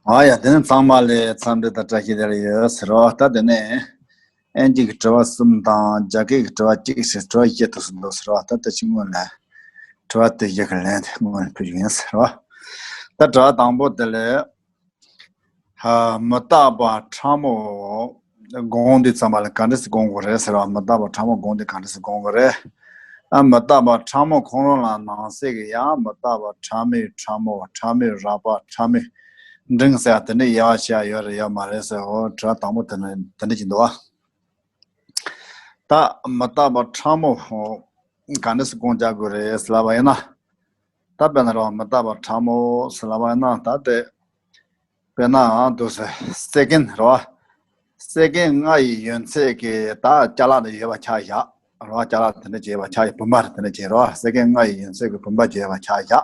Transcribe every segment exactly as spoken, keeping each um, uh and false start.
ཨ་ཡ། དེ་ནས་ཚང་མ་ལ་འཚམས་འདྲི་དང་བཀྲ་ཤིས་བདེ་ལེགས་ཡོད་ཟེར་བ། ད་དེ་ནས་ཨིན་ཇི་གི་དྲི་བ་གསུམ་དང་རྒྱ་སྐད་ཀྱི་དྲི་བ་གཅིག་ཞེས་དྲི་བ་བཞི་ཐུགས་སུ་འདུག་ཟེར་བ། ད་ལྟ་ཕྱི་སྔོན་ལ་དྲི་བ་དེ་བཞི་གི་ལན་དེ་སྔོན་ལ་ཕུལ་རྒྱུ་ཡིན་ཟེར་བ། ད་དྲི་བ་དང་པོ་དེ་ལ། ཧ། མི་རྟག་པ་ཕྲ་མོ་སྒོམ་དུས་ཙམ་པ་ལ་ག་འདྲ་སེ་སྒོམ་དགོས་རེད་ཟེར་བ། མི་རྟག་པ་ཕྲ་མོ་སྒོམ་དུས་ག་འདྲ་སེ་སྒོམ་དགོས་རེད། ཨ། མི་རྟག་པ་ཕྲ་མོ་ཁོ་རང་ལ་ནང་གསེས་ཀྱི་ཡང་མི་རྟག་པ་ཕྲ་མོའི་ཕྲ་མོ། ཕྲ་མོའི་རགས་པ། ཕྲ་མོའི་འབྲིང་ཟེར་ཡ་དེ་འདྲ་དབྱེ་བ་ཕྱེ་ཡ་ཡོད་རེད་ཡོད་མ་རེད་ཟེར། འོ། དྲི་བ་དང་པོ་དེ་ནི་དེ་འདྲ་ཅིག་འདུག་བ། ད་མི་རྟག་པ་ཕྲ་མོ་ག་འདྲ་སེ་སྒོམ་རྒྱག་དགོས་རེད་ཟེར་ལབ་པ་ཡིན་ན། ད་དཔེར་ན་རེད་བ། མི་རྟག་པ་ཕྲ་མོ་ཟེར་ལབ་པ་ཡིན་ན། ད་དེ་དཔེར་ན་འདུག་སེ་སེ་ཀན་རེད་བ། སེ་ཀན་ལྔ་ཡི་ཡུན་ཚད་ཀྱི་ད་ཅ་ལག་འདི་ཡོད་པ་ཆ་བཞག་རེད་བ། ཅ་ལག་དེ་འདྲ་ཅིག་ཡོད་པ་ཆ་བཞག་བུམ་པ་དེ་འདྲ་ཅིག་རེད་བ། སེ་ཀན་ལྔ་ཡི་ཡུན་ཚད་ཀྱི་བུམ་པ་ཅིག་ཡོད་པ་ཆ་བཞག་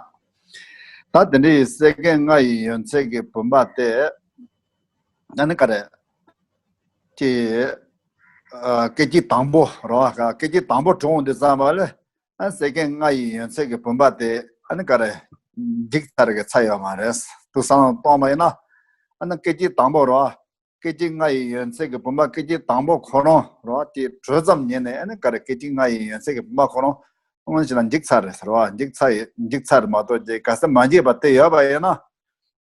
ད་དེ་འདྲའི་སེ་ཀན་ལྔ་ཡི་ཡུན་ཚད་ཀྱི་བུམ་པ་དེ། ཨ་ནི་ག་རེ། ཀྱི། ཨ། སྐད་ཅིག་དང་པོ་རེད་བ། སྐད་ཅིག་དང་པོ་གྲོངས་དུས་ཙམ་པ་ལ། ཨ། སེ་ཀན་ལྔ་ཡི་ཡུན་ཚད་ཀྱི་བུམ་པ་དེ། ཨ་ནི་ག་རེ། འཇིག་ཚར་གི་ཚར་ཡོད་མ་རེད། དུ་བསམ་བློ་གཏོང་བ་ཡིན་ན། ཨ་ནི་སྐད་ཅིག་དང་པོ་རེད་བ། སྐད་ཅིག་ལྔ་ཡི་ཡུན་ཚད་ཀྱི་བུམ་པ། སྐད་ཅིག་དང་པོ་ཁོ་རང་རེད་བ། དེ་གྲོལ་ཙམ་ཉིད་ནས། ཨ་ནི་ག་རེ། སྐད་ཅིག་ལྔ་ཡི་ཡུན་ཚད་ཀྱི་བུམ་པ་ཁོ་རང་དངོས་གནས་བྱས་ན་འཇིག་ཚར་རེད་ཟེར་བ། འཇིག་ཚར་ཡི་འཇིག་ཚར་མ་གཏོགས་ཅིག་གལ་སྲིད་མ་འཇིག་པ་དེ་ཡོད་པ་ཡིན་ན།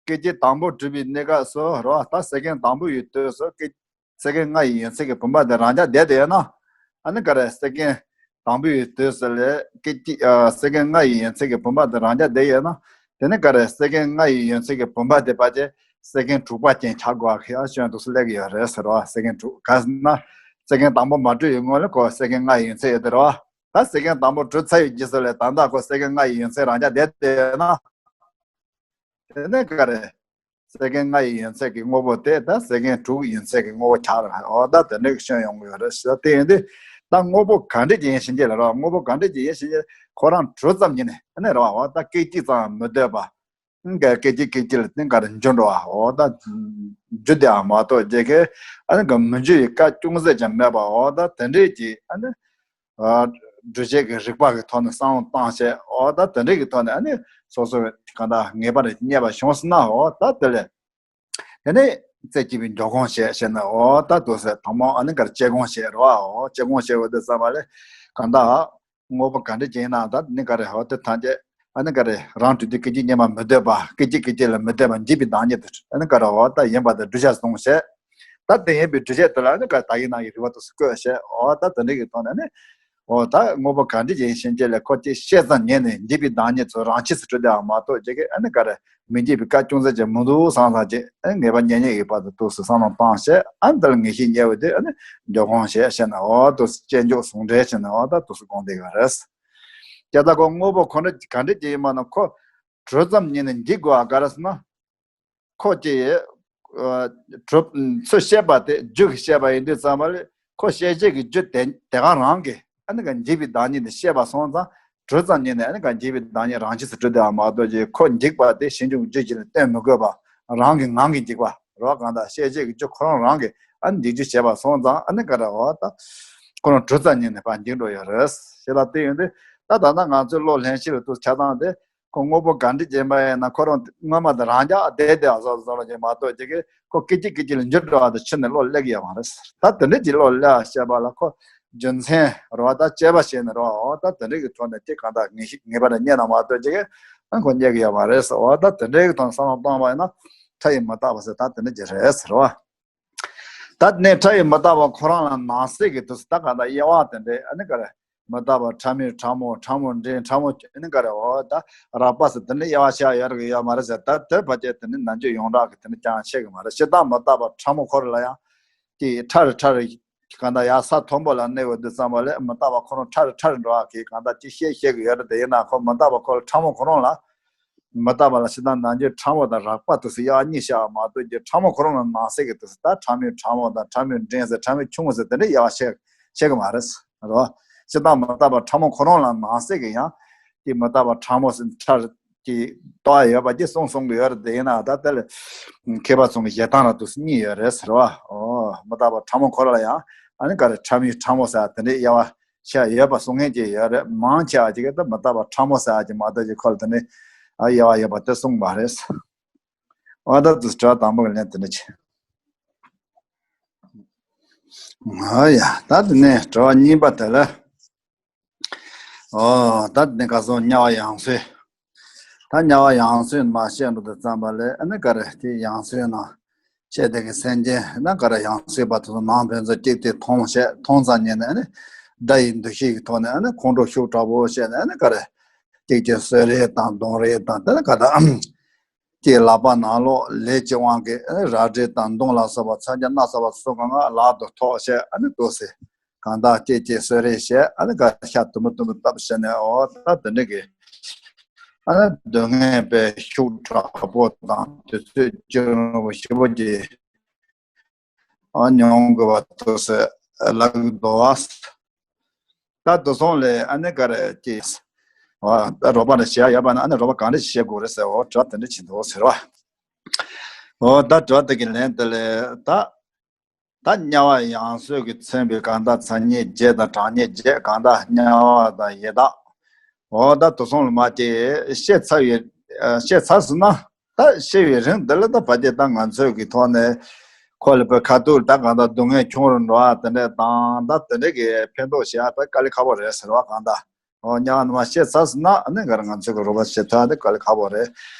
སྐད་ཅིག་དང་པོ་གྲུབ་པའི་གནས་སྐབས་སུ་རེད་བ། ད་སེ་ཀན་དང་པོ་ཡི་དུས་སུ་སྐད། སེ་ཀན་ལྔ་ཡི་ཡུན་ཚད་ཀྱི་བུམ་པ་དེ་རང་འཇགས་བསྡད་དེ་ཡོད་ན། ཨ་ནི་ག་རེ། སེ་ཀན་དང་པོ་ཡི་དུས་སུ་ལ་སྐད་ཅིག་ཨ། སེ་ཀན་ལྔ་ཡི་ཡུན་ཚད་ཀྱི་བུམ་པ་དེ་རང་འཇགས་བསྡད་ཡོད་ན། དེ་ནི་ག་རེ། སེ་ཀན་ལྔ་ཡི་ཡུན་ཚད་ཀྱི་བུམ་པ་དེ་ཕལ་ཆེར་སེ་ཀན་དྲུག་པ་ཅན་ཆགས་དགོས་པ་ཁྱོན་ནས་སླེབས་ཀྱི་ཡོད་རེད་ཟེར་བ། སེ་ཀན་དྲུག་ག་ཟེར་ན། སེ་ཀན་དང་པོ་མ་གྲུབ་ཡི་སྔོན་ལ་ཁོ་སེ་ཀན་ལྔ་ཡི་ཡུན་ཚད་ཡོད་དེ་རེད་བ། ད་སེ་ཀན་དང་པོ་གྲུབ་ཚར་ཡི་རྗེས་སུ་ལ་ད་ལྟ་ཁོ་སེ་ཀན་ལྔ་ཡི་ཡུན་ཚད་རང་འཇགས་བསྡད་དེ་ཡོད་ན། དེ་ནས་ག་རེ། སེ་ཀན་ལྔ་ཡི་ཡུན་ཚད་ཀྱི་དངོས་པོ་དེ་ད་སེ་ཀན་དྲུག་ཡུན་ཚད་ཀྱི་དངོས་པོ་ཆགས་རེད། འོ་ད་དེ་འདྲའི་སྐྱོན་ཡོང་གི་ཡོད་རེད་ཟེར། དེ་ཡིན་དུས་ད་དངོས་པོ་ག་འདྲ་ཅིག་ཡིན་ཕྱིན་ཆད་ལ་རེད། དངོས་པོ་ག་འདྲ་ཅིག་ཡིན་ཕྱིན་ཆད་ཁོ་རང་གྲུབ་ཙམ་ཉིད་ནས་ཨ་ནི་རེད་བ། འོ་ད་སྐད་ཅིག་ཙམ་མི་སྡོད་པ། ཨ་ནི་སྐད་ཅིག་སྐད་ཅིག་ལ་ཨ་ནི་ག་རེ། འགྱུར་འགྲོ་བ། འོ་ད་འགྱུར་བསྡད་པ་མ་གཏོགས་རྗེས་ཁའི་ཨ་ནི་ག་མི་འགྱུར་བའི་སྐབས་ཅུང་ཟད་ཀྱང་མེད་པ། འོ་ད་དེ་འདྲའི་ཅིག་ཨ་ནི། ཨ། སྒྲུབ་བྱེད་ཀྱི་རིགས་པ་གི་ཐོག་ནས་བསམ་བློ་བཏང་བྱས། འོ་ད་དེ་འདྲའི་གི་ཐོག་ནས་ཨ་ནི་སོ་སོ་གང་ལྟར་ངེས་པ་རེ་རྙེད་པ་བྱུང་སོང་ན། འོ་ད་དེ་ལས་དེ་ནས་རྩེ་གཅིག་པའི་འཇོག་སྒོམ་བྱས་བྱས་ནས། འོ་ད་འདུག་སེ་དང་པོ་ཨ་ནི་ག་རེ། དཔྱད་སྒོམ་བྱས་རེད་བ། འོ་དཔྱད་སྒོམ་བྱས་པ་དེ་ཙམ་པ་ལས་གང་ལྟར་དངོས་པོ་ག་འདྲ་ཅིག་ཡིན་ན་ད་ནི་ག་རེ། འོ་དེ་ཐམས་ཅད་ཨ་ནི་ག་རེ། རང་གྲོལ་དུས་སྐད་ཅིག་སྙེད་མ་མི་སྡོད་པ། སྐད་ཅིག་སྐད་ཅིག་ལ་མི་སྡོད་པ། འཇིག་པའི་བདག་ཉིད་དུ་ཨ་ནི་ག་རེ། འོ་ད་ཡིན་པ་དེ་གྲུབ་ཆ་བཟུང་བྱས། ད་དེ་ཡིན་པའི་གྲུབ་ཆ་དེ་ལ་ཨ་ནི་ག་རེ། ད་ཡིན་ན་ཡི་རིགས་པ་དུ་སུ་བཀོད་བྱས། འོ་ད་དེ་འདྲ་གི་ཐོག་ནས་ཨ་ནི། འོ་ད་དངོས་པོ་ག་འདྲ་ཅིག་ཡིན་ཕྱིན་ཆད་ལ་ཁོ་ཅིག་ཤེས་ཙམ་ཉིད་ནས་འཇིག་པའི་བདག་ཉིད་དུ་རང་ཆས་སུ་གྲུབ་བསྡད་པ་མ་གཏོགས་རྗེས་ཁའི་ཨ་ནི་ག་རེ། མི་འཇིག་པའི་སྐབས་ཅུང་ཟད་ཅིག་མི་འདུག་བསམ་བསམ་ཅིག་ཨ་ནི་ངེས་པ་རྙེད་རྙེད་ཀྱི་བར་དུ་དུས་སུ་བསམ་བློ་བཏང་བྱས། ཨ་ནི་དེ་ལ་ངེས་ཤེས་རྙེད་པ་དེ་ཨ་ནི་འཇོག་སྒོམ་བྱས་བྱས་ནས། འོ་དུས་སུ་དཔྱད་འཇོག་ཟུང་འབྲེལ་བྱས་ནས། འོ་ད་དུས་སུ་སྒོམ་བསྡད་ཡོད་རེད། དེ་ལྟ་ཁོ་དངོས་པོ་ཁོ་འདྲ་ག་འདྲ་ཅིག་ཡིན་པ་ན་ཁོ་གྲུབ་ཙམ་ཉིད་ནས་འཇིག་དགོས་པ་ག་རེ་ཟེར་ན། ཁོ་ཅིག་ཨ། གྲུབ། ཚུར་བཤད་པ་དེ། རྒྱུད་ཀྱི་བཤད་པ་ཡིན་དུས་ཙམ་པ་ལས་ཁོ་བཤད་བྱེད་ཀྱི་རྒྱུ་དེ་དེ་ག་རང་གིས་ཨ་ནི་ག་འཇིག་པའི་བདག་ཉིད་དེ་བཤད་པ་སོང་ཙང་། གྲུབ་ཙམ་ཉིད་ནས་ཨ་ནི་ག་འཇིག་པའི་བདག་ཉིད་རང་ཆས་སུ་གྲུབ་བསྡད་པ་མ་གཏོགས་ཀྱི་ཁོ་འཇིག་པ་དེ་གཞན་གྱི་རྒྱུ་གཅིག་ལ་བརྟེན་མི་དགོས་པ། རང་གི་ངང་གིས་འཇིག་པ་རེད་བ། གང་ལྟར་བཤད་བྱེད་ཀྱི་རྒྱུ་ཁོ་རང་རང་གིས་ཨ་ནི་འཇིག་རྒྱུ་བྱས་པ་སོང་ཙང་། ཨ་ནི་ག་རེ། འོ་ད་ཁོ་རང་གྲུབ་ཙམ་ཉིད་ནས་ཕར་འཇིག་འགྲོ་ཡོད་རེད་ཞེས་ལ་བལྟས་ཡོང་དུས། ད་ད་ལྟ་ང་ཚོའི་བློ་ལྷན་སྐྱེས་ལ་དུ་ཆ་ཚང་དེ། ཁོ་དངོས་པོ་ག་འདྲ་ཅིག་ཡིན་པ་ཡིན་ན་ཁོ་རང་སྔོན་མ་དང་རང་འཇགས་བསྡད་བསྡད་པ་བཟོ་བཟོ་འདྲ་ཅིག་མ་གཏོགས་རྗེས་ཁའི་ཁོ་སྐད་ཅིག་སྐད་ཅིག་ལ་འགྱུར་འགྲོ་བ་དེ་ཕྱི་ནས་བློ་སླེབས་ཀྱི་ཡོད་མ་རེད། ད་དེ་འདྲ་ཅིག་བློ་སླེབས་པ་བྱེད་པ་ལ་ཁོ་རྒྱུ་མཚན་རེད་བ། ད་དཔྱད་པ་བྱས་ནས་རེད་བ། འོ་ད་དེ་འདྲ་གི་ཐོག་ནས་དེ་གང་ལྟར་ངེས་ཤེས་ངེས་པ་རེ་རྙེད་ན་མ་གཏོགས་རྗེས་ཁའི་ཨ་ཁོ་རྙེད་ཀྱི་ཡོད་མ་རེད་ཟེར། འོ་ད་དེ་འདྲ་གི་ཐོག་ནས་བསམ་བློ་བཏང་བ་ཡིན་ན་ཕྲ་ཡི་མི་རྟག་པ་ཟེར་ད་དེ་འདྲ་ཅིག་རེད་ཟེར་བ། ད་ནས་ཕྲ་ཡི་མི་རྟག་པ་ཁོ་རང་ལ་ནང་གསེས་ཀྱི་དུས་སུ་ད་ག་ད་དབྱེ་བ་དེ་འདྲས་ཨ་ནི་ག་རེ། མི་རྟག་པ་ཕྲ་མོའི་ཕྲ་མོ། ཕྲ་མོ་འབྲིང་། ཕྲ་མོ་ཨ་ནི་ག་རེ། འོ་ད་རགས་པ་ཟེར་དེ་ནི་དབྱེ་བ་ཕྱེ་ཡ་ཡོད་རེད་གི་ཡོད་མ་རེད་ཟེར། ད་དེ་ཕལ་ཆེར་དེ་ནི་ནམ་རྒྱུན་ཡོངས་གྲགས་ཀྱི་དེ་ནི་ཅང་ཤེས་གི་མ་རེད། སྤྱིར་བཏང་མི་རྟག་པ་ཕྲ་མོ་ཁོ་རང་ལ་ཡང་དེ་ཕྲ་རུ་ཕྲ་རུ་གང་ལྟར་ཡར་ས་མཐོན་པོ་ལ་གནས་པའི་དུས་ཙམ་པ་ལས་མི་རྟག་པ་ཁོ་རང་ཕྲ་རུ་ཕྲ་རུ་འགྲོ་བ་གི་གང་ལྟར་ཅིག་ཤེས་ཤེས་གི་ཡོད་རེད། དེ་ཡིན་ན་ཁོ་མི་རྟག་པ་ཁོ་ལ་ཕྲ་མོ་ཁོ་རང་ལ། མི་རྟག་པ་ལ་སྤྱིར་བཏང་ནམ་རྒྱུན་ཕྲ་མོ་དང་རགས་པ་དུས་སུ་དབྱེ་བ་གཉིས་བྱ་བ་མ་གཏོགས་ཀྱི་ཕྲ་མོ་ཁོ་རང་ལ་ནང་གསེས་ཀྱི་དུས་སུ་ད་ཕྲ་མོའི་ཕྲ་མོ་དང་ཕྲ་མོའི་འབྲིང་ཟེར་ཕྲ་མོའི་ཆུང་ཟེར་དེ་འདྲ་དབྱེ་བ་ཕྱེ་ཕྱེ་གི་མ་རེད། རེད་བ། སྤྱིར་བཏང་མི་རྟག་པ་ཕྲ་མོ་ཁོ་རང་ལ་ནང་གསེས་ཀྱི་ཡང་དེ་མི་རྟག་པ་ཕྲ་མོ་ཟེར་ཕྲ་གི་རྟོགས་ཡ་ཡོད་པ་ཅིག་གསུངས་གསུང་གི་ཡོད་རེད། དེ་ཡིན་ན་ད་དེ་ལ་མཁས་པ་ཚོ་གི་བཞེད་སྟངས་ལ་དུས་སུ་གཉིས་ཡོད་རེད་ཟེར་བ། ཨོ། མི་རྟག་པ་ཕྲ་མོ་ཁོ་རང་ལ་ཡང་ཨ་ནི་ག་རེ་ཕྲ་མོའི་ཕྲ་མོ་ཟེར་དེ་འདྲའི་དབྱེ་བ་ཆ་ཡོད་པ་གསུང་མཁན་ཅིག་ཡོད་རེད། མང་ཆེ་བ་ཅིག་གིས་ད་མི་རྟག་པ་ཕྲ་མོ་ཟེར་ཡ་ཅིག་མ་གཏོགས་ཅིག་ཁོ་ལ་དེ་ནི་ཨ་དབྱེ་བ་ཡོད་པ་དེ་གསུངས་མ་རེད། ཨོ་ད་དུ་དྲི་བ་དང་པོ་གི་ལན་དེ་འདྲ་བྱེད། ཨོ་ཡ། ད་དེ་ནས་དྲི་བ་གཉིས་པ་དེ་ལ། ཨོ་ད་དེ་ནས་ག་སོང་དམྱལ་བ་ཡང་སོས། ད་དམྱལ་བ་ཡང་སོས་མ་བཤད་འགྲོ་དུས་ཙམ་པ་ལས་ཨ་ནི་ག་རེ་དེ་ཡང་སོས་ན། བཤད་དེ་གི་སེམས་ཅན་ན་ག་རེ་ཡང་སོས་པ་དེ་ཚོ་ནང་ཕན་ཚུན་གཅིག་དེ་མཐོང་བཤད་མཐོང་ཙམ་ཉན་ནས་ཨ་ནི་དགྲ་ཡི་འདུ་ཤེས་ཀྱི་ཐོག་ནས་ཨ་ནི་ཁོང་ཁྲོ་ཤུགས་དྲག་པོ་བཤད་ནས་ཨ་ནི་ག་རེ་གཅིག་གཅིག་གསོད་རེས་དང་རྡུང་རེས་དང་དེ་ནི་ག་ད། ཀྱི་ལག་པ་ནང་ལོགས་ལས་ཀྱི་དབང་གིས་ཨ་ནི་རལ་གྲི་དང་མདུང་ལ་སོགས་པ་མཚོན་ཆ་སྣ་ཚོགས་པ་སོགས་གང་ག་ལག་ཏུ་ཐོགས་བྱས་ཨ་ནི་འདུག་སེ། གང་དག་སྐྱེས་སྐྱེས་གསོད་རེས་བྱས་ཨ་ནི་ག་ཤ་དུམ་བུ་དུམ་བུ་བཏབ་བྱས་ནས་ཨོ་ད་དེ་འདྲ་གི་ཨ་ནི་སྡུག་བསྔལ་དཔེ་ཤུགས་དྲག་པོ་དང་དུས་ཚོད་རྒྱུན་རིང་པོ་ཞེ་པོ་ཅིག་ཨ་མྱོང་དགོས་པ་ཐུག་སེ་ལབ་འདུག་བ། ད་དུ་སོང་ལས་ཨ་ནི་ག་རེ་ཀྱིས། ཨོ་ད་རོགས་པ་ལ་བྱེད་ཡ་ཡོད་པ་ན་ཨ་ནི་རོགས་པ་གང་འདྲ་ཞིག་བྱེད་དགོས་རེད་ཟེར་ཨོ་དྲི་བ་དེ་འདྲ་བྱེད་འདུག་ཟེར་བ། ཨོ་ད་དྲི་བ་དེ་གི་ལན་དེ་ལས་ད། ད་དམྱལ་བ་ཡང་སོས་ཀྱིས་མཚོན་པའི་གང་ལྟར་མཚན་ཉིད་བརྒྱད་དང་གྲངས་ངེས་བརྒྱད་གང་ལྟར་དམྱལ་བ་དང་ཡི་དྭགས། ཨོ་ད་དུ་སོང་ལ་མ་དེ་བཤད་ཚར་ཡོད། བཤད་ཚར་ཟིན་ན་ད་བཤད་པའི་རིང་འདི་ལ་ད་བ་དེ་ད་ང་ཚོའི་གི་ཐོག་ནས་ཁོ་ལ་པའི་ཁ་ཐུག་ད་གང་ལྟར་སྡུག་བསྔལ་ཆུང་རུ་འགྲོ་བ་དེ་འདྲ་དང་ད་དེ་འདྲ་གི་ཕན་ཐོགས་བྱེད་ཡ་ད་དཀའ་ལས་ཁག་པོ་རེད་ཟེར་བ་གང་ལྟར། ཨོ་དམྱལ་བ་ནང་མ་བཤད་ཚར་ཟིན་ན་ཨ་ནི་ག་རེ་ང་ཚོས་གི་རོགས་པ་བྱེད་ཐུབ་ཡ་དེ་དཀའ་ལས་ཁག་པོ་རེད།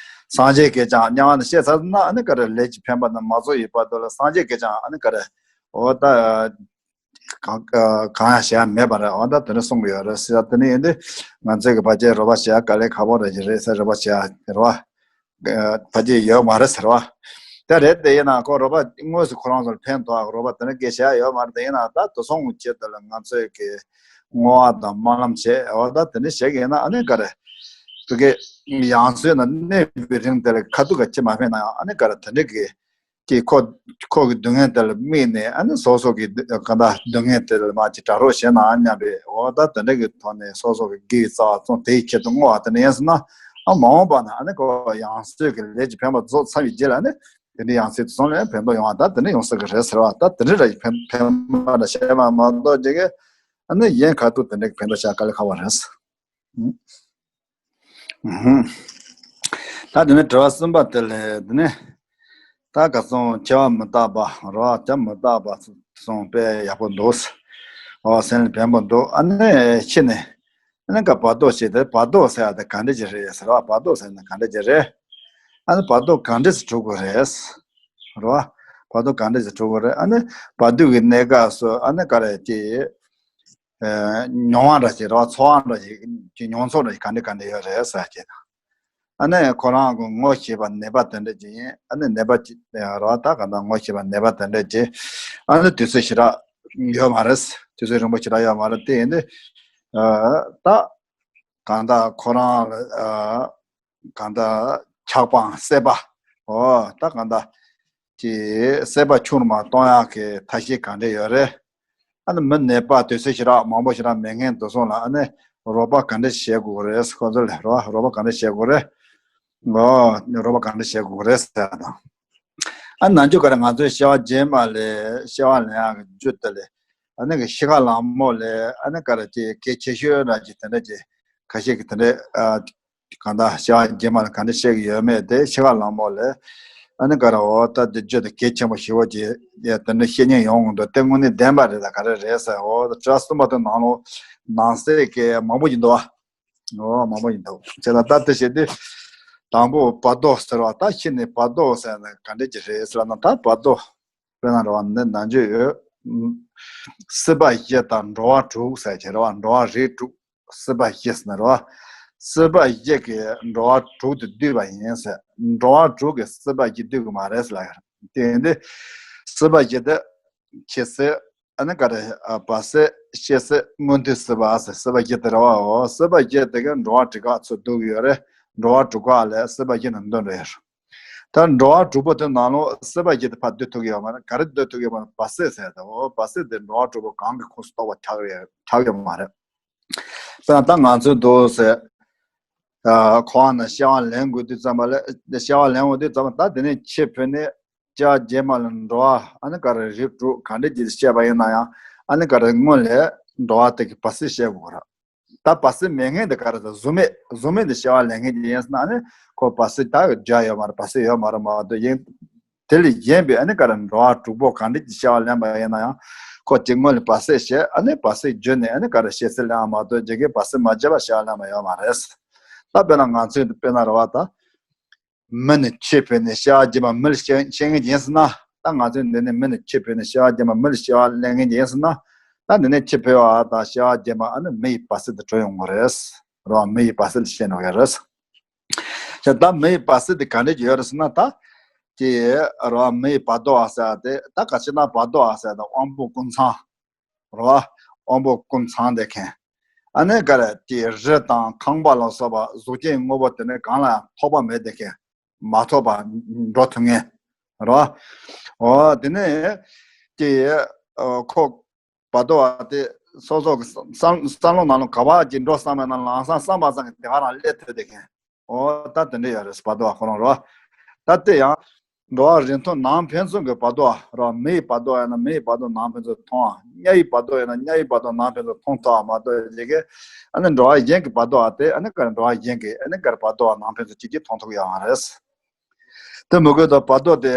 སངས་རྒྱས་ཀྱིས་ཀྱང་དམྱལ་བ་ནང་བཤད་ཚར་ཟིན་ན་ཨ་ནི་ག་རེ་ལས་ཀྱི་འཕེན་པ་ནི་མ་རྫོགས་ཡོད་པ་དོ་ལ་སངས་རྒྱས་ཀྱིས་ཀྱང་ཨ་ནི་ག་རེ་ཨོ་ད་གང་གང་ཡང་བྱེད་ཡ་མེད་པ་རེད། ཨོ་ད་དེ་འདྲ་གསུང་གི་ཡོད་རེད་ཟེར་ཡ་དེ་ནི་ཡིན་དུས་ང་ཚོས་གི་ཕལ་ཆེར་རོགས་པ་བྱེད་ཡ་དཀའ་ལས་ཁག་པོ་རེད་ཀྱི་རེད་ཟེར་རོགས་པ་བྱེད་ཡ་རེད་བ། ཕ་རྒྱུད་ཡོད་མ་རེད་ཟེར་བ། དེ་རེད་དེ་ཡིན་ན་ཁོ་རོགས་པ་དངོས་སུ་ཁོ་རང་ཚོར་ཕན་ཐོགས་རོགས་པ་དེ་འདྲ་སྐད་བཤད་ཡོད་མ་རེད་དེ་ཡིན་ན་ད་དུ་སོང་ཆེད་དུ་ལ་ང་ཚོས་ཀྱི་བསྔོ་བ་དང་སྨོན་ལམ་བྱས་འོ་ད་དེ་འདྲ་བྱེད་ཀྱི་ཡིན་ན་ཨ་ནི་ག་རེ། དུ་གེ་ཡང་སོས་ན་གནས་པའི་རིང་དེ་ལ་ཁ་ཐུག་ག་ཅི་མ་ཕན་ན་ཡང་ཨ་ནི་ག་རེ་དེ་འདྲ་གི་ཀྱི་ཁོ་ཁོ་གི་སྡུག་བསྔལ་དེ་ལ་དམིགས་ནས་ཨ་ནི་སོ་སོ་གི་ག་འདྲ་སྡུག་བསྔལ་དེ་ལ་མ་ཅི་དྲག་རོགས་བྱས་ན་སྙམ་པའི་འོ་ད་དེ་འདྲ་གི་ཐོག་ནས་སོ་སོ་གི་དགེ་བའི་རྩ་བ་བཙོང་དེའི་ཆེད་དུ་བསྔོ་བ་དེ་འདྲ་ཡིན་ཟེར་ན་ཨ་མ་འོངས་པ་ན་ཨ་ནི་ཁོ་ཡང་སོས་ཀྱི་ལས་ཀྱི་འཕེན་པ་རྫོགས་ཚར་བའི་རྗེས་ལ་ནི་དེ་འདྲ་ཡང་སོས་དུ་སོང་ལས་ཕན་ཐོགས་ཡོང་བ་ད་དེ་འདྲ་ཡོང་སྲིད་ཀྱི་རེད་ཟེར་བ་ད་དེ་འདྲ་ར་ཡི་ཕན་ཕན་པ་འདྲ་བྱས་མ་མ་གཏོགས་ཅིག་གི་ཨ་ནི་གཞན་ཁ་ཐུག་དེ་འདྲ་གི་ཕན་ཐོགས་བྱ་དཀའ་ལས་ཁག་པ་རེད། ད་དེ་ནས་དྲི་བ་གསུམ་པ་དེ་ལས་དེ་ནས་ད་ག་སོང་ཆེ་བ་མི་རྟག་པ་རོ་བ་ཆ་མི་རྟག་པ་སོང་དཔེ་ཡག་པོ་འདུག་ཨོ་སེམས་ལ་ཕན་པོ་འདུག་ཨ་ནི་ཕྱི་ནས་ཨ་ནི་ག་བར་དོ་ཞེས་དེ་བར་དོ་ཟེར་ཡ་དེ་ག་འདྲ་ཅིག་རེད་ཟེར་བ་བར་དོ་ཟེར་ན་ག་འདྲ་ཅིག་རེད། ཨ་ནི་བར་དོ་ག་འདྲ་ཞིག་གྲུབ་དགོས་རེད། རོ་བ་བར་དོ་ག་འདྲ་ཞིག་གྲུབ་དགོས་རེད། ཨ་ནི་བར་དོ་གི་གནས་སྐབས་སུ་ཨ་ནི་ག་རེ་ཅིག་མྱོང་བ་འདྲ་ཞིག་རེད་བ། ཚོར་བ་འདྲ་ཞིག་གི་མྱོང་ཚོར་འདྲ་ཞིག་ག་འདྲ་ག་འདྲ་ཡོད་རེད་ཟེར་གྱི་དང་། ཨ་ནི་ཁོ་རང་གི་ངོ་ཤེས་པ་ནད་པ་དེ་འདྲ་ཅིག་ཡིན། ཨ་ནི་ནད་པ་ཅིག་རེད་བ། ད་གང་ལྟར་ངོ་ཤེས་པ་ནད་པ་དེ་འདྲ་ཅིག་ཨ་ནི་དུས་ཚོད་ཞེ་དྲག་ཡོད་མ་རེད། དུས་ཚོད་རིང་པོ་ཞེ་དྲག་ཡོད་མ་རེད། དེ་ཡིན་དུས་ད་གང་ལྟར་ཁོ་རང་ལ་གང་ལྟར་ཆགས་པའམ་སྲེད་པ། འོ་ད་གང་ལྟར་གྱི་སྲེད་པ་ཆུང་རུ་མ་གཏོང་ཡག་གི་ཐབས་ཤེས་ག་འདྲ་ཡོད་རེད། ཨ་ནི་མི་ནད་པ་དུས་ཚོད་ཞེ་དྲག་མང་པོ་ཞེ་དྲག་མེད་མཁན་དེ་ཚོ་ལ་ཨ་ནི་རོགས་པ་ག་འདྲ་བྱེད་དགོས་རེད། ཁོ་ཚོ་ལ་རོགས་རོགས་པ་ག་འདྲ་བྱེད་དགོས་རེད། འོ་རོགས་པ་ག་འདྲ་བྱེད་དགོས་རེད་ཟེར་དང་། ཨ་ནི་ནམ་རྒྱུན་ག་རེ་ང་ཚོའི་སྐྱེ་བ་རྗེས་མ་ལས་སྐྱེ་བ་ལེན་ཡག་གི་རྒྱུ་དེ་ལས་ཨ་ནི་གི་ཤི་ཁ་ལང་མོ་ལས་ཨ་ནི་ག་རེ་ཅིག་གལ་ཆེ་ཤོས་འདྲ་ཅིག་དེ་འདྲ་ཅིག་ཁ་ཤས་ཀྱིས་དེ་འདྲ་ཨ། གང་ལྟར་སྐྱེ་བ་རྗེས་མ་ལ་ག་འདྲ་བཤད་ཀྱི་ཡོད་མེད་དེ་ཤི་ཁ་ལང་མོ་ལས། ཨ་ནི་ག་རེ་འོ་ད་དེ་བརྗོད་དེ་གལ་ཆེན་པོ་ཞེ་པོ་ཅིག་ཡ་དེ་འདྲ་བཤད་མཁན་ཡོང་གི་འདུག་དེ་དངོས་གནས་བདེན་པ་རེད་ད་ག་རེ་རེད་ཟེར། འོ་ད་དྲི་བ་གསུམ་པ་དེ་ནང་ལོ་ནང་གསེས་ཀྱི་མང་པོ་ཡིན་འདུག་ཨ། འོ་མང་པོ་ཡིན་འདུག་བྱས་ཙང་ད་དེ་བཤད་དུས་དང་པོ་བར་དོ་ཟེར་བ་ད་ཤི་ནས་བར་དོ་ཟེར་ན་ག་འདྲ་ཅིག་རེད་ཟེར་ན་ད་བར་དོ་དཔེར་ན་རེད་བ་ནི་ནང་བརྗོད་ཡོད། སྲིད་པ་བཞི་དང་འགྲོ་བ་དྲུག་ཟེར་གྱི་རེད་བ། འགྲོ་བ་རིགས་དྲུག་སྲིད་པ་བཞི་ཟེར་ན་རེད་བ། སྲིད་པ་བཞི་གིས་འགྲོ་བ་དྲུག་ཏུ་བསྡུས་པ་ཡིན་ཟེར། འགྲོ་བ་དྲུག་གིས་སྲིད་པ་བཞི་བསྡུས་ཀྱི་མ་རེད་ཟེར་ལ། དེ་ཡིན་དུས་སྲིད་པ་བཞི་དེ་ཁྱེད་སྲིད་ཨ་ནི་ག་རེ་བར་སྲིད་སྐྱེ་སྲིད་མངོན་མཐོའི་སྲིད་པ་ཟེར། སྲིད་པ་བཞི་དེ་རེད་བའོ། སྲིད་པ་བཞི་དེ་གིས་འགྲོ་བ་དྲུག་ག་ཚུར་བསྡུས་ཀྱི་ཡོད་རེད། འགྲོ་བ་དྲུག་ག་ལས་སྲིད་པ་བཞི་ནང་འདུས་རེད། ད་འགྲོ་བ་དྲུག་པོ་དེ་ནང་ལོགས་སྲིད་པ་བཞི་དེ་ཕར་བསྡུ་ཐུབ་ཀྱི་ཡོད་མ་རེད། ག་རེ་བསྡུ་ཐུབ་ཀྱི་ཡོད་མ་རེད། བར་སྲིད་ཟེར་དེ་འོ་བར་སྲིད་དེ་འགྲོ་བ་དྲུག་པོ་གང་གི་ཁོངས་སུ་གཏོགས་པ་ཆགས་ཡོད་ཆགས་ཡོད་མ་རེད། དཔེར་ན་ད་ང་ཚོའི་འདུག་ཟེར། ཁོ་བ་ན་སྐྱེ་བ་ལེན་དགོས་དུས་ཙམ་པ་ལ་སྐྱེ་བ་ལེན་འོང་དུས་ཙམ་པ་ད་དེ་ནས་ཆེ་བུད་ནས་སྐྱེ་བ་རྗེས་མ་ལ་འགྲོ་བ་ཨ་ནི་ག་རེ་རིགས་དྲུག་ག་འདྲ་ཅིག་སྐྱེས་པ་ཡིན་ན་ཡང་ཨ་ནི་ག་རེ་སྔོན་ལས་འགྲོ་བ་དེ་གི་བར་སྲིད་བཤད་དགོས་རེད། ད་བར་སྲིད་མེད་མཁན་དེ་ག་རེ་ཟེར། གཟུགས་མེད་གཟུགས་མེད་དེ་སྐྱེ་བ་ལེན་མཁན་ཅིག་ཡིན་ཟེར་ན་ཨ་ནི་ཁོ་བར་སྲིད་ད་རྒྱུ་ཡོད་མ་རེད། བར་སྲིད་ཡོད་མ་རེད་མ་གཏོགས་ཡིན། དེ་ལས་གཞན་པའི་ཨ་ནི་ག་རེ་འགྲོ་བ་དྲུག་པོ་ག་འདྲ་ཅིག་སྐྱེ་བ་ལེན་པ་ཡིན་ན་ཡང་ཁོ་ཅིག་སྔོན་ལ་བར་སྲིད་བྱས། ཨ་ནི་བར་སྲིད་བརྒྱུད་ནས་ཨ་ནི་ག་རེ་སྐྱེ་ས་ལེན་པ་མ་གཏོགས་རྒྱུ་གི་བར་སྲིད་མ་བརྒྱུད་པ་སྐྱེ་བ་ལེན་པ་ཡོད་མ་རེད། ད་དཔེར་ན་ང་ཚོས་དཔེར་ན་རེད་བ། ད་མི་ནས་ཆུ་བུད་ནས་སྐྱེ་བ་བརྒྱུད་པ་མི་ལ་སྐྱེ་སྐྱེ་མཁན་ཅིག་ཡིན་ཟེར་ན། ད་ང་ཚོས་འདི་ནས་མི་ནས་ཆུ་བུད་ནས་སྐྱེ་བ་བརྒྱུད་པ་མི་ལ་སྐྱེ་བ་ལེན་མཁན་ཅིག་ཡིན་ཟེར་ན། ད་འདི་ནས་ཆུ་བུད་པ་དང་སྐྱེ་བ་བརྒྱུད་པ་ཨ་ནི་མི་ཡི་བར་སྲིད་དུ་གྲུབ་ཡོང་གི་རེད། རེད་བ། མི་ཡི་བར་སྲིད་ལ་སྐྱེ་འགྲོ་གི་རེད། ད་ད་མི་ཡི་བར་སྲིད་དེ་ག་འདྲ་ཅིག་ཡོད་རེད་ཟེར་ན། ད་ཀྱི་རེད་བ། མི་ཡི་བར་དོ་བ་ཟེར་ཡ་དེ། ད་ག་ཅི་ན་བར་དོ་བ་ཟེར་ཡ་དེ་དབང་པོ་ཀུན་ཚང་། རེད་བ། དབང་པོ་ཀུན་ཚང་བསྡད་མཁན། ཨ་ནི་ག་རེ་དེ་རི་དང་ཁང་པ་ལ་སོགས་པ་གཟུགས་ཅན་དངོས་པོ་དེ་ནི་གང་ལ་ཡང་ཐོགས་པ་མེད་བསྡད་མཁན། མ་ཐོགས་པ་འགྲོ་ཐུབ་མཁན། རེད་བ། འོ་དེ་ནི་དེ་ཁོ་བར་དོ་བ་དེ་སོ་སོ་གི་བསམ་བསམ་བློ་ནང་ལ་ག་བ་ཅིག་འགྲོ་བསམ་པ་ན་ལམ་སང་བསམ་པ་ཙམ་གྱིས་དེ་ག་རང་སླེབས་ཐུབ་བསྡད་མཁན། འོ་ད་དེ་འདྲ་ཡོད་རེད། བར་དོ་བ་ཁོ་རང་རེད་བ། ད་དེ་ཡང་འགྲོ་བ་རིགས་མཐུན་ནང་ཕན་ཚུན་གྱི་བར་དོ་བ་རེད་བ། མི་ཡི་བར་དོ་ཡིན་ན་མི་ཡི་བར་དོ་ནང་ཕན་ཚུན་མཐོང་བ། གཉའ་ཡི་བར་དོ་ཡིན་ན་གཉའ་ཡི་བར་དོ་ནང་ཕན་ཚུན་མཐོང་ཐུབ་པ་མ་གཏོགས་ཅིག་གི་ཨ་ནི་འགྲོ་བ་གཞན་གྱི་བར་དོ་བ་དེ་ཨ་ནི་ག་རེ་འགྲོ་བ་གཞན་གྱི་ཨ་ནི་ག་རེ་བར་དོ་བ་ནང་ཕན་ཚུན་གཅིག་གིས་མཐོང་ཐུབ་ཡོད་མ་རེད། དེ་མི་དགོས་དོ། བར་དོ་དེ་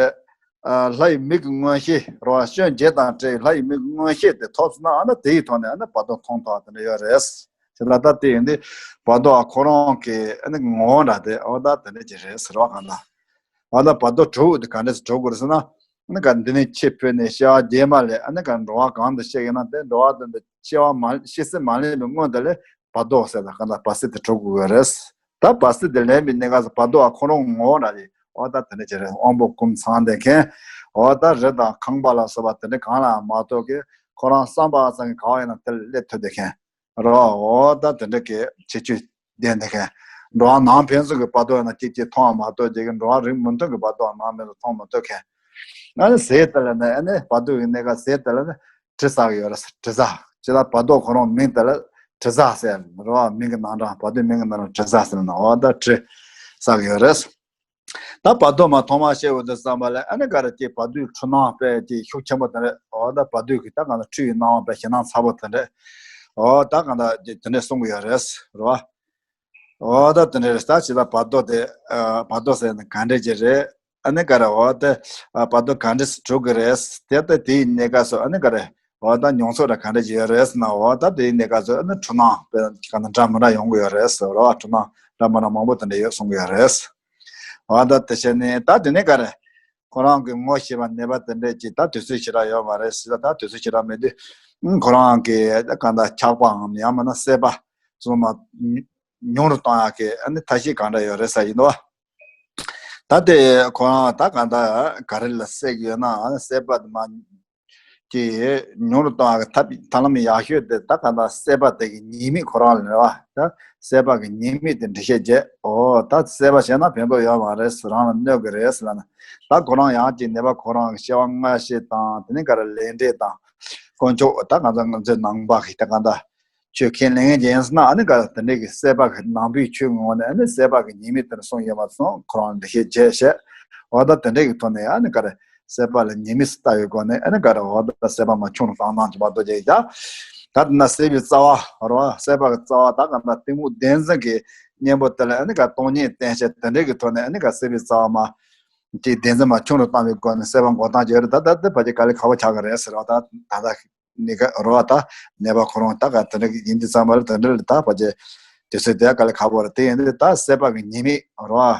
ཨ་ལྷ་ཡི་མིག་གི་མངོན་ཤེས་རེད་བ། སྐྱོན་བརྒྱད་དང་བྲལ་བའི་ལྷ་ཡི་མིག་གི་མངོན་ཤེས་དེ་ཐོབ་སོང་ན་ཨ་ནི་དེ་ཡི་ཐོག་ནས་ཨ་ནི་བར་དོ་མཐོང་ཐུབ་པ་དེ་འདྲ་ཡོད་རེད། དེ་ལ་ད་དེ་ཡིན་དུས་བར་དོ་བ་ཁོ་རང་གི་ཨ་ནི་ངོ་བོ་འདྲ་དེ་འོ་ད་དེ་འདྲ་ཅིག་རེད་ཟེར་བ་གང་ལ། འོ་ད་བར་དོ་དྲུག་དེ་ག་འདྲ་སེ་གྲུབ་དགོས་རེད་ཟེར་ན། ཨ་ནི་ག་འདི་ནས་ཆུ་བུད་ནས་སྐྱེ་བ་བརྒྱུད་པ་ལས་ཨ་ནི་ག་འགྲོ་བ་གང་དུ་སྐྱེ་ཡིན་ན་དེ་འགྲོ་བ་དེ་འདི་སྐྱེ་བ་མ་སྐྱེ་ས་མ་ལེན་པའི་སྔོན་དུ་ལས་བར་དོ་ཟེར་ད་ག་འདྲ་བར་སྲིད་དེ་གྲུབ་དགོས་རེད། ད་བར་སྲིད་དེ་ལེན་པའི་གནས་སྐབས་སུ་བར་དོ་བ་ཁོ་རང་ངོ་བོ་འདྲ་ཅིག་འོ་ད་དེ་འདྲ་ཅིག་རེད། དབང་པོ་ཀུན་ཚང་བསྡད་མཁན། འོ་ད་རི་དང་ཁང་པ་ལ་སོགས་པ་དེ་འདྲ་གང་ལ་ཡང་མ་ཐོགས་ཀྱི་ཁོ་རང་བསམ་པ་ཙམ་གྱིས་ག་བ་ཡིན་ན་དེ་ལ་སླེབས་ཐུབ་བསྡད་མཁན་རེད་བ། འོ་ད་དེ་འདྲ་གི་ཁྱད་ཆོས་ལྡན་བསྡད་མཁན། འགྲོ་བ་ནང་ཕན་ཚུན་གྱི་བར་དོ་ཡིན་ན་གཅིག་གཅིག་མཐོང་བ་མ་གཏོགས་ཅིག་གི་འགྲོ་བ་རིགས་མི་མཐུན་གྱི་བར་དོ་ནང་ཕན་ཚུན་མཐོང་མི་ཐུབ་མཁན། ཨ་ནི་ཟས་དེ་ལ་ནི་ཨ་ནི་བར་དོ་གི་གནས་སྐབས་ཟས་དེ་ལ་ནི་དྲི་ཟ་གི་ཡོད་རེད། དྲི་ཟ། ཅི་ལ་བར་དོ་ཁོ་རང་མིང་དེ་ལ་དྲི་ཟ་ཟེར་རེད་བ། མིང་གི་ནང་གྲངས་བར་དོའི་མིང་གི་ནང་ལ་དྲི་ཟ་ཟེར་ན་འོ་ད་དྲི་ཟ་གི་ཡོད་རེད། ད་བར་དོ་མ་ཐོག་མར་བཤད་འོས་དུ་བསམ་པ་ལ་ཨ་ནི་ག་རེ་ཅིག་བར་དོའི་འཁྲུལ་སྣང་དཔེ་ཅིག་ཤུགས་ཆེན་པོ་དེ་འདྲ། འོ་ད་བར་དོ་གི་ད་གང་ལ་འཁྲུལ་བའི་སྣང་བ་དཔེ་ཞེད་སྣང་ཚ་པོ་དེ་འདྲ། འོ་ད་གང་ལྟར་དེ་འདྲ་གསུང་གི་ཡོད་རེད་རེད་བ། འོ་ད་དེ་འདྲ་རེད། ད་ཇི་ལྟར་བར་དོ་དེ་ཨ་བར་དོ་ཟེར་ན་ག་འདྲ་ཅིག་རེད། ཨ་ནི་ག་རེ་འོ་དེ་ཨ་བར་དོ་ག་འདྲ་སེ་གྲུབ་ཀྱི་རེད། དེ་ལྟ་དེའི་གནས་སྐབས་སུ་ཨ་ནི་ག་རེ་འོ་ད་མྱོང་ཚོར་ར་ག་འདྲ་ཅིག་ཡོད་རེད་ཟེར་ན། འོ་ད་དེའི་གནས་སྐབས་སུ་ཨ་ནི་འཁྲུལ་སྣང་དཔེ་ག་ན་འདྲ་མི་འདྲ་ཡོང་གི་ཡོད་རེད་ཟེར་བ། འཁྲུལ་སྣང་འདྲ་མི་འདྲ་མང་པོ་དེ་འདྲ་ཡོད་གསུང་གི་ཡོད་རེད། འོ་ད་དེ་བྱས་ནས་ད་དེ་ནས་ག་རེ་ཁོ་རང་གི་ངོ་ཤེས་པ་ནད་པ་དེ་འདྲས་ཀྱིས་ད་དུས་ཚོད་ཞེ་དྲག་ཡོད་མ་རེད་ཟེར། ད་དུས་ཚོད་ཞེ་དྲག་མེད་དུས་ཁོ་རང་གི་ད་གང་ལྟར་ཆགས་པའམ་ཡང་མིན་ན་སྲེད་པ་ཚང་མ་ཉུང་རུ་གཏོང་ཡག་གི་ཨ་ནི་ཐབས་ཤེས་གང་འདྲ་ཡོད་རེད་ཟེར་ཡིན་ནོ། ད་དེ་ཁོ་རང་ད་གང་ལྟར་ག་རེ་ལ་སྲེད་ཀྱི་ཡོད་ན་ཨ་ནི་སྲེད་པ་དེ་མ་གི་ཉུང་རུ་གཏོང་བ་གི་ཐབས་ཐབས་ལམ་ཡག་ཤོས་དེ་ད་ག་ད་སྲེད་པ་དེ་གི་ཉེས་དམིགས་ཁོ་རང་ལ་རེད་བ། ད་སྲེད་པ་གི་ཉེས་དམིགས་དེ་འགྲེལ་བཤད་བྱས། འོ་ད་སྲེད་པ་བྱས་ན་ཕན་ཐོགས་ཡོད་མ་རེད། རང་ལ་གནོད་གི་རེད་ཟེར་ལབ་ན། ད་ཁོ་རང་ཡང་ཅིག་ནད་པ་ཁོ་རང་གི་སྐྱེ་བ་སྔ་ཕྱི་དང་དེ་ནས་ག་རེ་ལས་འབྲས་དང་དཀོན་མཆོག་ད་ག་ད་ང་ཚོའི་ནང་པ་གི་ད་ག་ད་ཆོས་ཁས་ལེན་མཁན་ཅིག་ཡིན་ཟེར་ན་ཨ་ནི་ག་རེ་དེ་འདྲས་ཀྱི་སྲེད་པ་གི་ནང་པའི་ཆོས་ངོ་ནས་ཨ་ནི་སྲེད་པ་གི་ཉེས་དམིགས་དེ་འདྲ་གསུངས་ཡོད་མ་སོང་ཁོ་རང་འགྲེལ་བཤད་བྱས་བྱས། འོ་ད་དེ་འདྲས་ཀྱི་ཐོག་ནས་ཨ་ནི་ག་རེ། སྲེད་པ་ལ་ཉེས་དམིགས་སུ་ལྟ་བའི་སྒོ་ནས་ཨ་ནི་ག་རེ་འོ་ད་སྲེད་པ་མར་ཆུང་རུ་བཏང་སྟངས་ཀྱི་བར་དུ་བྱས་ཀྱང་། ད་དེ་ན་སྲེད་པའི་རྩ་བ་རེད་བ། སྲེད་པ་གི་རྩ་བ་ད་ག་ན་གཏི་མུག་བདེན་འཛིན་གྱི་གཉེན་པོ་དེ་ལ་ཨ་ནི་ག་སྟོང་ཉིད་བསྟན་བྱས་དེ་འདྲའི་གི་ཐོག་ནས་ཨ་ནི་ག་སྲེད་པའི་རྩ་བ་མར་ཀྱི་བདེན་འཛིན་མར་ཆུང་རུ་བཏང་བའི་སྒོ་ནས་སྲེད་པ་འགོག་སྟངས་ཀྱི་རེད། ད་ད་དེ་ཕལ་ཆེར་དཀའ་ལས་ཁག་པོ་ཆགས་ཀྱི་རེད་ཟེར་བ། ད་ད་ལྟ་ནི་ག་རེད་བ། ད་ནད་པ་ཁོ་རང་ད་ག་དེ་འདྲ་གི་ཡིན་དུས་ཙམ་པ་ལ་དེ་འདྲ་ལ་ད་ཕལ་ཆེར་དུས་ཚོད་དེ་དཀའ་ལས་ཁག་པོ་རེད། དེ་ཡིན་དུས་ད་སྲེད་པ་གི་ཉེས་དམིགས་རེད་བ།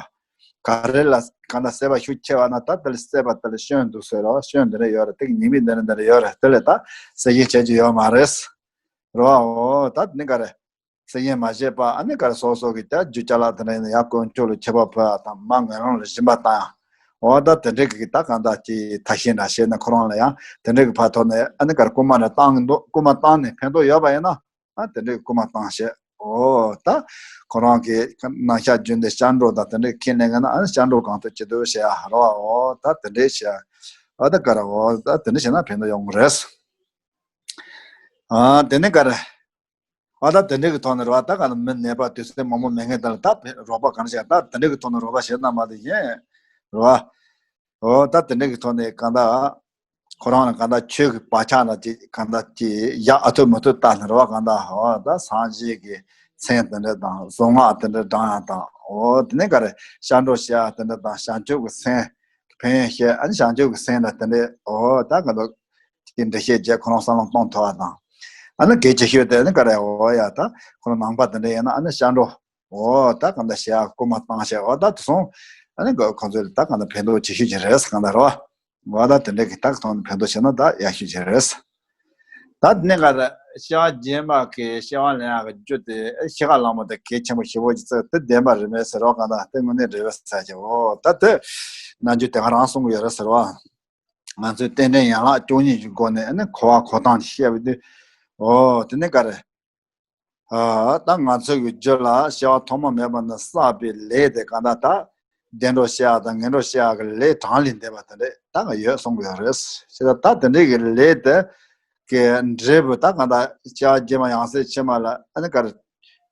ག་རེ་ལ་གང་ལྟར་སྲེད་པ་ཤུགས་ཆེ་བ་ན་ད་དེ་ལ་སྲེད་པ་དེ་ལ་སྐྱོན་འདུག་ཟེར་རོ། སྐྱོན་འདི་འདྲ་ཡོད་རེད། དེ་གི་ཉེས་དམིགས་འདི་འདྲ་འདི་འདྲ་ཡོད་རེད། དེ་ལས་ད་སེལ་གྱི་བྱེད་རྒྱུ་ཡོད་མ་རེད། རོ་འོ་ད་ནི་ག་རེ། སེལ་གྱི་མ་བྱེད་པ་ཨ་ནི་ག་རེ་སོ་སོ་གི་ད་རྒྱུ་ཅ་ལག་དེ་འདྲ་ཡིན་ན་ཡར་དཀོན་མཆོག་ལ་མཆོད་པ་ཕུལ་བ་དང་མར་ངན་སློང་ལ་སྦྱིན་པ་བཏང་ཡང་། འོ་ད་དེ་འདྲའི་གི་ད་གང་ལྟར་གྱི་ཐབས་ཤེས་འདྲ་བྱས་ན་ཁོ་རང་ལ་ཡང་དེ་འདྲའི་གི་ཕར་ཐོག་ནས་ཨ་ནི་ག་རེ་རྐུ་མ་འདྲ་བཏང་གི་འདུག་རྐུ་མ་བཏང་ནས་ཕན་ཐོགས་ཡོད་པ་ཡིན་ན། ཨ་དེ་འདྲའི་རྐུ་མ་བཏང་བྱས། འོ་ད་ཁོ་རང་གི་ནང་ཤག་རྒྱུན་དེ་སྐྱབས་འགྲོ་དང་དེ་འདྲའི་ཁས་ལེན་གི་ན་ཨ་ནི་སྐྱབས་འགྲོ་གང་ཐུབ་ཅི་ཐུབ་བྱེད་ཡ་རོ། འོ་ད་དེ་འདྲའི་བྱེད་ཡ། ཨ་ད་ག་ར་འོ་ད་དེ་འདྲ་བྱས་ན་ཕན་ཐོགས་ཡོང་གི་རེད། ཨ་དེ་ནས་ག་རེ། ཨ་ད་དེ་འདྲའི་གི་ཐོག་ནས་རོ་ད་ག་ན་མི་ནད་པ་དུས་ཚོད་མང་པོ་མེད་མཁན་དེ་ལ་ད་རོགས་པ་ག་རེ་བྱེད། ད་དེ་འདྲའི་གི་ཐོག་ནས་རོགས་པ་བྱེད་ན་མ་དེ་བཞིན་རོ། འོ་ད་དེ་འདྲའི་གི་ཐོག་ནས་གང་ལྟར། ཁོ་རང་ལ་གང་ལྟར་ཆོས་ཀྱི་བག་ཆགས་ན་ཅིག་གང་ལྟར་ཅིག་ཡག་ཨ་ཐུབ་མ་ཐུབ་ལྟ་ན་རེད་བ། གང་ལྟར་འོ་ད་སངས་རྒྱས་ཀྱི་མཚན་དེ་འདྲ་དང་གཟུངས་སྔགས་དེ་འདྲ་བགྲང་ཡག་དང་། འོ་དེ་ནས་ག་རེ་སྐྱབས་འགྲོ་བྱེད་ཡག་དེ་འདྲ་དང་། བྱང་ཆུབ་ཀྱི་སེམས་ཕན་ཡོན་བཤད། ཨ་ནི་བྱང་ཆུབ་ཀྱི་སེམས་ལ་དེ་འདྲ་འོ་ད་གང་ལྟར་ཅིག་འགྲེལ་བཤད་བྱས་ཁོ་རང་བསམ་བློ་གཏོང་ཐུབ་པ་དང་། ཨ་ནི་གལ་ཆེ་ཤོས་དེ་ནི་ག་རེ། འོ་ཡ་ད་ཁོ་རང་ནང་པ་དེ་འདྲ་ཡིན་ན་ཨ་ནི་སྐྱབས་འགྲོ། འོ་ད་གང་ལྟར་བྱེད་ཡག་སྐུལ་མ་བཏང་བྱས། འོ་ད་དེ་སོང་ཨ་ནི་ཁོ་ཚོས་ད་གང་ལྟར་ཕན་ཐོགས་ཆེ་ཤོས་ཅིག་རེད་ཟེར། གང་ལྟར་རེད་བ། འོ་ད་དེ་འདྲ་གི་ད་གང་ལྟར་ཕན་ཐོགས་བྱས་ན་ད་ཡག་ཤོས་ཅིག་རེད། ད་དེ་ནས་ག་རེ་སྐྱེ་བ་རྗེས་མ་གི་སྐྱེ་བ་ལེན་ཡག་གི་རྒྱུ་དེ་ཨེ་ཤེས་རབ་ལྷ་མོ་དེ་གལ་ཆེན་པོ་ཞེ་པོ་ཅིག་བརྩི་དེ་བདེན་པ་རེད་མེད་ཟེར་རོ། གང་ལྟར་དེ་དངོས་གནས་རེད་པས་ཟེར་གྱི། འོ་ད་དེ་ནམ་རྒྱུན་དེ་ག་རང་གསུང་གི་ཡོད་རེད་ཟེར་བ། ང་ཚོས་རྟེན་འབྲེལ་ཡན་ལག་བཅུ་གཉིས་ཀྱི་སྒོ་ནས་ཨ་ནི་འཁོར་བ་འཁོར་སྟངས་ཤིག་བཤད་པ་དུས། འོ་དེ་ནས་ག་རེ། ཨ་ད་ང་ཚོ་གི་རྒྱུད་ལ་སྐྱེ་བ་ཐོག་མ་མེད་པ་ནས་བསགས་པའི་ལས་དེ་གང་ལྟར་ད་བདེ་འགྲོ་བྱེད་ཡག་དང་ངན་འགྲོ་བྱེད་ཡག་གི་ལས་གྲངས་ལས་འདས་པ་དེ་འདྲས་ད་ག་ཡོད་གསུང་གི་ཡོད་རེད། བྱས་ཙང་ད་དེ་འདྲས་ཀྱི་ལས་དེ་གི་འབྲས་བུ་ད་གང་ལྟར་སྐྱེ་བ་རྗེས་མ་ཡང་སྲིད་ཕྱི་མ་ལ་ཨ་ནི་ག་རེ་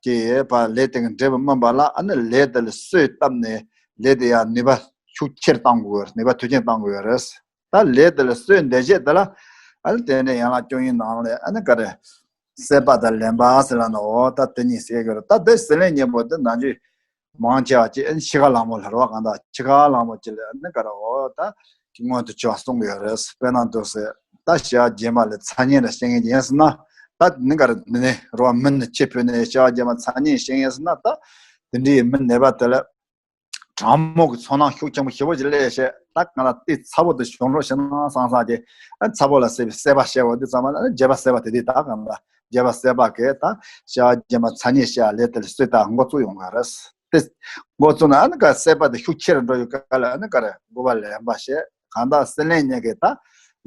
སྐྱེ་ཡས་པ་ལས་དེ་གི་འབྲས་བུ་སྨིན་པ་ལ་ཨ་ནི་ལས་དེ་ལ་གསོས་བཏབ་ནས་ལས་དེ་ཡང་ནུས་པ་ཤུགས་ཆེར་གཏང་དགོས་ཡོད་རེད། ནུས་པ་མཐུ་ཆེན་གཏང་དགོས་ཡོད་རེད། ད་ལས་དེ་ལ་གསོས་འདེབས་བྱེད་དེ་ལ་ཨ་ནི་རྟེན་འབྲེལ་ཡན་ལག་བཅུ་གཉིས་ནང་ལས་ཨ་ནི་ག་རེ། སྲེད་པ་དང་ལེན་པ་ཟེར་ལབ་ན། འོ་ད་དེ་གཉིས་ཟེར་གི་རེད། ད་དེ་ཟེར་ལེན་གཉིས་པོ་དེ་ནམ་རྒྱུན་མང་ཆེ་བ་ཅིག་ཨ་ནི་ཤེས་རབ་ལྷ་མོ་ལ་རེད་བ། གང་ལྟར་ཤེས་རབ་ལྷ་མོ་ཅིག་ལ་ཨ་ནི་ག་རེ་འོ་ད་ཅིག་མངོན་དུ་གྱུར་པ་གསུང་གི་ཡོད་རེད། དཔེར་ན་འདུག་ཟེར། ད་སྐྱེ་བ་རྗེས་མ་ལ་མཚན་ཉིད་ལ་སྐྱེ་མཁན་ཅིག་ཡིན་ཟེར་ན། ད་ནི་ག་རེ་འདི་ནས་རེད་བ། མི་ནི་ཆེ་ཕུད་ནས་སྐྱེ་བ་རྗེས་མ་མཚན་ཉིད་སྐྱེ་མཁན་ཟེར་ན། ད་དེ་འདྲའི་མི་ནད་པ་དེ་ལ་གྲང་མོ་གི་ཚོར་སྣང་ཤུགས་ཆེན་པོ་ཞེ་པོ་ཅིག་སླེབས་བྱས། ད་གང་ལ་དེ་ཚ་པོ་དེ་བྱུང་རོགས་བྱས་ན་བསམ་བསམ་གྱི་ཨ་ཚ་པོ་ལ་སྲེད་པའི་སྲེད་པ་བྱས་པ་དེ་ཙམ་པ་ལ་ཨ་བརྒྱད་པ་སྲེད་པ་དེ་དེ་ད་གང་ལ་བརྒྱད་པ་སྲེད་པ་གི་ད་སྐྱེ་བ་རྗེས་མ་མཚན་ཉིད་སྐྱེ་ཡག་ལས་དེ་ལ་གསོས་དེ་འགོ་བཙུགས་ཡོང་གི་རེད། དེ་འགོ་བཙུགས་ན་ཨ་ནི་ག་སྲེད་པ་དེ་ཤུགས་ཆེ་རུ་འགྲོ་ཡོང་ག་ལ་ཨ་ནི་ག་རེ་འགོག་པ་ལེན་པ་བྱས། གང་ལྟར་སྲེད་ལེན་གཉིས་ཀྱི་ད་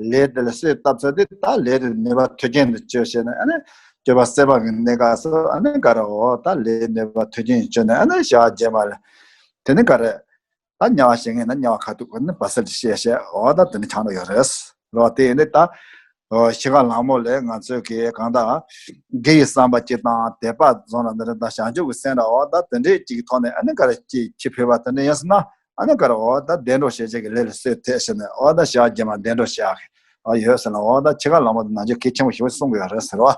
ལས་དེ་ལ་གསོས་བཏབ་ཚར་དུས་ད་ལས་དེ་ནུས་པ་མཐུ་ཆེན་དུ་བཅོས་བྱས་ནས་ཨ་ནི་སྤྱོད་པ་སྲེད་པ་གི་གནས་སྐབས་སུ་ཨ་ནི་ག་རེ་འོ་ད་ལས་ནུས་པ་མཐུ་ཆེན་བཅོས་ནས་ཨ་ནི་སྐྱེ་བ་རྗེས་མ་ལ་དེ་ནི་ག་རེ་ད་དམྱལ་བ་བྱེད་མཁན་ན་དམྱལ་བ་ཁ་ཐུག་གི་ནི་བར་སྲིད་དུ་སྐྱེ་བྱས། འོ་ད་དེ་ནི་ཆགས་འགྲོ་ཡོད་རེད་རོ། དེ་ཡིན་དུས་ད་འོ་ཤེས་རབ་ལྷ་མོ་ལས་ང་ཚོས་གི་གང་ལྟར་དགེ་བའི་བསམ་པ་ཅིག་དང་དད་པ་བཟུང་ལ་འདི་འདྲ་དང་བྱང་ཆུབ་ཀྱི་སེམས་ལ་འོ་ད་དེ་འདྲའི་ཅིག་གི་ཐོག་ནས་ཨ་ནི་ག་རེ་ཅིག་ཅིག་ཕུལ་བ་དེ་འདྲ་ཡིན་ཟེར་ན། ཨ་ནི་ག་རེ་འོ་ད་བདེ་འགྲོ་བྱེད་བྱེད་ཀྱི་ལས་ལ་གསོས་ཐེབས་ཟེར་ནས་འོ་ད་སྐྱེ་བ་རྗེས་མ་བདེ་འགྲོ་བྱེད་ཡག་གི་འོ་ཡོད་ཟེར་ན། འོ་ད་ཤེས་རབ་ལྷ་མོ་དེ་ནམ་རྒྱུན་གལ་ཆེན་པོ་ཞེ་པོ་གསུང་གི་ཡོད་རེད་ཟེར་བ།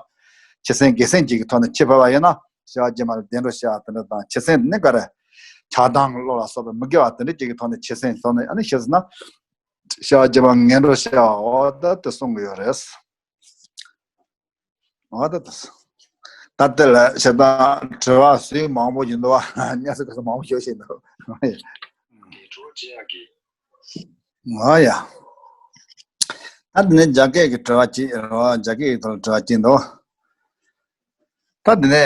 ཆོས་སེམས་དགེ་སེམས་ཅིག་གི་ཐོག་ནས་ཅིག་ཕུལ་བ་ཡིན་ན་སྐྱེ་བ་རྗེས་མ་ལ་བདེ་འགྲོ་བྱེད་ཡག་དེ་འདྲ་དང་། ཆོས་སེམས་ནི་ག་རེ་ཆགས་སྡང་གི་བློ་ལ་སོགས་པའི་མི་དགེ་བ་དེ་འདྲ་ཅིག་གི་ཐོག་ནས་ཆོས་སེམས་ཐོག་ནས་ཨ་ནི་ཤི་ཟེར་ན། སྐྱེ་བ་རྗེས་མ་ངན་འགྲོ་བྱེད་ཡག་འོ་ད་དེ་གསུང་གི་ཡོད་རེད། འོ་ད་དེ། ད་དེ་ལ་ཞེ་དྲག་དྲི་བ་ཞིག་མང་པོ་ཡིན་འདུག་བ། གནས་ཚུལ་ག་ཚོད་མང་པོ་ཞིག་བཤད་འདུག་འོ་ཡ། ད་དེ་ནས་རྒྱ་སྐད་ཀྱི་དྲི་བ་གཅིག་རེད་བ། རྒྱ་སྐད་ཀྱི་ཐོག་ལ་དྲི་བ་གཅིག་འདུག་ད་དེ་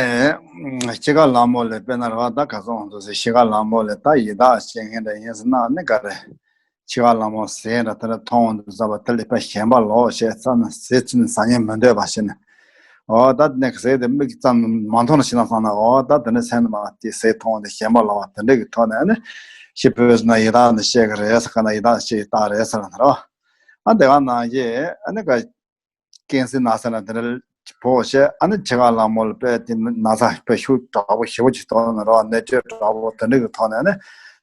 ནས་ཤེས་རབ་ལྷ་མོ་ལ་དཔེར་ན་རེད་བ། ད་ག་ཚོད་འདུག་ཟེར། ཤེས་རབ་ལྷ་མོ་ལ་ད་ཡི་དྭགས་བྱེད་མཁན་འདྲ་ཡིན་ཟེར་ན་ནི་ག་རེ། ཤེས་རབ་ལྷ་མོ་ཟས་འདྲ་དེ་འདྲ་མཐོང་འོང་དུས་ཙམ་པ་དེ་ལ་དཔེ་ཞེན་པ་ལོག་བྱས་ཙམ་ན་ཟས་ཚུལ་ནི་ཟ་སྙིང་མི་འདོད་པ་ཞིག་ནི། འོ་ད་དེ་ནས་ཟས་དེ་མིག་ཙམ་མ་མཐོང་ན་ཞིག་ན་བསམ་ན། འོ་ད་དེ་ནས་སེམས་ནང་དེ་ཟས་མཐོང་དེ་ཞེན་པ་ལོག་པ་དེ་འདྲ་གི་ཐོག་ནས་ནི་ཤི་བོས་ན་ཡི་དྭགས་ནི་བཤད་གི་རེད་ཟེར་ག་ན་ཡི་དྭགས་བཤད་ཡི་དྭགས་རེད་ཟེར་ལ་ན་རོ། ཨ་དེ་ག་ནང་བཞིན་ཨ་ནི་ག་ཀན་སི་ན་ཚ་ན་དེ་འདྲ་ཕོག་བྱས། ཨ་ནི་ཤེས་རབ་ལྷ་མོ་ལ་དཔེ་དེ་ན་ཚ་དཔེ་ཤུགས་དྲག་པོ་ཞེ་པོ་ཅིག་ཐོག་ནས་རོ། ནད་བཅོས་དྲག་པོ་དེ་འདྲ་གི་ཐོག་ནས་ནི་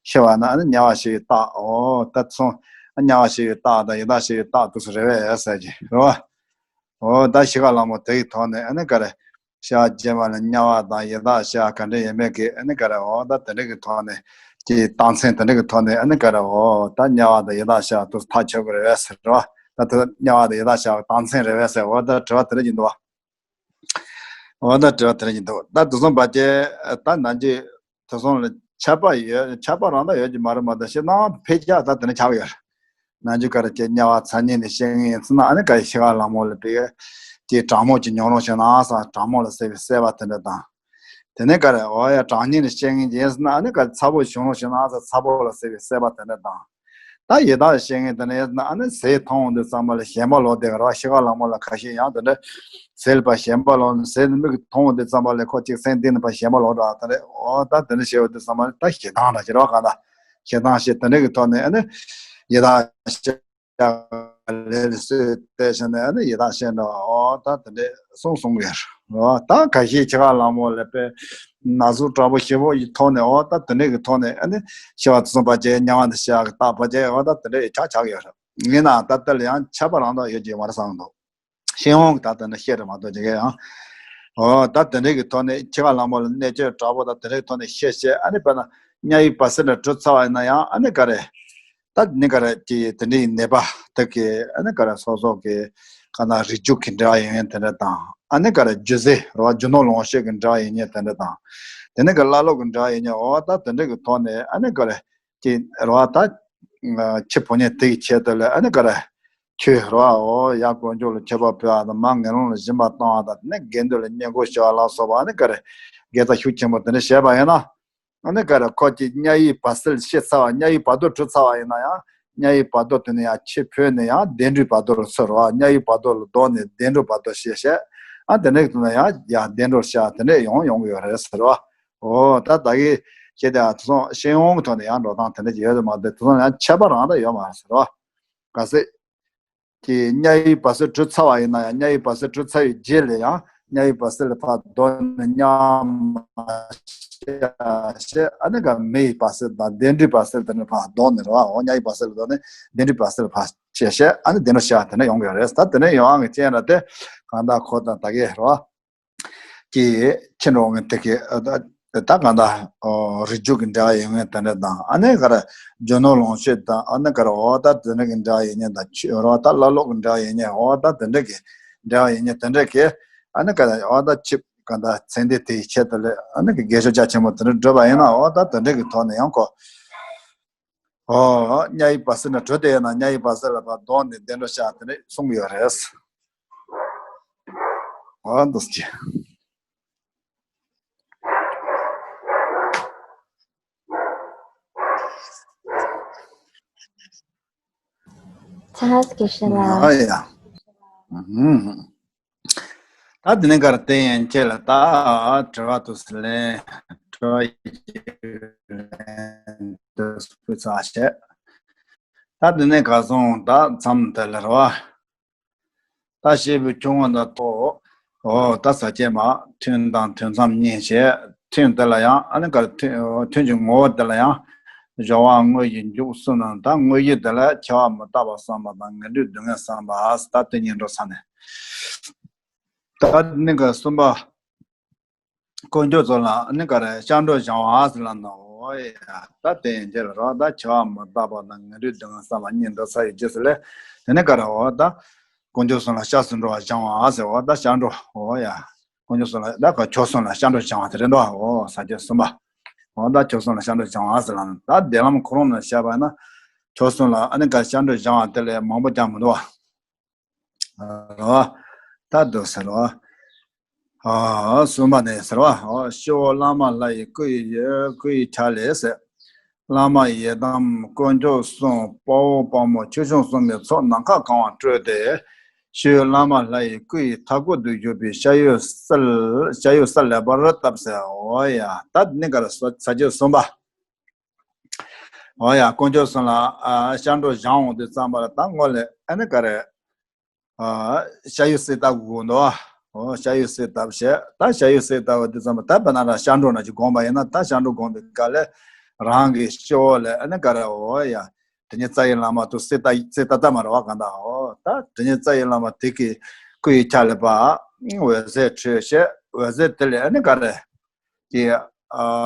ཤི་བ་ན་ཨ་ནི་དམྱལ་བ་ཤི་བའི་རྟགས། འོ་ད་སོང་ཨ་དམྱལ་བ་ཤི་བའི་རྟགས་དང་ཡི་དྭགས་ཤི་བའི་རྟགས་དེ་ཚོ་རེད་པས་ཟེར་གྱི་རོ། འོ་ད་ཤེས་རབ་ལྷ་མོ་དེ་གི་ཐོག་ནས་ཨ་ནི་ག་རེ། ཤེས་རབ་རྗེས་མ་ལ་དམྱལ་བ་དང་ཡི་དྭགས་ཤི་བ་ག་འདྲ་ཡོད་མེད་ཀྱི་ཨ་ནི་ག་རེ་འོ་ད་དེ་འདྲ་གི་ཐོག་ནས་ཀྱི་རྟགས་མཚན་དེ་འདྲ་གི་ཐོག་ནས་ཨ་ནི་ག་རེ་འོ་ད་དམྱལ་བ་དང་ཡི་དྭགས་ཤི་བ་དེ་ཐག་ཆོད་གི་རེད་པས་ཟེར་རོ། ད་དེ་དམྱལ་བ་དང་ཡི་དྭགས་ཤི་བ་རྟགས་མཚན་རེད་པས་ཟེར། འོ་ད་དྲི་བ་དེ་འདྲ་ཡིན་འདུག་བ། འོ་ད་དྲི་བ་དེ་འདྲ་ཡིན་འདུག་ད་དེ་སོང་བ་ཅེ་ད་ནང་ཆོས་དེ་སོང་ལ་ཁྱབ་པ་ཡོད། ཁྱབ་པ་རང་ད་ཡོད་ཀྱི་མ་རེད་མ་གཏོགས་ཤེས་ནང་ཕལ་ཆེར་ད་དེ་འདྲ་ཆགས་ཡོད། ནང་ཆོས་ག་རེ་ཅེ་དམྱལ་བ་མཚན་ཉིད་ནས་བཤད་ངེས་ཡིན་ཚེ་ན་ཨ་ནི་ག་ཤེས་རབ་ལྷ་མོ་ལ་དཔེ་ཀྱི་གྲང་མོ་ཅིག་མྱོང་རོགས་བྱས་ན་ཟེར། གྲང་མོ་ལ་སྲེད་པའི་སྲེད་པ་དེ་འདྲ་དང་། དེ་ནས་ག་རེ་འོ་ཡ་གྲང་ཉིད་ནས་བཤད་ངེས་ཅིག་ཡིན་ཟེར་ན་ཨ་ནི་ག་ཚ་པོ་བྱུང་རོགས་བྱས་ན་ཟེར། ཚ་པོ་ལ་སྲེད་པའི་སྲེད་པ་དེ་འདྲ་དང་། ད་ཡི་དྭགས་བཤད་ངེས་དེ་འདྲ་ཡིན་ཟེར་ན་ཨ་ནི་ཟས་མཐོང་འོང་དུས་ཙམ་པ་ལ་ཞེན་པ་ལོག་བསྡད་ཀྱི་རེད་བ། ཤེས་རབ་ལྷ་མོ་ལ་ཁ་ཤས་ཡང་དེ་འདྲ་ཟས་ལ་ཕར་ཞེན་པ་ལོག་ཟས་མིག་གིས་མཐོང་འོང་དུས་ཙམ་པ་ལ་ཁོ་གཅིག་སེམས་གཏིང་ནས་ཕར་ཞེན་པ་ལོག་འགྲོ་བ་དེ་འདྲ། འོ་ད་དེ་འདྲ་བྱས་འོང་དུས་ཙམ་པ་ལ་ད་ཞེ་སྡང་འདྲ་ཅིག་རེད་བ། གང་ལྟར་ཞེ་སྡང་ཞེ་དེ་འདྲ་གི་ཐོག་ནས་ཨ་ནི་ཡི་དྭགས་ལས་ལ་གསོས་ཏེ་བྱས་ནས་ཨ་ནི་ཡི་དྭགས་བཤད་འགྲོ། འོ་ད་དེ་འདྲས་གསུངས་གསུང་གི་ཡོད་རེད། ད་ག་ཤེད་ཁྱེད་རང་ལ་མོ་ལ་དཔེ་ན་ཟུག་དྲག་པོ་ཞེ་པོ་ཡི་ཐོག་ནས་འོ་ད་དེ་འདྲས་ཀྱི་ཐོག་ནས་ཨ་ནི་ཤི་བ་གསུངས་པ་བྱས། དམྱལ་བ་འདི་ཤི་ཡག་གི་རྟགས་པ་བྱས། འོ་ད་དེ་འདྲས་ཆགས་ཆགས་ཡོད་རེད། ཡིན་ནའང་ད་ལྟ་ལ་ཡང་ཁྱད་པར་རང་དག་ཡོད་ཀྱི་མ་རེད་བསམ་འདུག། ཤེས་ཡོན་གྱི་ད་ལྟ་ནི་བཤད་རེད་མ་གཏོགས་ཅི་གས་ཡང་། འོ་ད་དེ་འདྲའི་གི་ཐོག་ནས་ཁྱི་ཁ་ལ་མོ་ལ་གནས་སྤྱོད་དྲག་པོ་དང་དེ་འདྲའི་ཐོག་ནས་བཤད་བཤད་ཨ་ནི་དཔེར་ན་ཉ་ཡི་བ་སི་ལ་གྲུ་ཚ་བ་ཡིན་ན་ཡང་ཨ་ནི་ག་རེ། ད་ནི་ག་རེ་ཀྱི་དེ་འདྲའི་ནད་པ་དག་གི་ཨ་ནི་ག་རེ་སོ་སོ་གི་ག་ན་རིགས་རྒྱུད་ཀྱི་འབྲེལ་བ་ཡོད་ཡོད་དེ་འདྲ་དང་ཨ་ནི་ག་རེ་རྒྱུ་ཟས་རོ་རྒྱུ་ནོར་ལོངས་སྤྱོད་ཀྱི་འབྲེལ་བ་ཡོད་ཡོད་དེ་འདྲ་དང་། དེ་ནི་ག་བླ་ལོག་གི་འབྲེལ་བ་ཡོད་ཡོད་འོ་ད་དེ་འདྲའི་གི་ཐོག་ནས་ཨ་ནི་ག་རེ། ཀྱི་རེ་བ་ད། ཁྱི་ཕོ་ཉ་དེ་ཡི་ཆེད་དུ་ལ་ཨ་ནི་ག་རེ། ཁྱོད་རེ་བ་འོ་ཡ་དཀོན་མཆོག་ལ་མཆོད་པ་ཕུལ་བ་དང་མ་ངན་སློང་ལ་སྦྱིན་པ་གཏོང་བ་དང་དེ་ནས་དགེ་འདུན་ལ་བསྙེན་བཀུར་ཞུ་བ་ལ་སོགས་པ་ཨ་ནི་ག་རེ། དགེ་རྩ་ཤུགས་ཆེན་པོ་དེ་འདྲ་བྱས་པ་ཡིན་ན། ཨ་ནི་ག་རེ་ཁོ་ཀྱི་ཉ་ཡི་བ་སིལ་ཤི་ཚ་བ་ཉ་ཡི་བ་དོ་གྲུ་ཚ་བ་ཡིན་ན་ཡང་ཉ་ཡི་བ་དོ་དེ་ནས་ཡང་ཁྱི་ཕོ་ནས་ཡང་བདེ་འགྲོའི་བ་དོ་ལ་ཚུར་རེ་བ་ཉ་ཡི་བ་དོ་ལ་བསྡོངས་ནས་བདེ་འགྲོའི་བ་དོ་ཞེས་བཤད། ཨ་དེ་འདྲ་གི་དུས་ན་ཡང་ཡང་བདེ་འགྲོར་བཤད་དེ་འདྲ་ཡོང་ཡོང་གི་ཡོད་རེད་ཟེར་བ། ཨོ་ད་ད་གི་ཁྱེད་དེ་དུ་སོང་ཤེས་ཡོན་གྱི་ཐོག་ནས་ཡང་འགྲོ་སྟངས་དེ་འདྲ་ཅིག་ཡོད་དེ་མ་རེད་དུ་སོང་ཡང་ཁྱད་པར་རང་ད་ཡོད་མ་རེད་ཟེར་བ། གལ་སྲིད་ཀྱི་ཉ་ཡི་བ་སིལ་གྲུ་ཚ་བ་ཡིན་ན་ཡང་ཉ་ཡི་བ་སིལ་གྲུ་ཚ་བའི་རྗེས་ལ་ཡང་ཉ་ཡི་བ་སིལ་ལ་ཕར་བསྡོངས་ནས་ཉ་མ་ཤ་ཤ་ཨ་ནི་ག་མེ་ཡི་བ་སིལ་དང་བདེ་འགྲོའི་བ་སིལ་དེ་ནས་ཕར་བསྡོངས་ནས་རེད་བ། འོ་ཉ་ཡི་བ་སིལ་ལ་བསྡོངས་ནས་བདེ་འགྲོའི་བ་སིལ་ཕར་ཤ་ཤ་ཨ་ནི་བདེ་འགྲོ་ཤ་དེ་ནས་ཡོང་གི་ཡོད་རེད། ད་དེ་ནས་ཡོང་བ་གི་རྐྱེན་ར་དེ་གང་ལྟར་ཁོ་དང་ད་གའི་རེད་བ། ཀྱི་ཁྱི་འགྲོ་ངན་དེ་གི་ད་གང་ལྟར་རིགས་རྒྱུད་ཀྱི་འབྲེལ་བ་ཡོད་ངན་དེ་འདྲ་དང་ཨ་ནི་ག་རེ་རྒྱུ་ནོར་ལོངས་སྤྱོད་དང་ཨ་ནི་ག་རེ་འོ་ད་དེ་འདྲ་གི་འབྲེལ་བ་ཡོད་ངན་དང་ཆོས་རོ་ད་བླ་ལོག་གི་འབྲེལ་བ་ཡོད་ངན་འོ་ད་དེ་འདྲ་གི་འབྲེལ་བ་ཡོད་ངན་དེ་འདྲ་གི་ཨ་ནི་ག་རེ་འོ་ད་ཆིབས་གང་ལྟར་ཚན་སྡེ་དེ་ཡི་ཆེད་དུ་ལས་ཨ་ནི་གི་དགེ་སྦྱོར་རྒྱ་ཆེན་པོ་དེ་འདྲ་བསྒྲུབས་པ་ཡིན་ན་འོ་ད་དེ་འདྲ་གི་ཐོག་ནས་ཡང་ཁོ། ཨོ། ཉ་ཡི་བ་སི་ན་གྲོ་དེ་ཡོད་ན་ཉ་ཡི་བ་སི་ལ་ཕར་བསྡོངས་ནས་བདེ་འགྲོ་ཤ་དེ་ནས་གསུང་གི་ཡོད་རེད། ཨོ་འདུག་ཅེ། ཚ་ཧ་སྐད་ཤ་ལ། ཨ་ཡ། ད་དེ་ནས་གར་བལྟས་ཡན་ཆད་ལ་ད་དྲི་བ་དུ་སི་ལེན་དྲི་བ་ཡིག་ལེན་དུ་སྤུས་ཚགས་བྱས། ད་དེ་ནས་གར་སོང་ད་མཚམས་དེ་ལ་རེད་བ། ད་ཤེས་བུ་ཆུང་བ་ད་ཐོ་འོ་ད་ས་ཆེན་མ་ཐུན་དང་ཐུན་མཚམས་གཉིས་བྱས་ཐུན་དེ་ལ་ཡང་ཨ་ནི་གར་ཐུན་ཐུན་གྱི་ངོ་བོ་དེ་ལ་ཡང་སྦྱོར་བ་དངོས་ཀྱི་མཇུག་གསུམ་ནང་ད་དངོས་གཞི་དེ་ལ་འཆི་བ་མི་རྟག་པ་བསམ་པ་དང་ངན་འགྲོའི་སྡུག་བསྔལ་བསམ་པ་ད་དེ་གཉིས་འགྲོ་ས་ནས། ད་ནི་ག་གསུམ་པ། དཀོན་མཆོག་ཚོ་ལ་ནི་ག་རེ་སྐྱབས་འགྲོ་སྦྱང་བ་ཟེར་ལ་ནི་འོ་ཡ་ད་དེ་ཡན་ཆད་ལ་རོ་ད་འཆི་བ་མི་རྟག་པ་དང་ངན་འགྲོའི་སྡུག་བསྔལ་བསམ་པ་གཉིས་འགྲོ་ས་ཡོད་ཅེས་ཟེར་ལས་དེ་ནི་ག་རེ་འོ་ད་དཀོན་མཆོག་གསུམ་ལ་སྐྱབས་སུ་འགྲོ་བ་སྦྱང་བ་ཟེར་འོ་ད་སྐྱབས་འགྲོ་འོ་ཡ་དཀོན་མཆོག་གསུམ་ལ་ད་ག་མཆོག་གསུམ་ལ་སྐྱབས་འགྲོ་སྦྱང་བ་དེ་རེད་འདུག་འོ་ས་བཅད་གསུམ་པ་འོ་ད་མཆོག་གསུམ་ལ་སྐྱབས་འགྲོ་སྦྱང་བ་ཟེར་ལ་ནི་ད་དེ་ལམ་ཁོ་རང་ལ་བཤད་པ་ཡིན་ན་མཆོག་གསུམ་ལ་ཨ་ནི་ག་སྐྱབས་འགྲོ་སྦྱང་བ་དེ་ལས་མང་པོ་ཀྱང་མི་འདུག་བ། རོ། ད་དུ་ཟེར་རོ། ཨ་གསུམ་པ་ནས་ཟེར་བ། ཨོ་སྤྱི་བོ་བླ་མ་ལྷ་ཡི་སྐུ་ཡི་སྐུ་ཡི་ཆ་ལས་ཟེར། བླ་མ་ཡི་དམ་དཀོན་མཆོག་གསུམ་དཔའ་བོ་དཔའ་མོ་ཆོས་སྐྱོང་གསུམ་གྱི་ཚོགས་ནམ་མཁའ་གང་བར་སྤྲོས་ཏེ། སྤྱི་བོ་བླ་མ་ལྷ་ཡི་སྐུ་ཡི་མཐའ་སྐོར་དུ་བཞུགས་པའི་ཤ་ཡོད་སིལ་ཤ་ཡོད་སིལ་ལེ་བར་བཏབ་ཟེར། ཨོ་ཡ་ད་ནི་ག་ར་ས་ས་བཅད་གསུམ་པ། འོ་ཡ་དཀོན་མཆོག་གསུམ་ལ་ཨ་སྐྱབས་འགྲོ་སྦྱང་འོང་དུས་ཙམ་པ་ལ་ད་སྔོན་ལ་ཨ་ནི་ག་རེ་ཨ་ཤ་ཡོད་སིལ་བཏབ་དགོས་འདུག་འོ་ཤ་ཡོད་སིལ་བཏབ་བྱས་ད་ཤ་ཡོད་སིལ་བཏབ་པ་དུས་ཙམ་པ་ད་བེ་ན་ར་སྐྱབས་འགྲོ་ན་ཅིག་དགོངས་པ་ཡིན་ན་ད་སྐྱབས་འགྲོ་དགོངས་པའི་སྐབས་ལ་རང་གི་སྤྱི་བོ་ལ་ཨ་ནི་ག་རེ་འོ་ཡ་དེ་ཉིད་རྩ་བའི་བླ་མ་དུ་སིལ་བཏབ་སིལ་བཏབ་བཏབ་མ་རེད་བ་གང་ལྟར་འོ་ད་དེ་ཉིད་རྩ་བའི་བླ་མ་དེ་གི་སྐུ་ཡི་ཆ་ལ་ཕར་འོད་ཟེར་འཕྲོས་བྱས་འོད་ཟེར་དེ་ལས་ཨ་ནི་ག་རེ། ཀྱི་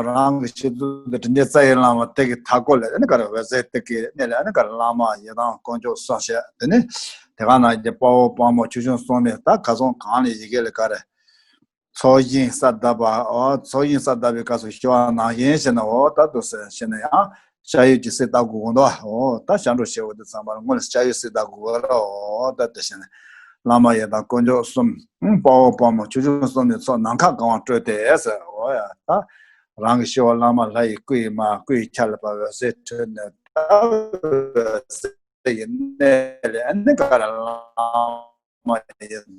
རང་གི་ཆེད་དུ་དྲིན་ཅན་རྩ་བའི་བླ་མ་དེ་གི་མཐའ་སྐོར་ལ་ཨ་ནི་ག་རེ་འོད་ཟེར་དེ་གི་གནས་ལ་ཨ་ནི་ག་རེ་བླ་མ་ཡི་དམ་དཀོན་མཆོག་གསུམ་བྱས་དེ་ནི་དེ་ག་ནང་གི་དཔའ་བོ་དཔའ་མོ་ཆོས་སྐྱོང་གསུམ་ནི་ད་ཁ་སང་གང་ལས་ཡི་གེ་ལ་ག་རེ་ཚོགས་ཞིང་ས་བརྡབས་པ་འོ་ཚོགས་ཞིང་ས་བརྡབས་པའི་སྐབས་སུ་ཞུ་བ་ནང་བཞིན་བྱས་ན་འོ་ད་དུ་ཟེར་བྱས་ན་ཡང་ཤ་ཡོད་ཀྱི་སིལ་བཏབ་དགོས་འདུག་འོ་ད་སྐྱབས་འགྲོ་བྱེད་འོ་དེ་ཚང་མར་སྔོན་ལ་ཤ་ཡོད་སིལ་བཏབ་དགོས་ར་འོ་ད་དེ་བྱས་ན་བླ་མ་ཡི་དམ་དཀོན་མཆོག་གསུམ་དཔའ་བོ་དཔའ་མོ་ཆོས་སྐྱོང་གསུམ་ནི་ཚོགས་ནམ་མཁའ་གང་བར་སྤྲོས་ཏེ་ཟེར་འོ་ཡ་ད་རང་གི་སྤྱི་བོ་བླ་མ་ལྷ་ཡི་སྐུ་ཡི་མ་སྐུ་ཡི་ཆ་ལ་ཕར་འོད་ཟེར་འཕྲོས་ནས་ད་འོད་ཟེར་ཡི་གནས་ལས་ཨ་ནི་ག་རེ་བླ་མ་ཡི་དམ་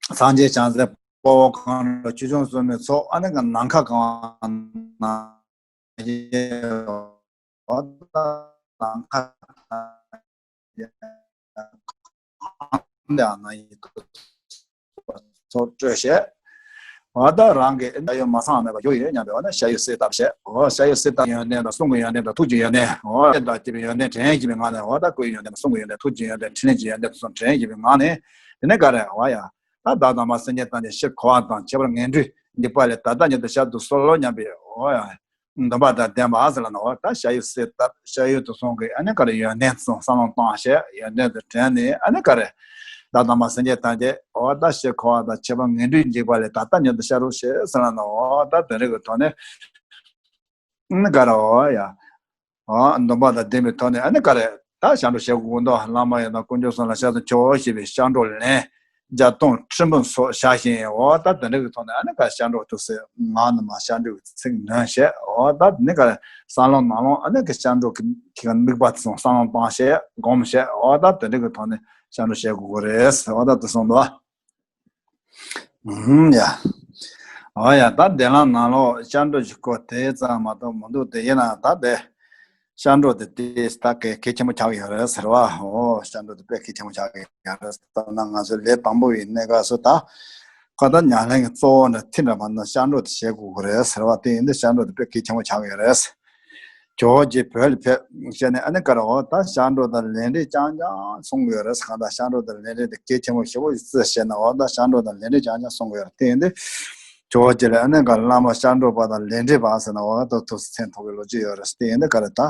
སངས་རྒྱས་བྱང་སེམས་དཔའ་བོ་གང་རུ་ཆོས་སྐྱོང་གསུམ་གྱི་ཚོགས་ཨ་ནི་ག་ནམ་མཁའ་གང་ན་ཡེ་བ་ནམ་མཁའ་གང་ན་ཡེ་ཚོགས་སྤྲོས་བྱས། འོ་ད་རང་གི་ཨ་ཡོད་མ་ཚང་མེད་པ་ཡོད་ཡོད་སྙམ་པའི་འོ་ན་ཤ་ཡོད་གསེར་ལྟ་བུ་བྱས། འོ་ཤ་ཡོད་གསེར་ལྟ་བུའི་ཡོན་ཏན་དང་གསུང་གི་ཡོན་ཏན་དང་ཐུགས་ཀྱི་ཡོན་ཏན། འོ་དེ་དང་བཅས་པའི་ཡོན་ཏན་དྲན་བཞིན་པའི་ངང་ནས་འོ་ད་སྐུའི་ཡོན་ཏན་དང་གསུང་གི་ཡོན་ཏན་ཐུགས་ཀྱི་ཡོན་ཏན་ཕྲིན་ལས་ཀྱི་ཡོན་ཏན་དེ་ཚོ་དྲན་བཞིན་པའི་ངང་ནས། དེ་ནས་ག་རེ་འོ་ཡ། ད་བདག་དང་མ་སེམས་ཅན་ཐམས་ཅད་ཕྱིར་འཁོར་བ་དང་ཁྱད་པར་ངན་འགྲོའི་འཇིགས་པ་ལས་ད་ལྟ་ཉིད་དུ་བསྐྱབ་ཏུ་གསོལ་ལོ་སྙམ་པའི་འོ་ཡ། འདུན་པ་དང་ལྡན་པ་ཟེར་ལ་ནོ། ད་ཤ་ཡོད་གསེར་ལྟ་ཤ་ཡོད་དུ་སོང་གི་ཨ་ནི་ག་རེ་ཡོན་ཏན་གསུམ་བསམ་བློ་བཏང་བྱས་ཡོན་ཏན་དུ་དྲན་ནས་ཨ་ནི་ག་རེ། བདག་དང་མ་སེམས་ཅན་ཐམས་ཅད་འོ་ད་ཕྱིར་འཁོར་བ་དང་ཁྱད་པར་ངན་འགྲོའི་འཇིགས་པ་ལས་ད་ལྟ་ཉིད་དུ་བསྐྱབ་རོགས་བྱེད་ཟེར་ལ་ནོ། འོ་ད་དེ་རིགས་ཀྱི་ཐོག་ནས་ཨ་ནི་ག་རེ་འོ་ཡ། འོ་འདུན་པ་དང་ལྡན་པའི་ཐོག་ནས་ཨ་ནི་ག་རེ། ད་སྐྱབས་འགྲོ་བྱེད་དགོས་འདུག་བླ་མ་ཡི་དང་དཀོན་མཆོག་གསུམ་ལ་སྐྱབས་སུ་མཆིའོ་ཞེས་པའི་སྐྱབས་འགྲོ་ལན་བརྒྱ་སྟོང་ཁྲི་འབུམ་སོགས་བྱ་ཞིང་འོ་ད་དེ་འདྲ་གི་ཐོག་ནས་ཨ་ནི་ག་སྐྱབས་འགྲོ་ཐུགས་སྲས་ངག་ནས་མར་སྐྱབས་འགྲོའི་ཚིག་ནོན་བྱས། འོ་ད་དེ་ནི་ག་བསམ་བློ་ནང་ལོགས་ཨ་ནི་ག་སྐྱབས་འགྲོ་གི་གི་དམིགས་པ་ཚོ་བསམ་བློ་བཏང་བྱས་སྒོམ་བྱས། འོ་ད་དེ་འདྲ་གི་ཐོག་ནས་སྐྱབས་འགྲོ་བྱེད་དགོས་ཀྱི་རེད། འོ་ད་དེ་གསུངས་འདུག་ཨུམ་ཡ། འོ་ཡ། ད་འདི་ལ་ནང་ལོགས་སྐྱབས་འགྲོ་གི་སྐོར་དེ་ཙམ་མ་གཏོགས་མི་འདུག་དེ་ཡིན་ན་ད་དེ་སྐྱབས་འགྲོ་དེ་དེ་ད་གལ་གལ་ཆེན་པོ་ཆགས་ཀྱི་ཡོད་རེད་ཟེར་བ། འོ་སྐྱབས་འགྲོ་དེ་དཔེ་གལ་ཆེན་པོ་ཆགས་ཀྱི་ཡོད་རེད། ད་ན་ང་ཚོའི་ལས་དང་པོ་ཡི་གནས་སྐབས་སུ་ད་ཁོ་ད་ཉམས་ལེན་གྱི་གཙོ་བོ་འདྲ་མཐིལ་འདྲ་མ་ན་སྐྱབས་འགྲོ་དེ་བྱེད་དགོས་ཀྱི་རེད་ཟེར་བ། དེ་ཡིན་དུས་སྐྱབས་འགྲོ་དེ་དཔེ་གལ་ཆེན་པོ་ཆགས་ཀྱི་ཡོད་རེད། ཇོ་བོ་རྗེ་བོད་ལ་ཕེབས་བྱས་ནས་ཨ་ནི་ག་རེ་འོ་ད་སྐྱབས་འགྲོ་དང་ལས་འབྲས་རྐྱང་རྐྱང་གསུང་གི་ཡོད་རེད། གང་ལྟར་སྐྱབས་འགྲོ་དང་ལས་འབྲས་དེ་གལ་ཆེན་པོ་ཞེ་པོ་ཞིག་བརྩི་བྱས་ན་འོ་ད་སྐྱབས་འགྲོ་དང་ལས་འབྲས་རྐྱང་རྐྱང་གསུང་གི་ཡོད་རེད། དེ་ཡིན་དུས་ཇོ་བོ་རྗེ་ལ་ཨ་ནི་ག་བླ་མ་སྐྱབས་འགྲོ་པ་དང་ལས་འབྲས་པ་ཟེར་ན་འོ་ད་ཐུགས་སུ་མཚན་ཐོགས་པའི་ལོ་རྒྱུས་ཡོད་རེད། དེ་ཡིན་དུས་ག་རེ་ད་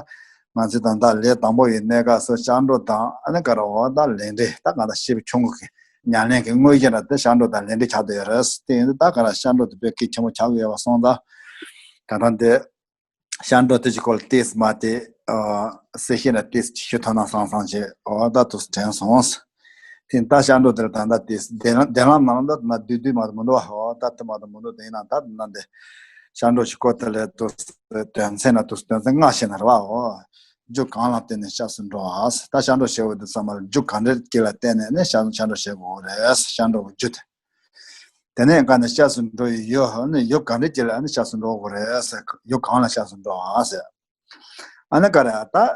ང་ཚོས་ད་ལྟ་ལས་དང་པོ་ཡི་གནས་སྐབས་སུ་སྐྱབས་འགྲོ་དང་ཨ་ནི་ག་རེ་འོ་ད་ལས་འབྲས་ད་གང་ལྟར་སྐྱེས་བུ་ཆུང་ངུ་གི་ཉམས་ལེན་གྱི་དངོས་གཞི་འདྲ་དེ་སྐྱབས་འགྲོ་དང་ལས་འབྲས་ཆགས་བསྡད་ཡོད་རེད། དེ་ཡིན་དུས་ད་ག་རེ་སྐྱབས་འགྲོ་དེ་དཔེ་གལ་ཆེན་པོ་ཆགས་ཀྱི་ཡོད་པ་སོང་ཙང་ད་ལྟ་འདི། སྐྱབས་འགྲོ་དེ་ཅིག་སྐོར་ཏོག་ཙམ་དེ་གསལ་བཤད་ལ་ཏོག་ཙམ་ཞུ་ཐུབ་ན་བསམ་བསམ་བྱས། འོ་ད་ཐུགས་སུ་དྲན་སོང་། དེ་ད་སྐྱབས་འགྲོ་དེར་ད་ལྟ་དེ་བདེ་ལམ་བདེ་ལམ་ནང་ལ་ད་ན་བསྡུས་བསྡུས་མ་གཏོགས་མི་འདུག་ཨོ་ད་དེ་མ་གཏོགས་མི་འདུག་དེ་ཡིན་ན་ད་ན་འདི་སྐྱབས་འགྲོ་ཞིག་སྐོར་དེ་ལ་ཏོག་ཙམ་དོན་ཚན་ལ་ཏོག་ཙམ་དོན་ཚན་ལྔ་བཤད་ན་རེད་བ། འོ་རྒྱུ་གང་ལ་བརྟེན་ནས་སྐྱབས་སུ་འགྲོ་བ། ད་སྐྱབས་འགྲོ་བྱེད་འོས་དེ་ཚང་མ་ལ་རྒྱུ་གང་འདྲ་ཅིག་ལ་བརྟེན་ནས་ནི་སྐྱབས་འགྲོ་བྱེད་དགོས་རེད། སྐྱབས་འགྲོ་གི་རྒྱུ་དེ། དེ་ནས་ག་ནས་སྐྱབས་སུ་འགྲོ་ཡི་ཡོད། ཨ་ནི་ཡུལ་ག་འདྲ་ཅིག་ལ་ཨ་ནི་སྐྱབས་སུ་འགྲོ་དགོས་རེད་ཟེར། ཡུལ་གང་ལ་སྐྱབས་སུ་འགྲོ་བ་ཟེར། ཨ་ནི་ག་རེ་ད།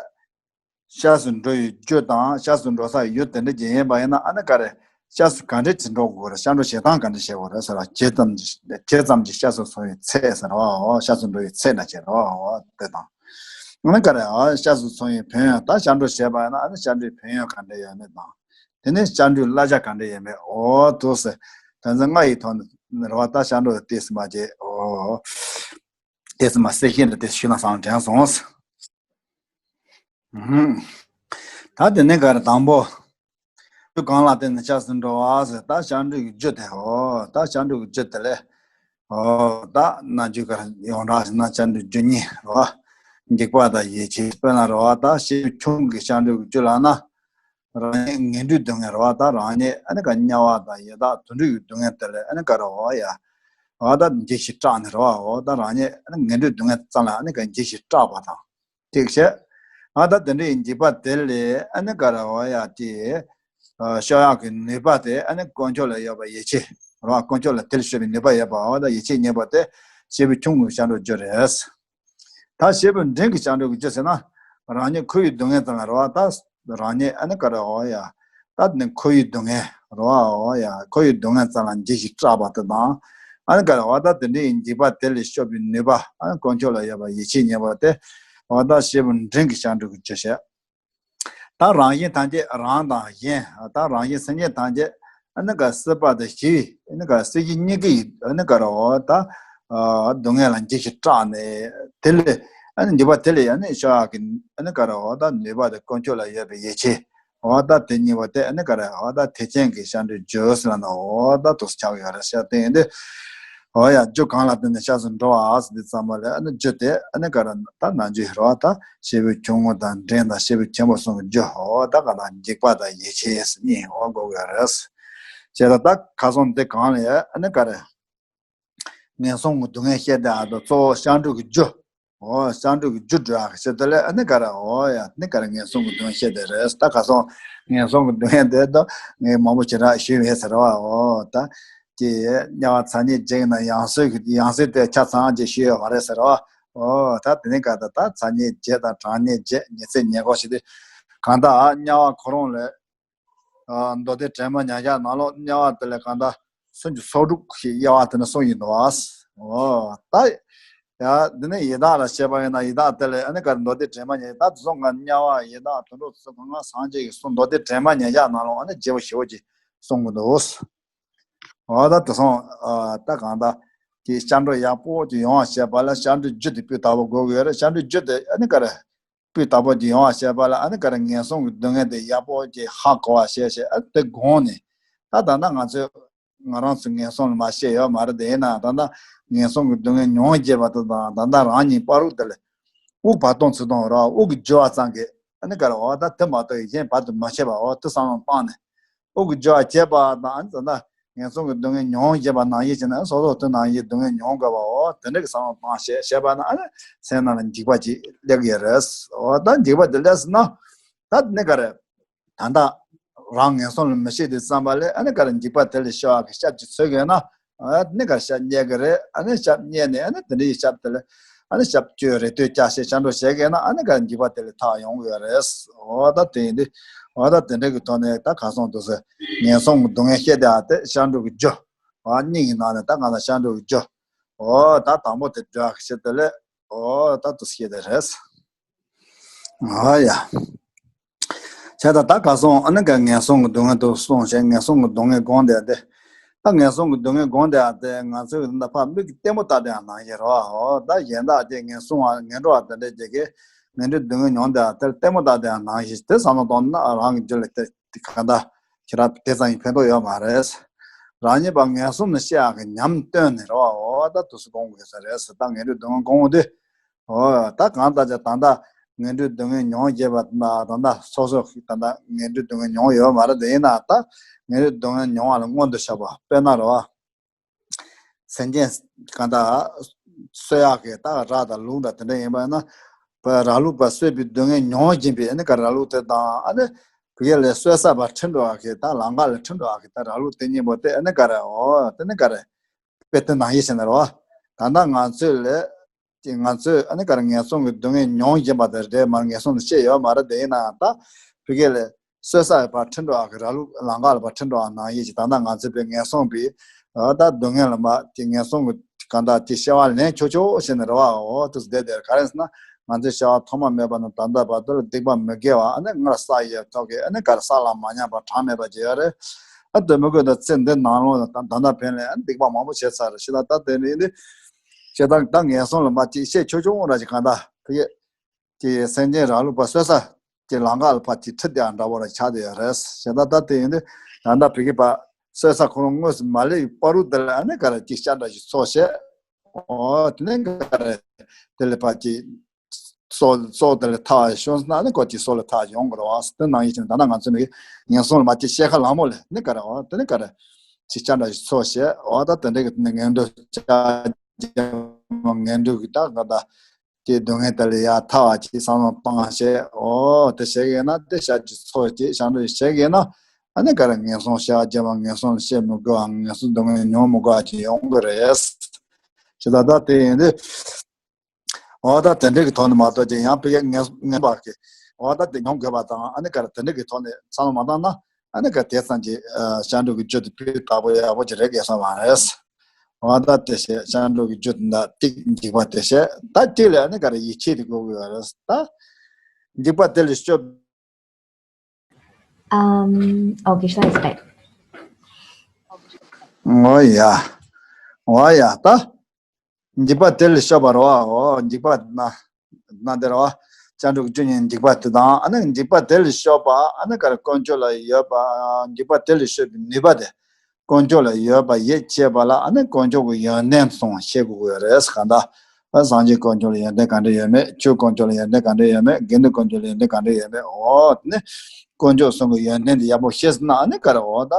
སྐྱབས་སུ་འགྲོ་ཡི་རྒྱུ་དང་སྐྱབས་སུ་འགྲོ་ས་ཡུལ་དེ་འདྲ་ཅིག་ཡིན་པ་ཡིན་ན་ཨ་ནི་ག་རེ། སྐྱབས་སུ་ག་འདྲ་ཅིག་འགྲོ་དགོས་རེད། སྐྱབས་འགྲོ་བྱེད་སྟངས་ག་འདྲ་བྱེད་དགོས་རེད་ཟེར་བ་ཇི་ཙམ་ཇི་ཙམ་གྱི་སྐྱབས་སུ་སོང་བའི་ཚད་ཟེར་བ། འོ་སྐྱབས་སུ་འགྲོ་བའི་ཚད་འདྲ་བྱེད་རོགས། འོ་དེ་དང་། ཨ་ནི་ག་རེ་ཨ་སྐྱབས་སུ་སོང་བའི་ཕན་ཡོན་ད་སྐྱབས་འགྲོ་བྱས་པ་ཡིན་ན་ཨ་ནི་སྐྱབས་འགྲོའི་ཕན་ཡོན་ག་འདྲ་ཡོད་མེད་དང་། དེ་ནས་སྐྱབས་འགྲོའི་བསླབ་བྱ་ག་འདྲ་ཡོད་མེད། འོ་དུ་ཟེར། དོན་ཚན་ལྔ་ཡི་ཐོག་ནས་རེད་བ། ད་སྐྱབས་འགྲོ་ཏོག་ཙམ་མ་བྱས། འོ་ཏོག་ཙམ་མ་གསལ་བཤད་འདྲ་ཏོག་ཙམ་ཞུས་ན་བསམ་དྲན་སོང་། ད་དེ་ནས་ག་རེ་དང་པོ། རྒྱུ་གང་ལ་བརྟེན་ནས་སྐྱབས་སུ་འགྲོ་བ་ཟེར། ད་སྐྱབས་འགྲོ་གི་རྒྱུ་དེ། འོ་ད་སྐྱབས་འགྲོ་གི་རྒྱུ་དེ་ལས། འོ་ད་ནམ་རྒྱུན་ག་རེ་ཡོངས་གྲགས་ཞིག་ན་སྐྱབས་འགྲོའི་རྒྱུ་གཉིས་རེད་བ། འཇིགས་པ་དང་ཡིད་ཆེས། དཔེར་ན་རེད་བ། ད་སྐྱེས་བུ་ཆུང་གི་སྐྱབས་འགྲོ་གི་རྒྱུ་ལབ་ན། རང་ཉིད་ངན་འགྲོའི་སྡུག་བསྔལ་རེད་བ། ད་རང་ཉིད་ཨ་ནི་ག་དམྱལ་བ་དང་ཡི་དྭགས་དུད་འགྲོའི་སྡུག་བསྔལ་དེ་ལས་ཨ་ནི་ག་རེ་འོ་ཡ། འོ་ད་འཇིགས་ཤིང་སྐྲག་ནས་རེད་བ། འོ་ད་རང་ཉིད་ཨ་ནི་ངན་འགྲོའི་སྡུག་བསྔལ་ཙམ་ལ་ཨ་ནི་ག་འཇིགས་ཤིང་སྐྲག་པ་དང་། ཐེག་ཆེ། ཨ་ད་དེ་འདྲའི་འཇིགས་པ་དེ་ལས་ཨ་ནི་ག་རེ་འོ་ཡ་དེ། ཨ་སྐྱོབ་ཡག་གི་ནུས་པ་དེ་ཨ་ནི་དཀོན་མཆོག་ལ་ཡོད་པ་ཡིད་ཆེས་རེད་བ། དཀོན་མཆོག་ལ་དེ་ལ་སྐྱོབ་པའི་ནུས་པ་ཡོད་པ། འོ་ད་ཡིད་ཆེས་རྙེད་པ་དེ་སྐྱེས་བུ་ཆུང་ངུའི་སྐྱབས་འགྲོ་རྒྱུ་རེད། ད་སྐྱེས་བུ་འབྲིང་གི་སྐྱབས་འགྲོ་གི་རྒྱུ་ཟེར་ན། རང་ཉིད་འཁོར་བའི་སྡུག་བསྔལ་ཙམ་ལ་རེད་བ། ད་རང་ཉིད་ཨ་ནི་ག་རེ་འོ་ཡ། ད་ནི་འཁོར་བའི་སྡུག་བསྔལ་རེད་བ། འོ་ཡ་འཁོར་བའི་སྡུག་བསྔལ་ཙམ་ལ་འཇིགས་ཤིང་སྐྲག་པ་དེ་དང་། ཨ་ནི་ག་རེ་འོ་ད་དེ་འདྲའི་འཇིགས་པ་དེ་ལས་སྐྱོབ་པའི་ནུས་པ་ཨ་ནི་དཀོན་མཆོག་ལ་ཡོད་པ་ཡིད་ཆེས་རྙེད་པ་དེ། འོ་ད་སྐྱེས་བུ་འབྲིང་གི་སྐྱབས་འགྲོ་གི་རྒྱུ་བྱས། ད་རང་གཞན་ཐམས་ཅད་རང་དང་གཞན། ད་རང་གཞན་སེམས་ཅན་ཐམས་ཅད་ཨ་ནི་ག་སྲིད་པ་དང་ཞི་བའི་ཨ་ནི་ག་སྲིད་ཞི་གཉིས་ཀྱི་ཨ་ནི་ག་རེ་འོ་ད་སྡུག་བསྔལ་ལ་འཇིགས་ཤིང་སྐྲག་ནས་དེ་ལས་ཨ་ནི་འཇིགས་པ་དེ་ལས་ཨ་ནི་སྐྱོབ་ཡག་གི་ཨ་ནི་ག་རེ་འོ་ད་ནུས་པ་དེ་དཀོན་མཆོག་ལ་ཡོད་པའི་ཡིད་ཆེས། འོ་ད་དེ་གཉིས་པོ་དེ་ཨ་ནི་ག་རེ་འོ་ད་ཐེག་ཆེན་གྱི་སྐྱབས་འགྲོའི་རྒྱུ་ཟེར་ལབ་ན་འོ་ད་འདུག་སེ་ཆགས་ཡོད་རེད་ཤག་དེ་ཡིན་དུས། འོ་ཡ་རྒྱུ་གང་ལ་བརྟེན་ནས་སྐྱབས་སུ་འགྲོ་བ་ཟེར་དུས་ཙམ་པ་ལ་ཨ་ནི་རྒྱུ་དེ་ཨ་ནི་ག་རེ་ད་ནམ་རྒྱུན་རེད་བ། ད་སྐྱེས་བུ་ཆུང་ངུ་དང་འབྲིང་དང་སྐྱེས་བུ་ཆེན་པོ་གསུམ་གྱི་རྒྱུ། འོ་ད་ག་ད་འཇིགས་པ་དང་ཡིད་ཆེས་གཉིས་འོ་དགོས་ཀྱི་རེད། བྱས་ཙང་ད་ཁ་སང་འདི་གང་ལ་ཡ་ཨ་ནི་ག་རེ། ངན་སོང་གི་སྡུག་བསྔལ་བཤད་དེ་ཨ་ད་གཙོ་བོ་སྐྱབས་འགྲོ་གི་རྒྱུ། འོ་སྐྱབས་འགྲོ་གི་རྒྱུ་འགྲོ་ཡག་ཞེས་དེ་ལས་ཨ་ནི་ག་རེ་འོ་ཡ་ནི་ག་རེ་ངན་སོང་གི་སྡུག་བསྔལ་བཤད་དེ་རེད། ད་ཁ་སང་ངན་སོང་གི་སྡུག་བསྔལ་དེ་ད་ངས་མང་པོ་ཞེ་དྲག་ཞུས་མེད་ཟེར་བ། འོ་ད་ཀྱི་དམྱལ་བ་མཚན་ཉིད་བརྒྱད་ན་ཡང་སོས་ཀྱི་ཡང་སོས་དེ་ཆ་ཚང་ཅིག་ཞུས་ཡོད་མ་རེད་ཟེར་བ། འོ་ད་དེ་ནི་ག་ད་ད་མཚན་ཉིད་བརྒྱད་དང་གྲངས་ཉིད་བརྒྱད་ཉི་ཚེ་ཉེར་དགུ་ཞེས་དེ་གང་ལྟར་དམྱལ་བ་ཁོ་རང་ལས། མདོ་སྡེ་དྲི་མ་ཉེར་བཞག་ནང་ལོགས་དམྱལ་བ་དེ་ལས་གང་ལྟར། སུམ་ཅུ་སོ་དྲུག་གི་དབྱེ་བ་དེ་ནས་གསུངས་ཡིན་འདུག་ཨ། འོ་ད། ཡ། འདི་ནས་ཡི་དྭགས་ལ་བཤད་པ་ཡིན་ན་ཡི་དྭགས་དེ་ལས་ཨ་ནི་ག་རེ་མདོ་སྡེ་དྲན་པ་ཉེ་ད་དུ་སོང་ག་དམྱལ་བ་ཡི་དྭགས་དུད་འགྲོ་ཚོགས་སུ་གང་གང་སངས་རྒྱས་ཀྱི་གསུང་མདོ་སྡེ་དྲན་པ་ཉེ་ཞག་ནང་ལ་ཨ་ནི་རྒྱས་པོ་ཞེ་པོ་ཅིག་གསུང་གི་འདུག་འོ་ད་དུ་སོང་ད་གང་ལྟར་གྱི་སྐྱབས་འགྲོ་ཡག་པོ་ཅིག་ཡོང་བ་བྱེད་པ་ལ་སྐྱབས་འགྲོའི་རྒྱུ་དེ་སྤུས་དག་པོ་དགོས་ཀྱི་ཡོད་རེད། སྐྱབས་འགྲོའི་རྒྱུ་དེ་ཨ་ནི་ག་རེ། སྤུས་དག་པོ་ཅིག་ཡོང་བ་བྱེད་པ་ལ་ཨ་ནི་ག་རེ་ངན་སོང་གི་སྡུག་བསྔལ་དེ་ཡག་པོ་ཅིག་ཧ་གོ་བ་བྱས་བྱས་ཨ་དེ་དགོངས་ནས། ད་ད་ལྟ་ང་ཚོས་ང་རང་ཚོ་ངན་སོང་ལ་མ་སྐྱེས་ཡོད་མ་རེད། དེ་ཡིན་ན་ད་ལྟ་ངན་སོང་གི་སྡུག་བསྔལ་མྱོང་བྱེད་པ་དེ་དང་ད་ལྟ་རང་ཉིད་བར་དུ་དེ་ལ་དབུགས་བར་སྟོང་ཚུར་གཏོང་ར་དབུགས་ཀྱི་འགྱུར་བ་ཙམ་གྱིས་ཨ་ནི་ག་རེ་འོ་ད་དེ་མ་གཏོགས་གཞན་བར་དུ་མ་སྐྱེས་པ་འོ་དེ་བསམ་བློ་བཏང་ནས། དབུགས་ཀྱི་འགྱུར་བ་བྱེད་པ་དང་ཨ་ནི་ད་ལྟ་ངན་སོང་གི་སྡུག་བསྔལ་མྱོང་བྱེད་པ་ནང་བཞིན་བྱས་ན་སོ་སོ་དེ་ནང་བཞིན་སྡུག་བསྔལ་མྱོང་དགོས་པའོ། དེ་འདྲ་གི་བསམ་བློ་བཏང་བྱས་བྱས་པ་ན་ཨ་ནི་སེམས་ནང་ལ་འཇིགས་པ་ཅིག་སླེབས་ཀྱི་རེད། འོ་ད་འཇིགས་པ་དེ་སླེབས་སོང་ན་ད་ནི་ག་རེ། ད་ལྟ་རང་ངན་སོང་ལ་མི་སྐྱེ་དུས་ཙམ་པ་ལས་ཨ་ནི་ག་རེ་འཇིགས་པ་དེ་ལས་སྐྱོབ་པའི་སྐྱབས་ཅིག་འཚོལ་དགོས་ན། ཨ་ནི་ག་རེ་སྐྱབས་རྙེད་ཀྱི་རེད། ཨ་ནི་སྐྱབས་རྙེད་ནས་ཨ་ནི་དེ་འདྲ་ཡི་སྐྱབས་དེ་ལས་ཨ་ནི་སྐྱབས་བཅོལ་རེ་ལྟོས་བསྐྱར་ཞེས་སྐྱབས་འགྲོ་བྱེད་དགོས་ན་ཨ་ནི་ག་རེ་འཇིགས་པ་དེ་ལས་ཐར་ཡོང་གི་རེད། འོ་ད་དེ་ཡིན་དུས་འོ་ད་དེ་འདྲ་གི་ཐོག་ནས་ད་ག་སོང་དུ་ཟེར་ངན་སོང་གི་སྡུག་བསྔལ་བཤད་དེ་ཨ་དེ་སྐྱབས་འགྲོ་གི་རྒྱུ། འོ་གཉིས་ཀྱི་ནང་ནས་ད་ང་ཚོ་སྐྱབས་འགྲོ་གི་རྒྱུ། འོ་ད་དང་པོ་དེ་འགྲོ་ཡག་གི་ཆེད་དུ་ལས། འོ་ད་དུ་བཤད་དེ་རེད། ཨ་ཡ། བྱས་ད་ད་ག་སོང་ཨ་ནི་ག་ངན་སོང་གི་སྡུག་བསྔལ་དུ་སོང་ཞེས་ངན་སོང་གི་སྡུག་བསྔལ་སྒོམ་བསྡད་དེ། ད་ངན་སོང་གི་སྡུག་བསྔལ་སྒོམ་བསྡད་དེ་ང་ཚོས་ད་ཕར་མིག་གིས་ལྟད་མོ་ལྟ་དེ་ཡང་ནང་བཞིན་རོ། ཨོ་ད་གཞན་དག་དེ་ངན་སོང་བ་ངན་འགྲོ་བ་དེ་འདྲས་ཀྱི་གི་ངན་འགྲོའི་སྡུག་བསྔལ་མྱོང་བསྡད་དེ་ལྟད་མོ་ལྟ་དེ་ཡང་ནང་བཞིན་དེ་བསམ་བློ་གཏོང་ན་རང་གི་རྒྱུད་ལ་དེ་ག་འདྲ་ཁྱེད་རང་དེ་ཙམ་ཡིན་ཕན་ཐོགས་ཡོད་མ་རེད། རང་ཉིད་པ་ངན་སོང་ནས་སྐྱེ་ཡག་གི་ཉམས་སྟོན་ནས་རོ། ཨོ་ད་དུས་སུ་སྒོམ་དགོས་ས་རེད་ཟེར། ད་ངན་འགྲོའི་སྡུག་བསྔལ་སྒོམ་དུས། འོ་ད་གང་ལྟར་ཀྱང་ད་ལྟ་ངན་འགྲོའི་སྡུག་བསྔལ་མྱོང་བྱས་པ་ན་ད་ལྟ་སོ་སོ་ཞིག་ད་ལྟ་ངན་འགྲོའི་སྡུག་བསྔལ་མྱོང་ཡོད་མ་རེད། དེ་ཡིན་ན་ད་ངན་འགྲོའི་སྡུག་བསྔལ་མྱོང་བ་ལ་མངོན་དུ་ཤོག་པ་དཔེར་ན་རོ། སེམས་ཅན་གང་ལྟར་གསོད་ཡག་གི་ད་ར་དང་ལུག་དང་དེ་འདྲ་ཡིན་པ་ན་བ་ར་ལུག་པ་གསོད་པའི་སྡུག་བསྔལ་མྱོང་བཞིན་པའི་ཨ་ནི་ག་ར་ལུག་དེ་དང་ཨ་ནི་བུ་གལ་ལས་གསོད་ས་བ་ཁྲིད་འགྲོ་བ་གི་ད་ལམ་ཁ་ལ་ཁྲིད་འགྲོ་བ་གི་ད་ར་ལུག་དེ་གཉིས་པོ་དེ་ཨ་ནི་ག་རེ་འོ་དེ་ནི་ག་རེ་དཔེ་དེ་ནང་བཞིན་བྱས་ན་རོ། ད་ལྟ་ང་ཚོས་ལས། ཀྱི་ང་ཚོས་ཨ་ནི་ག་རེ་ངན་སོང་གི་སྡུག་བསྔལ་མྱོང་བཞིན་པ་དེ་རེད་མ་ངན་སོང་དུ་སྐྱེས་ཡོད་མ་རེད། དེ་ཡིན་ནའང་ད་བུ་གལ་ལས་གསོད་ས་ཡི་བར་ཁྲིད་འགྲོ་བ་གི་ར་ལུག་ལམ་ཁ་ལ་བར་ཁྲིད་འགྲོ་བ་ནང་བཞིན་གྱི་ད་ལྟ་ང་ཚོས་པའི་ངན་སོང་པའི་ཨ་ད་སྡུག་བསྔལ་ལ་མ་དེ་ངན་སོང་གི་གང་ལྟར་དེ་སྐྱེ་བ་ལེན་ཆོག་ཆོག་བྱས་ནས་རེད་བ། འོ་དུས་བསྡད་དེ་ག་རེ་ཟེར་ན་ང་ཚོའི་སྐྱེ་བ་ཐོག་མ་མེད་པ་ནས་ད་ལྟ་བར་དུ་ལ་སྡིག་པ་མི་དགེ་བ་ཨ་ནི་སྔར་བསགས་ཡོད་ཐོག་གི་ཨ་ནི་ག་རེ་བསགས་ལ་མ་ཉམས་པ་གྲངས་མེད་པ་ཅིག་ཡོད་རེད། ཨ་དེ་མི་དགོས་ད་ཚེ་འདི་ནང་ལོགས་ལ་ད་ད་ལྟ་ཕན་ལས་ཨ་སྡིག་པ་མང་པོ་བྱས་ཚར་རེད་ཤི་ད་ད་དེ་ནི་འདི། ཞེ་སྡང་ད་ངན་སོང་ལ་མ་ཅིག་ཤེས་ཆོག་ཆོག་འོང་ར་ཅིག་གང་ལྟར་བུ་གལ་གྱི་སེམས་ཅན་ར་ལུག་པ་གསོད་ས་ཀྱི་ལམ་ཁ་ལ་ཕར་ཅིག་ཁྲིད་དེ་ཡང་འདྲ་བོ་ར་ཆགས་བསྡད་ཡོད་རེད། ཞེ་སྡང་ད་དེ་ཡིན་དུས་ད་ལྟ་བུ་གལ་པ་གསོད་ས་ཁོ་རང་དངོས་སུ་མ་སླེབས་པའི་བར་དུ་དེ་ལ་ཨ་ནི་ག་རེ་ཅིག་སྐྱབས་འགྲོ་ཞིག་འཚོལ་བྱས། འོ་དེ་ནས་ག་རེ་དེ་ལས་ཕར་ཅིག་སྲོག་སྲོག་དེ་ལས་ཐར་བ་ཞིག་བྱུང་སོང་ན་ཨ་ནི་ཁོ་ཅིག་སྲོག་ལས་ཐར་ཡོང་གི་རེད་བ། དེ་ནང་བཞིན་བྱས་ནས་ད་ལྟ་ང་ཚོ་ནི་ངན་སོང་ལ་མ་ཅིག་ཤེལ་ཁ་ལང་མོ་ལས་ནི་ག་རེ་འོ་དེ་ནི་ག་རེ་ཅིག་སྐྱབས་འགྲོ་ཞིག་འཚོལ་བྱས། འོ་ད་དེ་འདྲ་གི་དེ་ནི་ངན་འགྲོ་སྐྱབས་རྗེ་མ་ངན་འགྲོ་གི་ད་ག་ད་དེ་སྡུག་བསྔལ་དེ་ལས་ཡར་ཐར་བ་ཅིག་བསམ་བློ་བཏང་བྱས། འོ་དེ་བྱེད་ཀྱི་ཡིན་ན་དེ་ཞག་ཅིག་འཚོ་བྱས་སྐྱབས་འགྲོ་བྱེད་ཀྱི་ཡིན་ན་ཨ་ནི་ག་རེ་ངན་སོང་ཤེལ་ཁ་རྗེ་མ་ངན་སོང་ལ་སྐྱེ་མི་དགོས་པ་ངན་སོང་སྡུག་བསྔལ་མྱོང་མི་དགོས་པ་ཅིག་ཡོང་གི་རེད། ཅི་ད་ད་དེ་ཡིན་དུས། འོ་ད་དེ་འདྲ་གི་ཐོག་ནས་མ་གཏོགས་ཀྱི་ཡང་བུ་གལ་ངན་ངན་པ་གི་འོ་ད་དེ་མྱོང་དགོས་པ་དང་ཨ་ནི་ག་རེ་དེ་འདྲ་གི་ཐོག་ནས་བསམ་བློ་མ་བཏང་ན་ཨ་ནི་ག་དེ་ཙམ་གྱི་སྐྱབས་འགྲོ་གི་རྒྱུ་དེ་སྤུས་དག་པོ་ཡག་པོ་ཅིག་རེད་གས་སོང་མ་རེད། འོ་ད་དེ་བྱས་སྐྱབས་འགྲོ་གི་རྒྱུ་དེ་འདྲ་ཏིག་འཇིགས་པ་དེ་བྱས་ད་གཅིག་ལས་ཨ་ནི་ག་རེ་ཡིད་ཆེས་དེ་དགོས་ཀྱི་ཡོད་རེད། ད་འཇིགས་པ་དེ་ལས་སྐྱོབ། Um, okay, should I start? འོ་ཡ། འོ་ཡ་ད། འཇིགས་པ་དེ་ལས་སྐྱོབ་པ་རེད་བ། འོ་འཇིགས་པ་ན་ན་དེ་རེད་བ། སྐྱབས་འགྲོ་གི་རྒྱུ་ཉིད་འཇིགས་པ་དེ་དང་ཨ་ནི་འཇིགས་པ་དེ་ལས་སྐྱོབ་པ་ཨ་ནི་ག་རེ་དཀོན་མཆོག་ལ་ཡོད་པ། འཇིགས་པ་དེ་ལས་སྐྱོབ་པའི་ནུས་པ་དེ་དཀོན་མཆོག་ལ་ཡོད་པ་ཡིད་ཆེས་པ་ལ་ཨ་ནི་དཀོན་མཆོག་གི་ཡོན་ཏན་གསུམ་ཤེས་དགོས་ཀྱི་ཡོད་རེད་གང་ལྟར། ཨ་སངས་རྒྱས་དཀོན་མཆོག་ལ་ཡོན་ཏན་ག་འདྲ་ཡོད་མེད། ཆོས་དཀོན་མཆོག་ལ་ཡོན་ཏན་ག་འདྲ་ཡོད་མེད། དགེ་འདུན་དཀོན་མཆོག་ལ་ཡོན་ཏན་ག་འདྲ་ཡོད་མེད། འོ་དེ་ནི་དཀོན་མཆོག་གསུམ་གྱི་ཡོན་ཏན་དེ་ཡག་པོ་ཤེས་ཟིན་ན་ཨ་ནི་ག་རེ་འོ་ད་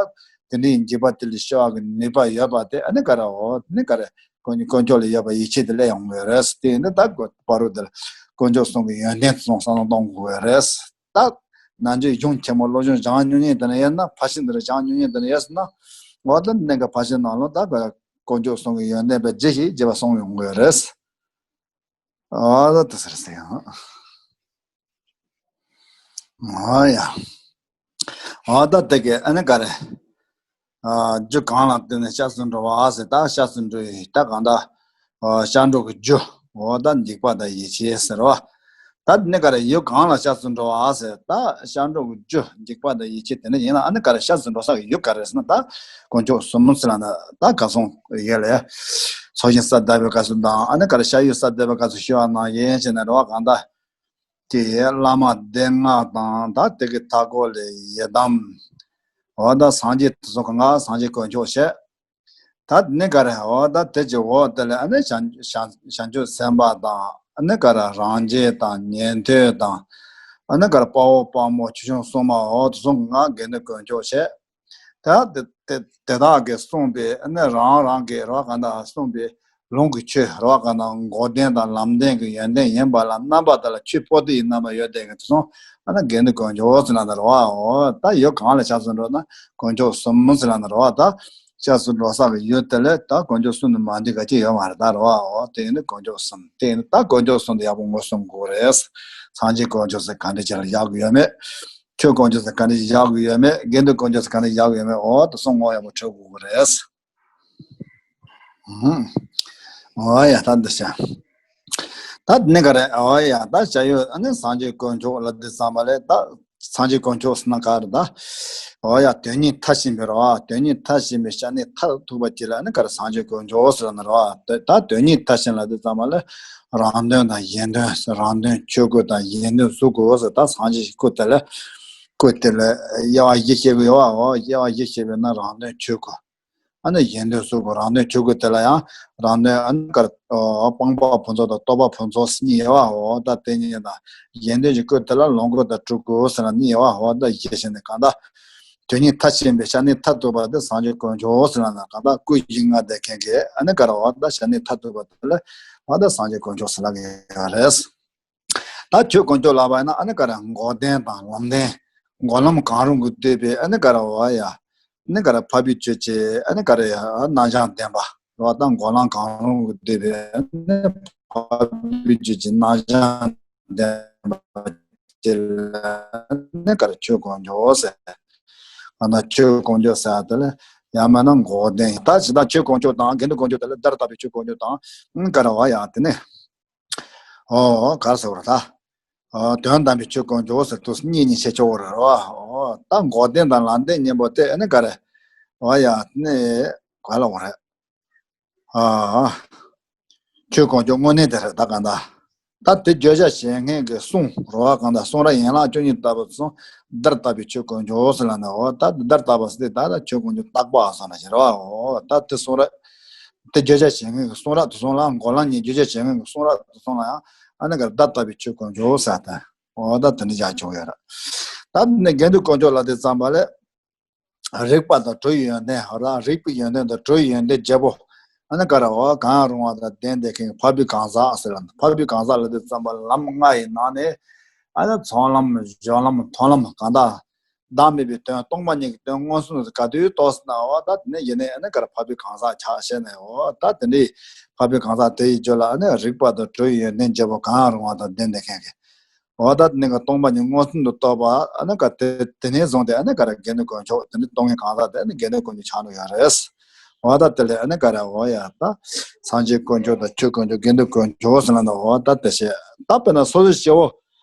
དེ་འདྲའི་འཇིགས་པ་དེ་ལས་སྐྱོབ་པ་གི་ནུས་པ་ཡོད་པ་དེ་ཨ་ནི་ག་རེ་འོ་དེ་ནི་ག་རེ་དཀོན་དཀོན་མཆོག་ལ་ཡོད་པ་ཡིད་ཆེས་དེ་སླེབས་ཡོང་གི་རེད། དེ་ཡིན་ན་ད་དགོས་པ་རུ་དེ་ལ་དཀོན་མཆོག་གསུམ་གྱི་ཡོན་ཏན་གསུམ་བསམ་བློ་གཏོང་དགོས་རེད། ད་ནང་ཆོས་གཞུང་ཆེན་མོ་བློ་སྦྱོང་སྦྱང་མྱོང་མཁན་དེ་འདྲ་ཡོད་ན་ཕར་ཕྱིན་དེ་འདྲ་སྦྱང་མྱོང་མཁན་དེ་འདྲ་ཡོད་ཟེར་ན་འོ་ད་གནད་འགག་ཕར་ཕྱིན་ནང་ལོགས་ད་དཀོན་མཆོག་གསུམ་གྱི་ཡོན་ཏན་པའི་རྒྱུ་ཞིག་རྒྱས་པ་གསུངས་ཡོང་གི་རེད། ཨ་ད་དེ་ཟེར་ཟེར་ཡང་། ཨ་ཡ། ཨ་ད་དེ་གས་ཨ་ནི་ག་རེ། རྒྱུ་གང་ལ་བརྟེན་ནས་སྐྱབས་སུ་འགྲོ་བ་ཟེར། ད་སྐྱབས་སུ་འགྲོ་ཡི་ད་གང་ད། སྐྱབས་འགྲོ་གི་རྒྱུ། འོ་ད་འཇིགས་པ་དང་ཡིད་ཆེས་ཟེར་བ། ད་དེ་ནས་ག་རེ་ཡུལ་གང་ལ་སྐྱབས་སུ་འགྲོ་བ་ཟེར། ད་སྐྱབས་འགྲོ་གི་རྒྱུ་འཇིགས་པ་དང་ཡིད་ཆེས་དེ་ནས་ཡིན་ན་ཨ་ནི་ག་རེ་སྐྱབས་སུ་འགྲོ་ས་གི་ཡུལ་ག་རེ་ཟེར་ན། ད་དཀོན་མཆོག་གསུམ་ཟེར་ལ་ན་ད་ག་སོང་ཡོད་ལ། ཚོགས་ཞིང་ས་བདག་པོའི་སྐབས་སུ་དང་ཨ་ནི་ག་རེ་ཤ་ཡུལ་ས་བདག་པོའི་སྐབས་སུ་ཞུ་བ་ནང་བཞིན་བྱས་ནས་རེད་བ། གང་ད། དེ་བླ་མ་སྡེ་ལྔ་དང་ད་དེ་གི་མཐའ་སྐོར་ལས་ཡི་དམ། འོ་ད་སངས་རྒྱས་དེ་ཚོ་གང་ག་སངས་རྒྱས་དཀོན་མཆོག་བཤད། ད་ནི་ག་རེ་འོ་ད་དེ་ཀྱི་འོག་དེ་ལ་ཨ་ནི་བྱང་བྱང་བྱང་ཆུབ་སེམས་དཔའ་དང་ཨ་ནི་ག་རེ་རང་རྒྱལ་དང་ཉན་ཐོས་དང་ཨ་ནི་ག་རེ་དཔའ་བོ་དཔའ་མོ་ཆོས་སྐྱོང་སྲུང་མ། འོ་དེ་ཚོ་གང་ག་དགེ་འདུན་དཀོན་མཆོག་བཤད། ད་དེ་དེ་དེ་དག་གིས་གསུངས་པའི་ཨ་ནི་རང་རང་གི་རེད་བ། གང་ད་གསུངས་པའི་ལུང་གི་ཆོས་རེད་བ། གང་ད་འགོག་བདེན་དང་ལམ་བདེན་གྱི་ཡོན་ཏན་ཡིན་པ་ལ་རྣམ་པ་དག་ལ་ཆོས་པོ་ཏི་ཡི་རྣམ་པ་ཡོད་དེ་གི་དེ་ཚོ་ཨ་ནི་དགེ་འདུན་དཀོན་མཆོག་ཟེར་ལ་ན་རེད་བ། འོ་ད་ཡུལ་གང་ལ་སྐྱབས་སུ་འགྲོ་ན་དཀོན་མཆོག་གསུམ་ཟེར་ལ་ན་རེད་བ། ད་སྐྱབས་སུ་འགྲོ་ས་གི་ཡུལ་དེ་ལ་ད་དཀོན་མཆོག་གསུམ་ནི་མ་འདི་ག་ཅི་ཡོད་མ་རེད་ད་རེད་བ། འོ་དེ་ཡིན་ན་དཀོན་མཆོག་གསུམ་དེ་ཡིན་ན་ད་དཀོན་མཆོག་གསུམ་དེ་ཡག་པོ་ངོས་བཟུང་དགོས་རེད། སངས་རྒྱས་དཀོན་མཆོག་ཟེར་ག་འདྲ་ཅིག་ལ་བཞག་དགོས་ཡོད་མེད། ཆོས་དཀོན་མཆོག་ཟེར་ག་འདྲ་ཅིག་བཞག་དགོས་ཡོད་མེད། དགེ་འདུན་དཀོན་མཆོག་ཟེར་ག་འདྲ་བཞག་དགོས་ཡོད་མེད། འོ་དེ་གསུམ་ངོ་ཡག་པོ་འཕྲོད་དགོས་རེད། ཨུམ། འོ་ཡ་ད་འདི་བྱ། ད་ནི་ག་རེ་འོ་ཡ་ད་བྱ་ཡོད་ཨ་ནི་སངས་རྒྱས་དཀོན་མཆོག་ལ་འདི་ཙམ་པ་ལས་ད་སངས་རྒྱས་དཀོན་མཆོག་ཟེར་ན་ག་རེ་ད། འོ་ཡ་དོན་གཉིས་མཐར་ཕྱིན་པའི་རེད་བ། དོན་གཉིས་མཐར་ཕྱིན་པའི་ཤ་གནད་མཐར་ཐུག་པ་ཅིག་ལ་ཨ་ནི་ག་རེ་སངས་རྒྱས་དཀོན་མཆོག་ཟེར་ན་རེད་བ། ད་དོན་གཉིས་མཐར་ཕྱིན་ལ་འདི་ཙམ་པ་ལས་རང་དོན་དང་གཞན་དོན་ཟེར། རང་དོན་ཆོས་སྐུ་དང་གཞན་དོན་གཟུགས་སྐུ་ཟེར། ད་སངས་རྒྱས་སྐུ་དེ་ལ་སྐུ་དེ་ལ་དབྱེ་བ་བཞི་བཤད་གི་ཡོད་བ། འོ་དབྱེ་བ་བཞི་བཤད་པས་ན་རང་དོན་ཆོས་སྐུ། ཨ་ནི་གཞན་དོན་གཟུགས་སྐུ། རང་དོན་ཆོས་སྐུ་དེ་ལ་ཡང་རང་དོན་ཨ་ནི་གར་སྤངས་པ་ཕུན་ཚོགས་དང་རྟོགས་པ་ཕུན་ཚོགས་གཉིས་ཡོད་བ། འོ་ད་དེ་གཉིས་དང་གཞན་དོན་གྱི་སྐུ་དེ་ལ་ལོངས་སྐུ་དང་སྤྲུལ་སྐུ་ཟེར་ན་གཉིས་ཡོད་བ། འོ་ད་བཞི་བཤད་ནས་གང་ལྟར་དོན་གཉིས་མཐར་ཕྱིན་པའི་ཤ་གནད་མཐར་ཐུག་པ་དེ་སངས་རྒྱས་དཀོན་མཆོག་ཟེར་ལ་ན་གང་ལྟར་སྐུ་བཞི་ལྔ་ལྡན་མཁན་གྱི་ཨ་ནི་གར་འོ་ད་ཤ་གནད་མཐར་ཐུག་པ་དེ་ལ་འོ་ད་སངས་རྒྱས་དཀོན་མཆོག་ཟེར་ལབ་ཀྱི་ཡོད་རེད། ད་ཆོས་དཀོན་མཆོག་ལབ་པ་ཡིན་ན་ཨ་ནི་ག་རེ་འགོག་བདེན་དང་ལམ་བདེན། འགོག་ལམ་གང་རུང་གིས་བསྡུས་པའི་ཨ་ནི་ག་རེ་བ་ཡ། ཨ་ནི་ག་རེ་འཕགས་པའི་ཆོས་ཀྱི་ཨ་ནི་ག་རེ་ཡ་རྣམ་གཞག་བདེན་པ་རེད་བ། ད་འགོག་ལམ་གང་རུང་གིས་བསྡུས་པའི་ཨ་ནི་འཕགས་པའི་ཆོས་ཀྱི་རྣམ་གཞག་བདེན་པ་ཅིག་ལ་ཨ་ནི་ག་རེ་ཆོས་དཀོན་མཆོག་ཟེར། ཨ་ན་ཆོས་དཀོན་མཆོག་ཟེར་དེ་ལ་ཡང་མིན་ན་འགོག་བདེན། ད་ཇི་ལྟར་ཆོས་དཀོན་མཆོག་དང་དགེ་འདུན་དཀོན་མཆོག་དེ་ལ་བརྡར་བཏགས་པའི་ཆོས་དཀོན་མཆོག་དང་ཨ་ནི་ག་རེ་བ་ཡ་དེ་ནས། ཨོ་ག་རེ་ཟེར་བ་རེད་ད། ཨོ་དོན་དམ་པའི་ཆོས་དཀོན་མཆོག་ཟེར་དུས་གཉིས་གཉིས་བྱེད་ཆོག་གི་རེད་བ། ཨོ་ད་འགོག་བདེན་དང་ལམ་བདེན་གཉིས་པོ་དེ་ཨ་ནི་ག་རེ། ཨོ་ཡ་ནི་ག་ལ་འོ་རེད། ཨ་ཆོས་དཀོན་མཆོག་དངོས་གནས་དེ་རེད་ད་གང་ལྟར། ད་དེ་བརྗོད་བྱ་བྱེད་མཁན་གྱི་གསུང་རེད་བ། གང་ལྟར་གསུང་རབ་ཡན་ལག་བཅུ་གཉིས་ལྟ་བུ་གསུང་བརྡར་བཏགས་པའི་ཆོས་དཀོན་མཆོག་ཟེར་ལབ་ནས། ཨོ་ད་བརྡར་བཏགས་པ་ཟེར་དེ་ད་ད་ཆོས་དཀོན་མཆོག་བརྟག་པ་ཟེར་ན་བྱེད་རེད་བ། ཨོ་ད་དེ་གསུང་རབ། དེ་བརྗོད་བྱ་བྱེད་མཁན་གྱི་གསུང་རབ་དེ་ཚོ་ལ་འགོག་ལམ་གཉིས་བརྗོད་བྱ་བྱེད་མཁན་གྱི་གསུང་རབ་དེ་ཚོ་ལ་ཡང་ཨ་ནི་གར་བརྡར་བཏགས་པའི་ཆོས་དཀོན་མཆོག་ཟེར་ཏེ། འོ་ད་དེ་འདྲ་བྱ་ཆོག་ཡོད་རེད། ད་ནི་དགེ་འདུན་དཀོན་མཆོག་ལ་དེ་ཙམ་པ་ལས་རིག་པ་དང་དྲོད་ཡོན་ཏན་ར་རིག་པའི་ཡོན་ཏན་དང་དྲོད་ཡོན་ཏན་བརྒྱད་པོ་ཨ་ནི་ག་ར་འོ་གང་རུང་བ་དང་ལྡན་བསྡད་མཁན་གྱི་འཕགས་པའི་གང་ཟག་ཟེར་ལ། འཕགས་པའི་གང་ཟག་ལ་དེ་ཙམ་པ་ལམ་ལྔ་ཡི་ནང་ནས་ཨ་ནི་ཚོགས་ལམ་སྦྱོར་ལམ་མཐོང་ལམ་གང་དག་བདག་མེད་པའི་དོན་སྟོང་པ་ཉིད་ཀྱི་དོན་མངོན་སུམ་དུ་ག་དུས་རྟོགས་ཟིན་ན་འོ་ད་དེ་ནས་ཡེ་ནས་ཨ་ནི་ག་ར་འཕགས་པའི་གང་ཟག་ཆགས་ཤེས་ནས། འོ་ད་དེ་འདྲའི་འཕགས་པའི་གང་ཟག་དེ་ཡི་རྒྱུད་ལ་ཨ་ནི་རིག་པ་དང་དྲོད་ཡོན་ཏན་བརྒྱད་པོ་གང་རུང་བ་དང་ལྡན་བསྡད་མཁན་གྱི། འོ་ད་དེ་ནས་ག་སྟོང་པ་ཉིད་མངོན་སུམ་དུ་རྟོགས་པ་ཨ་ནི་ག་དེ་དེ་ནས་བཟུང་སྟེ་ཨ་ནི་ག་ར་དགེ་འདུན་དཀོན་མཆོག་དེ་ནས་སྟོང་ཉིད་གང་ཟག་དེ་ཨ་ནི་དགེ་འདུན་དཀོན་མཆོག་ཆགས་འགྲོ་ཡ་རེད། འོ་ད་དེ་ལས་ཨ་ནི་ག་ར་འོ་ཡ་ད་སངས་རྒྱས་དཀོན་མཆོག་དང་ཆོས་དཀོན་མཆོག་དགེ་འདུན་དཀོན་མཆོག་ཟེར་ལ་ནི། འོ་ད་དེ་བྱས་ད་དཔེར་ན་སོ་སོའི་སྐྱེ་བོ།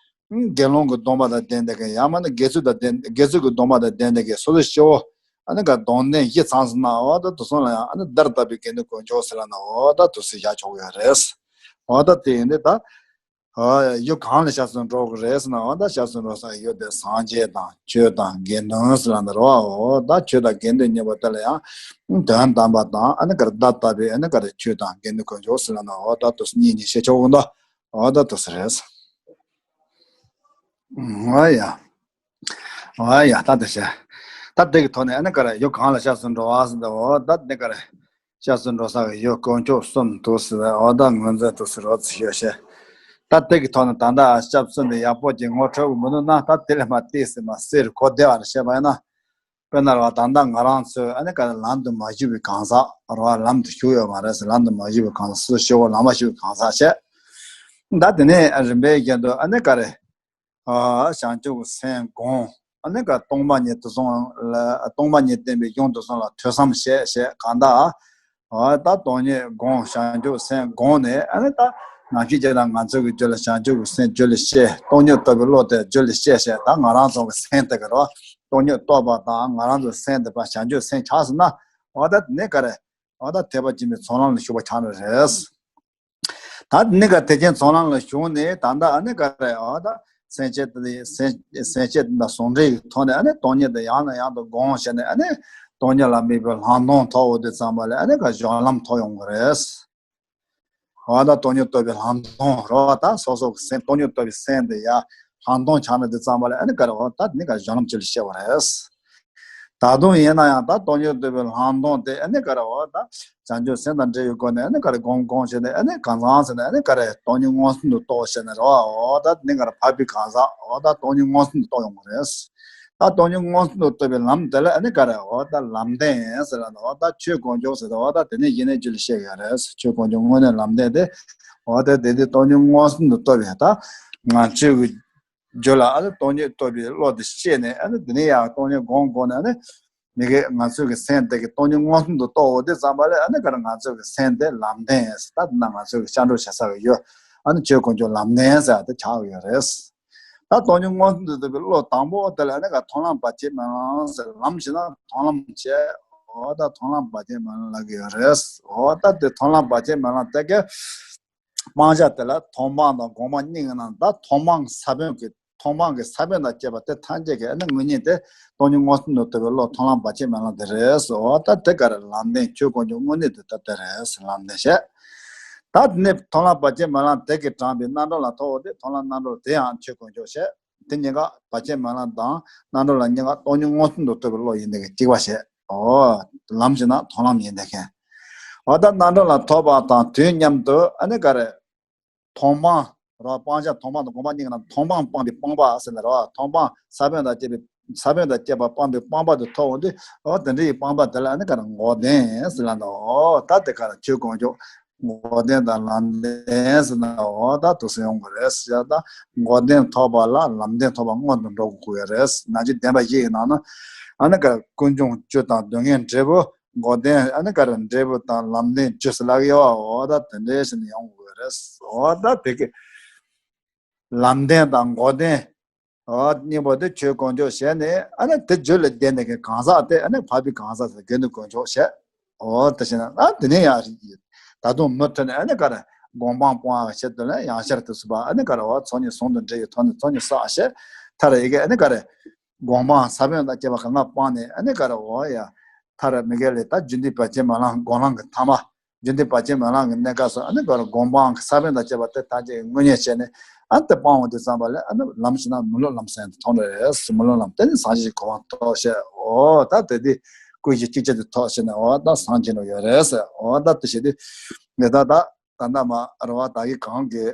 དགེ་སློང་གི་སྡོམ་པ་དང་ལྡན་བསྡད་མཁན་ཡང་མིན་ན་དགེ་ཚུལ་དང་ལྡན་དགེ་ཚུལ་གྱི་སྡོམ་པ་དང་ལྡན་བསྡད་མཁན་སོ་སོའི་སྐྱེ་བོ། ཨ་ནི་ག་སྡོམ་ལྡན་བཞི་ཚང་ཟིན་ན་འོ་ད་དེ་ཚོ་ལ་ཡང་ཨ་ནི་བརྡར་བཏགས་པའི་དགེ་འདུན་དཀོན་མཆོག་ཟེར་ལ་ན་འོ་ད་དེ་ཚོ་བཞག་ཆོག་གི་ཡོད་རེད། འོ་ད་དེ་ཡིན་དུས་ད། ཨ་ཡུལ་གང་ལ་སྐྱབས་སུ་འགྲོ་གི་རེད་ཟེར་ན། འོ་ད་སྐྱབས་སུ་འགྲོ་ས་ཡུལ་དེ་སངས་རྒྱས་དང་ཆོས་དང་དགེ་འདུན་ཟེར་ལ་ན་རོ། འོ་ད་ཆོས་དང་དགེ་འདུན་གཉིས་པོ་དེ་ལ་ཡང་དོན་དམ་པ་དང་ཨ་ནི་ག་ར་བརྡར་བཏགས་པའི་ཨ་ནི་ག་ར་ཆོས་དང་དགེ་འདུན་དཀོན་མཆོག་ཟེར་ལ་ན། འོ་ད་དེ་གཉིས་གཉིས་བྱེད་ཆོག་གི་འདུག་འོ་ད་དེ་ཚོ་རེད། ཨ་ཡ། ཨ་ཡ་ད་དེ་བྱས། ད་དེ་གི་ཐོག་ནས་ཨ་ནི་ག་རེ་ཡུལ་གང་ལ་སྐྱབས་སུ་འགྲོ་བ་ཟེར་ཏེ། འོ་ད་དེ་ག་རེ་སྐྱབས་སུ་འགྲོ་ས་གི་ཡུལ་དཀོན་མཆོག་གསུམ་འདུག་ཟེར་ཏེ། འོ་ད་ངོས་འཛིན་འདུག་ཟེར་རོ་ཚུལ་ཡོད་བཤད། ད་དེ་གི་ཐོག་ནས་ད་ལྟ་སྐྱབས་སུ་འདི་ཡག་པོ་ཅིག་ངོ་འཕྲོད་གི་མི་འདུག་ན། ད་དེ་ལས་མ་བལྟས་ཟེར་མ་ཟེར་གོ་བདེ་བ་རེ་བཤད་པ་ཡིན་ན། དཔེར་ན་ར་ད་ལྟ་ང་རང་ཚོས་ཨ་ནི་ག་རེ་ལམ་དུ་མ་ཞུགས་པའི་གང་ཟག་ར་ལམ་དུ་ཞུགས་ཡོད་མ་རེད་ཟེར། ལམ་དུ་མ་ཞུགས་པའི་གང་ཟག་སོ་སོ་སྐྱེ་བོ་ལམ་མ་ཞུགས་པའི་གང་ཟག་བྱས། ད་དེ་ནས་རིམ་པས་བཞིན་དུ་ཨ་ནི་ག་རེ། ཨ་བྱང་ཆུབ་ཀྱི་སེམས་བསྒོམ། ཨ་ནི་ག་སྟོང་པ་ཉིད་དུ་སོང་ལ་སྟོང་པ་ཉིད་བསྟན་པའི་གཞུང་དུ་སོང་ལ་ཐོས་བསམ་བྱས་བྱས་གང་ལྟར། འོ་ད་སྟོང་ཉིད་བསྒོམ། བྱང་ཆུབ་སེམས་བསྒོམ་ནས་ཨ་ནི་ད་ནམ་ཞིག་ཅིག་ལ་ང་ཚོ་གི་རྒྱུད་ལ་བྱང་ཆུབ་ཀྱི་སེམས་རྒྱུད་ལ་སྐྱེས། སྟོང་ཉིད་རྟོགས་པའི་བློ་དེ་རྒྱུད་ལ་སྐྱེས་བྱས་ད་ང་རང་ཚོ་གི་སེམས་དེ་ག་རེ་བ་སྟོང་ཉིད་རྟོགས་པ་དང་ང་རང་ཚོ་སེམས་དེ་བ་བྱང་ཆུབ་སེམས་ཆགས་སོང་ན། འོ་ད་དེ་ནས་ག་རེ། འོ་ད་ཐེག་པ་ཆེན་པོའི་ཚོགས་ལམ་ལ་ཞུགས་པ་ཆགས་ནི་རེད། ད་ནི་ག་ཐེག་ཆེན་ཚོགས་ལམ་ལ་ཞུགས་ནས་ད་ལྟ་ཨ་ནི་ག་རེ་འོ་ད་སེམས་བསྐྱེད་དེ་སེམས་སེམས་བསྐྱེད་དང་ཟུང་འབྲེལ་གྱི་ཐོག་ནས་ཨ་ནི་སྟོང་ཉིད་དེ་ཡང་ནས་ཡང་དུ་བསྒོམ་བྱས་ནས་ཨ་ནི་སྟོང་ཉིད་ལ་དམིགས་པའི་ལམ་སྟོན་ཐོབ་འོ་དེ་ཙམ་པ་ལས་ཨ་ནི་ག་སྦྱོར་ལམ་ཐོབ་ཡོང་གི་རེད། འོ་ད་སྟོང་ཉིད་རྟོགས་པའི་ལམ་སྟོན་རོ། ད་སོ་སོ་གི་སེམས་སྟོང་ཉིད་རྟོགས་པའི་སེམས་དེ་ཡང་ལམ་སྟོན་ཆགས་ནས་དེ་ཙམ་པ་ལས་ཨ་ནི་ག་རེ་འོ་ད་ནི་ག་སྦྱོར་ལམ་ཅིག་ལ་སྐྱེ་བ་རེད། ད་དུང་ཡིན་ན་ཡང་ད་སྟོང་ཉིད་རྟོགས་པའི་ལམ་སྟོན་དེ་ཨ་ནི་ག་རེ་འོ་ད་བྱང་ཆུབ་སེམས་དང་འབྲེལ་བའི་སྒོ་ནས་ཨ་ནི་ག་རེ་བསྒོམ་བསྒོམ་བྱས་ནས་ཨ་ནི་གང་ཟག་ཟེར་ནས་ཨ་ནི་ག་རེ་སྟོང་ཉིད་མངོན་སུམ་དུ་རྟོགས་བྱས་ནས་རེད་བ། འོ་ད་ནི་ག་རེ་འཕགས་པའི་གང་ཟག་འོ་ད་སྟོང་ཉིད་མངོན་སུམ་དུ་རྟོགས་ཡོང་གི་རེད། ད་སྟོང་ཉིད་མངོན་སུམ་དུ་རྟོགས་པའི་ལམ་དེ་ལ་ཨ་ནི་ག་རེ་འོ་ད་ལམ་བདེན་ཟེར་ལ་འོ་ད་ཆོས་དཀོན་མཆོག་ཟེར་ད་འོ་ད་དེ་ནས་གཞི་ནས་རྒྱུད་ལ་བཤད་ཡོད་རེད། ཆོས་དཀོན་མཆོག་དངོས་གནས་ལམ་བདེན་དེ་འོ་ད་དེ་དེ་སྟོང་ཉིད་མངོན་སུམ་དུ་རྟོགས་པའི་ད་ང་ཚོའི་གི་རྒྱུད་ལ་ཨ་ནི་སྟོང་ཉིད་རྟོགས་པའི་བློ་དེ་སྐྱེས་ནས་ཨ་ནི་དེ་ནས་ཡང་སྟོང་ཉིད་སྒོམ་སྒོམ་ནས་ཨ་ནི་མི་དགེ་ང་ཚོའི་གི་སེམས་དེ་གི་སྟོང་ཉིད་མངོན་སུམ་དུ་རྟོགས་འོ་དེ་ཙམ་པ་ལས་ཨ་ནི་ག་རེ་ང་ཚོའི་གི་སེམས་དེ་ལམ་བདེན་ཟེར། ད་དེ་ན་ང་ཚོའི་གི་སྐྱབས་འགྲོ་བྱེད་ས་གི་ཡོད། ཨ་ནི་ཆོས་དཀོན་མཆོག་ལམ་བདེན་ཟེར་དེ་ཆགས་ཡོད་རེད། ད་སྟོང་ཉིད་མངོན་སུམ་དུ་རྟོགས་པའི་བློ་དང་པོ་དེ་ལ་ཨ་ནི་ག་མཐོང་ལམ་བར་ཆད་མེད་ལམ་ཟེར། ལམ་ཞེ་ན་མཐོང་ལམ་བྱས། འོ་ད་མཐོང་ལམ་བར་ཆད་མེད་ལམ་ལབ་ཀྱི་ཡོད་རེད། འོ་ད་དེ་མཐོང་ལམ་བར་ཆད་མེད་ལམ་དེ་གི་སྤང་བྱ་དེ་ལ་མཐོང་སྤང་དང་སྒོམ་སྤང་གཉིས་ཀྱི་ནང་ད་མཐོང་སྤང་ས་བོན་གྱི་མཐོང་སྤང་གི་ས་བོན་དང་བཅས་པ་དེ་ཐམས་ཅད་ཀྱི་ཨ་ནི་དངོས་གཉེན་དེ་སྟོང་ཉིད་མངོན་སུམ་དུ་རྟོགས་པའི་བློ་མཐོང་ལམ་བར་ཆད་མེད་ལམ་དེ་རེད། འོ་ད་དེ་ག་རེ་ལམ་བདེན་ཆོས་དཀོན་མཆོག་དངོས་གནས་དེ་ད་དེ་རེད། ལམ་བདེན་བཤད། ད་དེ་ནས་མཐོང་ལམ་བར་ཆད་མེད་ལམ་དེ་གིས་དྲངས་པའི་རྣམ་གྲངས་ལ་ཐོབ་འོ་དེ་མཐོང་ལམ་རྣམ་གྲངས་དེ་ཡང་ཆོས་དཀོན་མཆོག་བཤད། དེ་གཉིས་ཀ་བར་ཆད་མེད་ལམ་དང་རྣམ་གྲངས་ལ་གཉིས་ཀ་སྟོང་ཉིད་མངོན་སུམ་དུ་རྟོགས་པའི་བློ་ཡིན་དེ་གི་གཅིག་པ་བཤད། འོ། ལམ་ཞེ་ན་མཐོང་ལམ་ཡིན་དེ་མཁན། འོ་ད་རྣམ་གྲངས་ལ་ཐོབ་པ་དང་དུས་མཉམ་དུ་ཨ་ནི་ག་རེ། མཐོང་སྤང་རོ། སྤང་བྱ་མཐོང་སྤང་དང་སྒོམ་སྤང་གཉིས་ཀྱི་ནང་མཐོང་སྤང་སྤངས་པའི་སྤངས་པ་ཟེར་ནས་རོ། མཐོང་སྤང་ས་བོན་དང་བཅས་པའི་ས་བོན་དང་བཅས་པ་སྤངས་པའི་སྤངས་པ་དེ་ཐོབ་འོང་དུས་འོ་དེ་འདྲའི་སྤངས་པ་དེ་ལ་ཨ་ནི་ག་རེ་འགོག་བདེན་ཟེར་ལ་འདུག་འོ་ད་དེ་ག་རེ་ཆོས་དཀོན་མཆོག་འགོག་བདེན་དང་ལམ་བདེན་ཟེར་ན་འོ་ད་དུ་སེ་ཡོང་གི་རེད་ཟེར། ད་འགོག་བདེན་ཐོབ་པ་ལ་ལམ་བདེན་ཐོབ་པ་སྔོན་དུ་འགྲོ་དགོས་ཀྱི་རེད། ནང་ཆོས་བདེན་པ་བཞི་ཡི་ནང་ན་ཨ་ནི་ག་རེ་ཀུན་འབྱུང་བཅུ་དང་སྡུག་བསྔལ་འབྲས་བུ། འགོག་བདེན་ཨ་ནི་ག་རེ་འབྲས་བུ་དང་ལམ་བདེན་བཅུ་ཟེར་ལབ་ཡོད། འོ་ད་དེ་འདྲའི་ཞིག་ནས་ཡོང་དགོས་རེད། འོ་ད་དེ་གི་ལམ་བདེན་དང་འགོག་བདེན། འོ་གཉིས་པོ་དེ་ཆོས་དཀོན་མཆོག་བྱས་ནས་ཨ་ནི་དེ་རྒྱུད་ལ་ལྡན་ནས་གི་གང་ཟག་དེ་ཨ་ནི་འཕགས་པའི་གང་ཟག་ཟེར་དགེ་འདུན་དཀོན་མཆོག་བྱས། འོ་དེ་བྱས་ན་ཨ་དེ་ནས་ཡང་རིགས་ཡིན། ད་དུང་མུ་མཐུད་ནས་ཨ་ནི་ག་རེ་སྒོམ་སྤང་སྤོང་བ་ཆེད་དུ་ལ་ཡང་ཤར་དུ་སུ་པ་ཨ་ནི་ག་རེ་འོ་ཚོགས་གཉིས་ཟུང་དུ་འབྲེལ་བའི་ཐོག་ནས་ཚོགས་གཉིས་བསགས་བྱས། མཐར་ཡི་གེ་ཨ་ནི་ག་རེ། སྒོམ་སྤང་ས་བོན་དང་བཅས་པ་གང་ག་སྤངས་ནས་ཨ་ནི་ག་རེ་འོ་ཡ། མཐར་མི་དགེ་ལས་ད་རྒྱུ་འདི་བར་ཆད་མེད་ལམ་སྒོམ་ལམ་གྱི་ཐ་མ། རྒྱུ་འདི་བར་ཆད་མེད་ལམ་གྱི་གནས་སྐབས་སུ་ཨ་ནི་ག་རེ་སྒོམ་སྤང་གི་ས་བོན་དང་བཅས་པ་དེ་ཐམས་ཅད་དངོས་གཉེན་བྱས་ནས་ཨ་ནི་དེ་སྤངས་འོང་དུས་ཙམ་པ་ལས་ཨ་ནི་ལམ་ཞེ་ན་མི་སློབ་ལམ་ཟེར་དེ་མཐོང་རེད། མི་སློབ་ལམ་དེ་ནི་སངས་རྒྱས་ཀྱི་གོ་འཕང་ཐོབ་བྱས། འོ་ད་དེ་དེ་ཀུན་གཞི་གཅིག་ཅར་དུ་ཐོབ་བྱས་ནས་འོ་ད་སངས་རྒྱས་ནོ་ཡོད་རེད་ཟེར། འོ་ད་དེ་བྱས་དུས་ངས་ད་ད་ད་ད་མ་རེད་བ། ད་གི་གང་གི་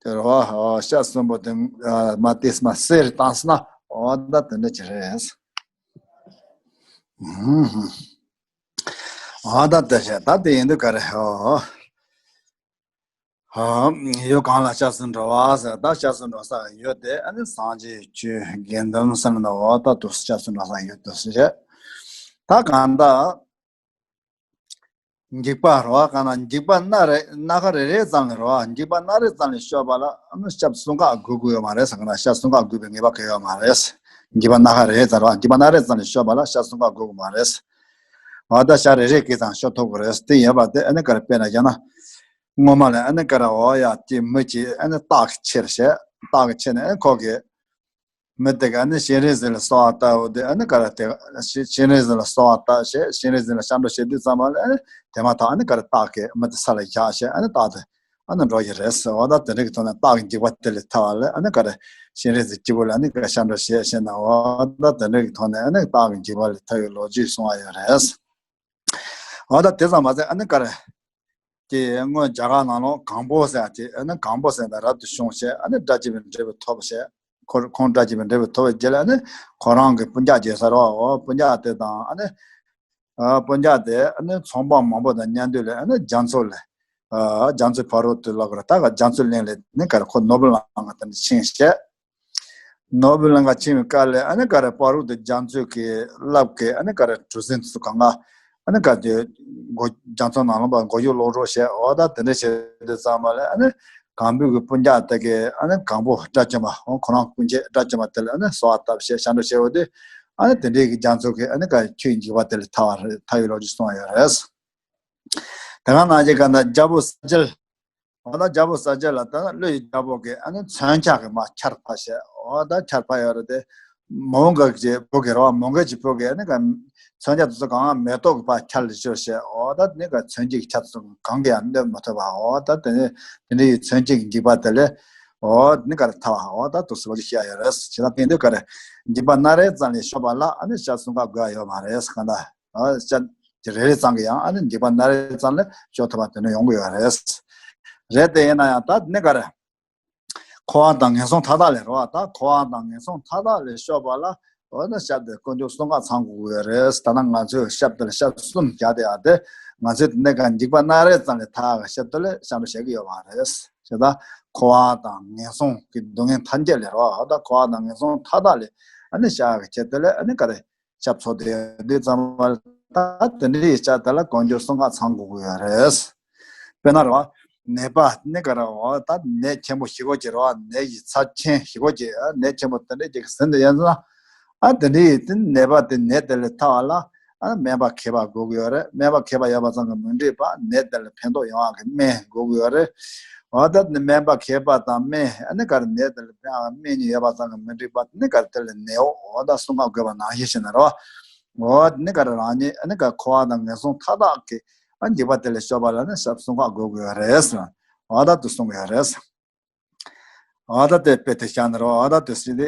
དེ་རོ་ཤ་གསུམ་པོ་དེ་མ་དེས་མ་གསེར་བཏང་སོང་ན་འོ་ད་དེ་འདྲ་ཅི་རེད། འོ་ད་དེ་བྱས་ད་དེ་ཡིན་དུས་ག་རེ་ཧོ། ཡོད་གང་ལ་ཤ་གསུམ་འགྲོ་བ་ཟེར། ད་ཤ་གསུམ་འགྲོ་ས་ཡོད་དེ་ཨ་ནི་སངས་རྒྱས་ཆོས་དགེ་འདུན་བསམ་ན་འོ་ད་དུ་ཤ་གསུམ་འགྲོ་ས་ཡོད་དུ་ཟེར། ད་གང་ལྟར། འཇིགས་པ་རོ་ག་ན་འཇིགས་པ་སྣ་རེ་སྣ་ཁ་རེ་རེ་ཙམ་ལས་རོ། འཇིགས་པ་སྣ་རེ་ཙམ་ལས་སྐྱོབ་པ་ལ་ཨ་ནི་ཤ་གསུམ་ཀ་དགོས་ཀྱི་ཡོད་མ་རེད་ཟེར་ག་ན་ཤ་གསུམ་ཀ་དགོས་པའི་ངེས་པ་གང་ཡོད་མ་རེད། འཇིགས་པ་སྣ་ཁ་རེ་རེ་ཙམ་རོ། འཇིགས་པ་སྣ་རེ་ཙམ་ལས་སྐྱོབ་པ་ལ་ཤ་གསུམ་ཀ་དགོས་ཀྱི་མ་རེད། འོ་ད་ཤ་རེ་རེ་གིས་ཙམ་སྐྱོབ་ཐུབ་ཀྱི་རེད། དེ་ཡོད་པ་དེ་ཨ་ནི་ག་རེ་དཔེར་ན་བཞག་ན། སྔོན་མ་ལ་ཨ་ནི་ག་རེ་འོ་ཡ་ཅི་མི་ཅི་ཨ་ནི་སྟག་གི་ཆེར་བྱས། སྟག་གི་ཆེར་ནས་ཨ་ནི་ཁོ་གི་མི་དེ་ག་ནི་སྤྱན་རས་གཟིགས་ལ་གསོལ་བ་བཏབ་འོ་དེ་ཨ་ནི་ག་རེ་དེ་སྤྱན་རས་གཟིགས་ལ་གསོལ་བ་བཏབ་བྱས་སྤྱན་རས་གཟིགས་ལ་སྐྱབས་འགྲོ་བྱེད་དུས་ཙམ་པ་ལ་ཨ་ནི་དེ་མ་ཐག་ཨ་ནི་ག་རེ་སྟག་གི་མི་དེ་ས་ལ་བཞག་བྱས་ཨ་ནི་སྟག་དེ་ཨ་ནི་འགྲོ་ཡི་རེད་ཟེར། འོ་ད་དེ་འདྲ་གི་ཐོག་ནས་སྟག་གི་འཇིགས་པ་དེ་ལས་ཐར་བ་ལ་ཨ་ནི་ག་རེ་སྤྱན་རས་གཟིགས་སྐྱིད་པོ་ལ་ཨ་ནི་ག་རེ་སྐྱབས་འགྲོ་བྱས་བྱས་ན་འོ་ད་དེ་འདྲ་གི་ཐོག་ནས་ཨ་ནི་སྟག་གི་འཇིགས་པ་ལས་ཐར་བའི་ལོ་རྒྱུས་གསུང་བ་ཡོད་རེད། འོ་ད་དེ་ཙམ་མ་ཟད་ཨ་ནི་ག་རེ། དེ་སྔོན་རྒྱ་གར་ནང་ལོགས་གང་པོ་ཟེར་ཡ་དེ་ཨ་ནི་གང་པོ་ཟེར་ཡ་དང་རབ་ཏུ་བྱུང་བྱས་ཨ་ནི་སྒྲ་བསྐྱེད་པའི་འབྲས་བུ་ཐོབ་བྱས། ཁོ་ཁོང་སྒྲ་བསྐྱེད་པའི་འབྲས་བུ་ཐོབ་པའི་རྗེས་ལ་ཨ་ནི་ཁོ་རང་གི་སྤུན་ཀྱག་རྒྱལ་ས་རོ། འོ་སྤུན་ཀྱག་དེ་དང་ཨ་ནི། ཨ་སྤུན་ཀྱག་དེ་ཨ་ནི་ཚོང་དཔོན་མང་པོ་དང་མཉམ་དུ་ལས་ཨ་ནི་རྒྱ་མཚོ་ལས། ཨ་རྒྱ་མཚོའི་ཕ་རོལ་ཏུ་ལབ་དགོས་རེད། ད་ག་རྒྱ་མཚོའི་གླིང་ལས་ནི་ག་རེ་ཁོ་ནོར་བུ་བླངས་ང་དེ་འདྲ་ཕྱིན་བྱས། ནོར་བུ་གླིང་ག་ཕྱིན་པའི་སྐབས་ལ་ཨ་ནི་ག་རེ་བར་དུ་རྒྱ་མཚོ་གི་རླབས་ཀྱི་ཨ་ནི་ག་རེ་གྲུ་གཟིངས་ཚོ་གང་ག་ཨ་ནི་ག་དེ་མགོ་རྒྱ་མཚོ་ནང་ལ་མགོ་གཡུག་སློག་རོགས་བྱས། འོ་ད་དེ་འདྲ་བྱས་དུས་ཙམ་པ་ལ་ཨ་ནི་གང་པོ་གི་སྤུན་ཀྱག་དེ་གི་ཨ་ནི་གང་པོ་དགྲ་བཅོམ་པ། འོ་ཁོ་རང་སྤུན་མཆེད་དགྲ་བཅོམ་པ་དེ་ལ་ཨ་ནི་གསོལ་བ་བཏབ་བྱས་ཞབས་འདྲེན་བྱས་འོ་དེ་ཨ་ནི་དེ་འདྲའི་གི་རྒྱ་མཚོ་གི་ཨ་ནི་ག་ཆུའི་འཇིགས་པ་དེ་ལས་ཐར་བ་རེད། ཐར་བའི་ལོ་རྒྱུས་གསུངས་ཡོད་རེད། དེ་ག་ནང་བཞིན་ག་ན་རྒྱལ་པོ་ས་སྐྱ། འོ་ད་རྒྱལ་པོ་ས་སྐྱ་ལ་ད་ཀླུ་ཡི་རྒྱལ་པོ་གིས་ཨ་ནི་མཚོན་ཆ་གིས་མར་ཁྱེར་ཕབ་བྱས། འོ་ད་ཁྱེར་ཕབ་ཡོད་རེད་དེ། མོའུ་འགལ་གྱི་བུ་གིས་རེད་བ། མོའུ་འགལ་གྱི་བུ་གིས་ཨ་ནི་ག་མཚོན་ཆ་དེ་ཚོ་གང་མེ་ཏོག་གིས་ཕར་ཁྱེར་ལ་བཅུག་བྱས། འོ་ད་ནི་ག་མཚོན་ཆ་གི་ཆ་དེ་ཚོ་གང་གིས་ཡང་གནོད་མ་ཐུབ་པ། འོ་ད་དེ་ནི་དེ་འདྲ་ཡི་མཚོན་ཆ་གི་འཇིགས་པ་དེ་ལས་འོ་ནི་ག་རེ་ཐར་བ། འོ་ད་དུ་སུ་བ་ཞིག་བཤད་ཡོད་རེད། བྱས་ཙང་དེ་འདི་ག་རེ་འཇིགས་པ་སྣ་རལ་ཙམ་ལས་སྐྱོབ་པ་ལ་ཨ་ནི་ཞབས་གསུམ་ཀ་དགོས་ཡ་ཡོད་མ་རེད་གང་ལྟར། ཨ་ཅག་དེ་རེ་རེ་ཙམ་གྱིས་ཡང་ཨ་ནི་འཇིགས་པ་སྣ་རལ་ཙམ་ལས་སྐྱོབ་ཐུབ་པ་དེ་འདྲ་ཡོང་གི་ཡོད་རེད། རེད་དེ་ཡིན་ན་ཡང་ད་ནི་ག་རེ། འཁོར་བ་དང་ངན་སོང་མཐའ་དག་ལས་རེད་བ། ད་འཁོར་བ་དང་ངན་སོང་མཐའ་དག་ལས་སྐྱོབ་པ་ལ་འོ་ན་ཞབས་དེ་དཀོན་མཆོག་གསུམ་ཀ་ཚང་དགོས་ཀྱི་ཡོད་རེད། ད་ནི་ང་ཚོས་ཞབས་དེ་ལ་ཞབས་གསུམ་བཞག་བསྡད་ཡ་དེ་ང་ཚོས་དེ་ནས་ག་འཇིགས་པ་སྣ་རལ་ཙམ་ལས་ཐར་བའི་ཞབས་དེ་ལ་ཞབས་འདྲེན་བྱེད་ཀྱི་ཡོད་མ་རེད། བྱས་ཙང་འཁོར་བ་དང་ངན་སོང་གི་སྡུག་བསྔལ་ཐམས་ཅད་ལས་རེད་བ། ད་འཁོར་བ་དང་ངན་སོང་མཐའ་དག་ལས་ཨ་ནི་ཞབས་ཀྱི་ཆེད་དེ་ལ་ཨ་ནི་ག་རེ། ཞབས་འཚོ་དེ་དུས་ཙམ་པ་ད་དེ་འདྲའི་ཡི་ཆ་དེ་ལ་དཀོན་མཆོག་གསུམ་ཀ་ཚང་དགོས་ཀྱི་ཡོད་རེད། དཔེར་ན་རེད་བ། ནད་པ་ནི་ག་རེ་བ། ད་ནད་ཆེན་པོ་ཞེ་པོ་ཅིག་རེད་བ། ནད་ཀྱི་ཚབས་ཆེན་ཞེ་པོ་ཅིག་ནད་ཆེན་པོ་དེ་འདྲའི་ཅིག་ཟིན་དུ་ཡོད་ན། ཨ་དེ་འདྲའི་ཡི་དེ་ནད་པ་དེ་ནད་དེ་ལས་ཐར་བ་ལ་ཨ་སྨན་པ་མཁས་པ་དགོས་ཀྱི་ཡོད་རེད། སྨན་པ་མཁས་པ་ཡོད་པ་ཙམ་གྱིས་མི་འགྲིག་པ་ནད་དེ་ལ་ཕན་ཐོགས་ཡོང་བ་གི་སྨན་དགོས་ཀྱི་ཡོད་རེད། འོ་ད་ནི་སྨན་པ་མཁས་པ་དང་སྨན་ཨ་ནི་ག་རེ་ནད་དེ་ལ་ཕན་པ་སྨན་གཉིས་ཡོད་པ་ཙམ་གྱིས་མི་འགྲིག་པ་ནི་ག་རེ་དེ་ལ་ནད་འོ་ད་གསུམ་ཀ་དགོས་པ་ནང་བཞིན་ཞིག་ན་རོ། འོ་ནི་ག་རེ་རང་ཉིད་ཨ་ནི་ག་འཁོར་བ་དང་ངན་སོང་མཐའ་དག་གི་ཨ་འཇིགས་པ་དེ་ལས་སྐྱོབ་པ་ལ་ནི་ཞབས་གསུམ་ཀ་དགོས་དགོས་རེད། འོ་ད་དུ་གསུང་གི་ཡོད་རེད། འོ་ད་དེ་དཔེ་དེ་བཞག་ན་རོ། འོ་ད་དུ་སྲིད་དེ།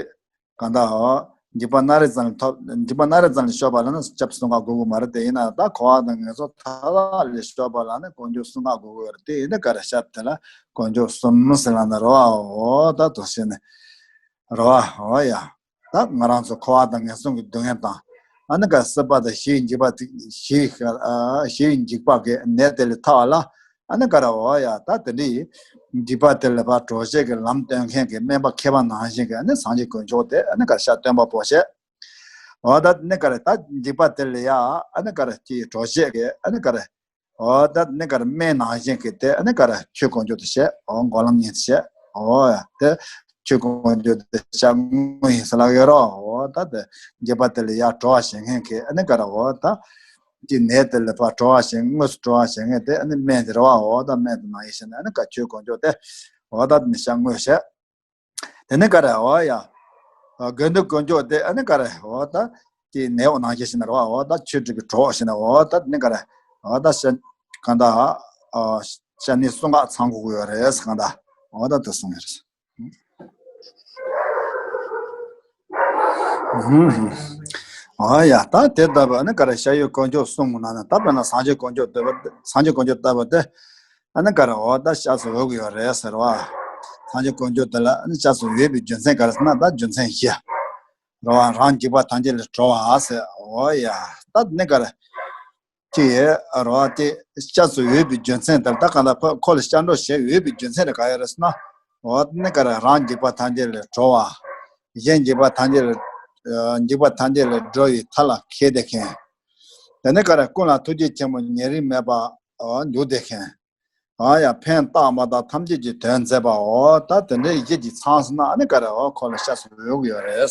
གང་ལྟར་འོ། འཇིགས་པ་སྣ་རེ་ཙམ་ལས་ཐོབ། འཇིགས་པ་སྣ་རེ་ཙམ་ལས་སྐྱོབ་པ་ལ་ནི་ཞབས་གསུམ་ཀ་དགོས་དགོས་མ་རེད། དེ་ཡིན་ན་ད་འཁོར་བ་དང་ངན་སོང་མཐའ་དག་ལས་སྐྱོབ་པ་ལ་ནི་དཀོན་མཆོག་གསུམ་ཀ་དགོས་དགོས་རེད། དེ་ཡིན་ན་ག་རེ་ཞབས་དེ་ལ་དཀོན་མཆོག་གསུམ་ཟེར་ལ་ན་རོ། འོ་ད་དུ་ཟེར་ནས་རོ། འོ་ཡ། ད་ང་རང་ཚོ་འཁོར་བ་དང་ངན་སོང་གི་སྡུག་བསྔལ་དང་། ཨ་ནི་ག་སྲིད་པ་དང་ཞེ་འཇིགས་པ་དེ་ཞེ་ཞེ་འཇིགས་པ་གི་ནད་དེ་ལས་ཐར་བ་ལ། ཨ་ནི་ག་ར་འོ་ཡ་ད་དེ་འདྲའི་འཇིགས་པ་དེ་ལས་ཕར་གྲོལ་བྱེད་ཀྱི་ལམ་སྟོན་མཁན་གྱི་སྨན་པ་མཁས་པ་ནང་བཞིན་གྱི་ཨ་ནི་སངས་རྒྱས་དཀོན་མཆོག་དེ་ཨ་ནི་ག་ར་ཞབས་སྟོན་པ་པོ་བྱས། འོ་ད་ནི་ག་ར་ད་འཇིགས་པ་དེ་ལས་ཡ་ཨ་ནི་ག་ར་ཀྱི་གྲོལ་བྱེད་ཀྱི་ཨ་ནི་ག་ར། འོ་ད་ནི་ག་ར་སྨན་ནང་བཞིན་གྱི་དེ་ཨ་ནི་ག་ར་ཆོས་དཀོན་མཆོག་དེ་བྱས། འོ་མགོ་ལམ་གཉིས་དེ་བྱས། འོ་ཡ་དེ་ཆོས་དཀོན་མཆོག་དེ་ཞབས་དངོས་ཡིན་ཟེར་ལབ་ཡོད་རོ། འོ་ད་དེ་འཇིགས་པ་དེ་ལས་ཡ་གྲོལ་བ་བྱེད་མཁན་གྱི་ཨ་ནི་ག་ར་འོ་ད། ཀྱི་ནད་དེ་ལས་ཕར་གྲོལ་བ་ཞིག་དངོས་སུ་གྲོལ་བ་ཞིག་ངེས་དེ་ཨ་ནི་སྨན་དེ་རེད་བ། འོ་ད་སྨན་དེ་ནང་བཞིན་ཨ་ནི་ག་ཆོས་དཀོན་མཆོག་དེ་འོ་ད་ནི་ཞབས་དངོས་བྱས། དེ་ནི་ག་རེ་འོ་ཡ། དགེ་འདུན་དཀོན་མཆོག་དེ་ཨ་ནི་ག་རེ་འོ་ད་ཀྱི་ནད་འོ་ནང་བཞིན་ཞིག་ན་རེད་བ། འོ་ད་ཆོས་དྲུག་གི་གྲོགས་ཞིག་ན་འོ་ད་ནི་ག་རེ་འོ་ད་ཤ་གང་ད་ཤ་ནི་གསུམ་ཀ་ཚང་དགོས་ཀྱི་ཡོད་རེད་གང་ད། འོ་ད་དེ་གསུང་ཡོད་རེད། ཨ་ཡ་ད་དེ་ལྟ་བུ་ཨ་ནི་ག་རེ་ཤ་ཡོད་དཀོན་མཆོག་གསུམ་ནང་ནས་ད་དཔེར་ན་སངས་རྒྱས་དཀོན་མཆོག་ལྟ་བུ་སངས་རྒྱས་དཀོན་མཆོག་ལྟ་བུ་དེ་ཨ་ནི་ག་རེ་འོ་ད་ཤ་ཚོ་འོས་ཀྱི་ཡོད་རེད་ཟེར་བ། སངས་རྒྱས་དཀོན་མཆོག་དེ་ལ་ཨ་ནི་ཤ་ཚོ་འོས་པའི་རྒྱུ་མཚན་ག་རེ་ཟེར་ན་ད་རྒྱུ་མཚན་བཞི་རེད་བ། རང་འཇིགས་པ་ཐམས་ཅད་ལས་གྲོལ་བ་ཟེར། འོ་ཡ་ད་ནི་ག་རེ། ཅི་ཡོད་རོ། དེ་ཤ་ཚོ་འོས་པའི་རྒྱུ་མཚན་དེར་ད་ག་ལ་ཁོ་ཁོ་ལ་སྐྱབས་འགྲོ་བྱེད་འོས་པའི་རྒྱུ་མཚན་དེ་ག་ཡོད་རེད་ཟེར་ན། འོ་དེ་ནི་ག་རེ་རང་འཇིགས་པ་ཐམས་ཅད་ལས་གྲོལ་བ། གཞན་འཇིགས་པ་ཐམས་ཅད་ལས་འཇིགས་པ་ཐམས་ཅད་ལས་སྒྲོལ་བའི་ཐབས་ལ་མཁས་བསྡད་མཁན། དེ་ནི་ག་རེ་ཀུན་ལ་ཐུགས་རྗེ་ཆེན་པོ་ཉེ་རིང་མེད་པ་འཇུག་བསྡད་མཁན། ཨ་ཡ་ཕན་བཏགས་མ་བཏགས་ཐམས་ཅད་ཀྱི་དོན་མཛད་པའོ། ད་དེ་འདྲའི་གཞི་གཅིག་ཚང་སོང་ན་ཨ་ནི་ག་རེ་འོ་ཁོ་ལ་ཤ་ཚོ་འོས་ཀྱི་ཡོད་རེད།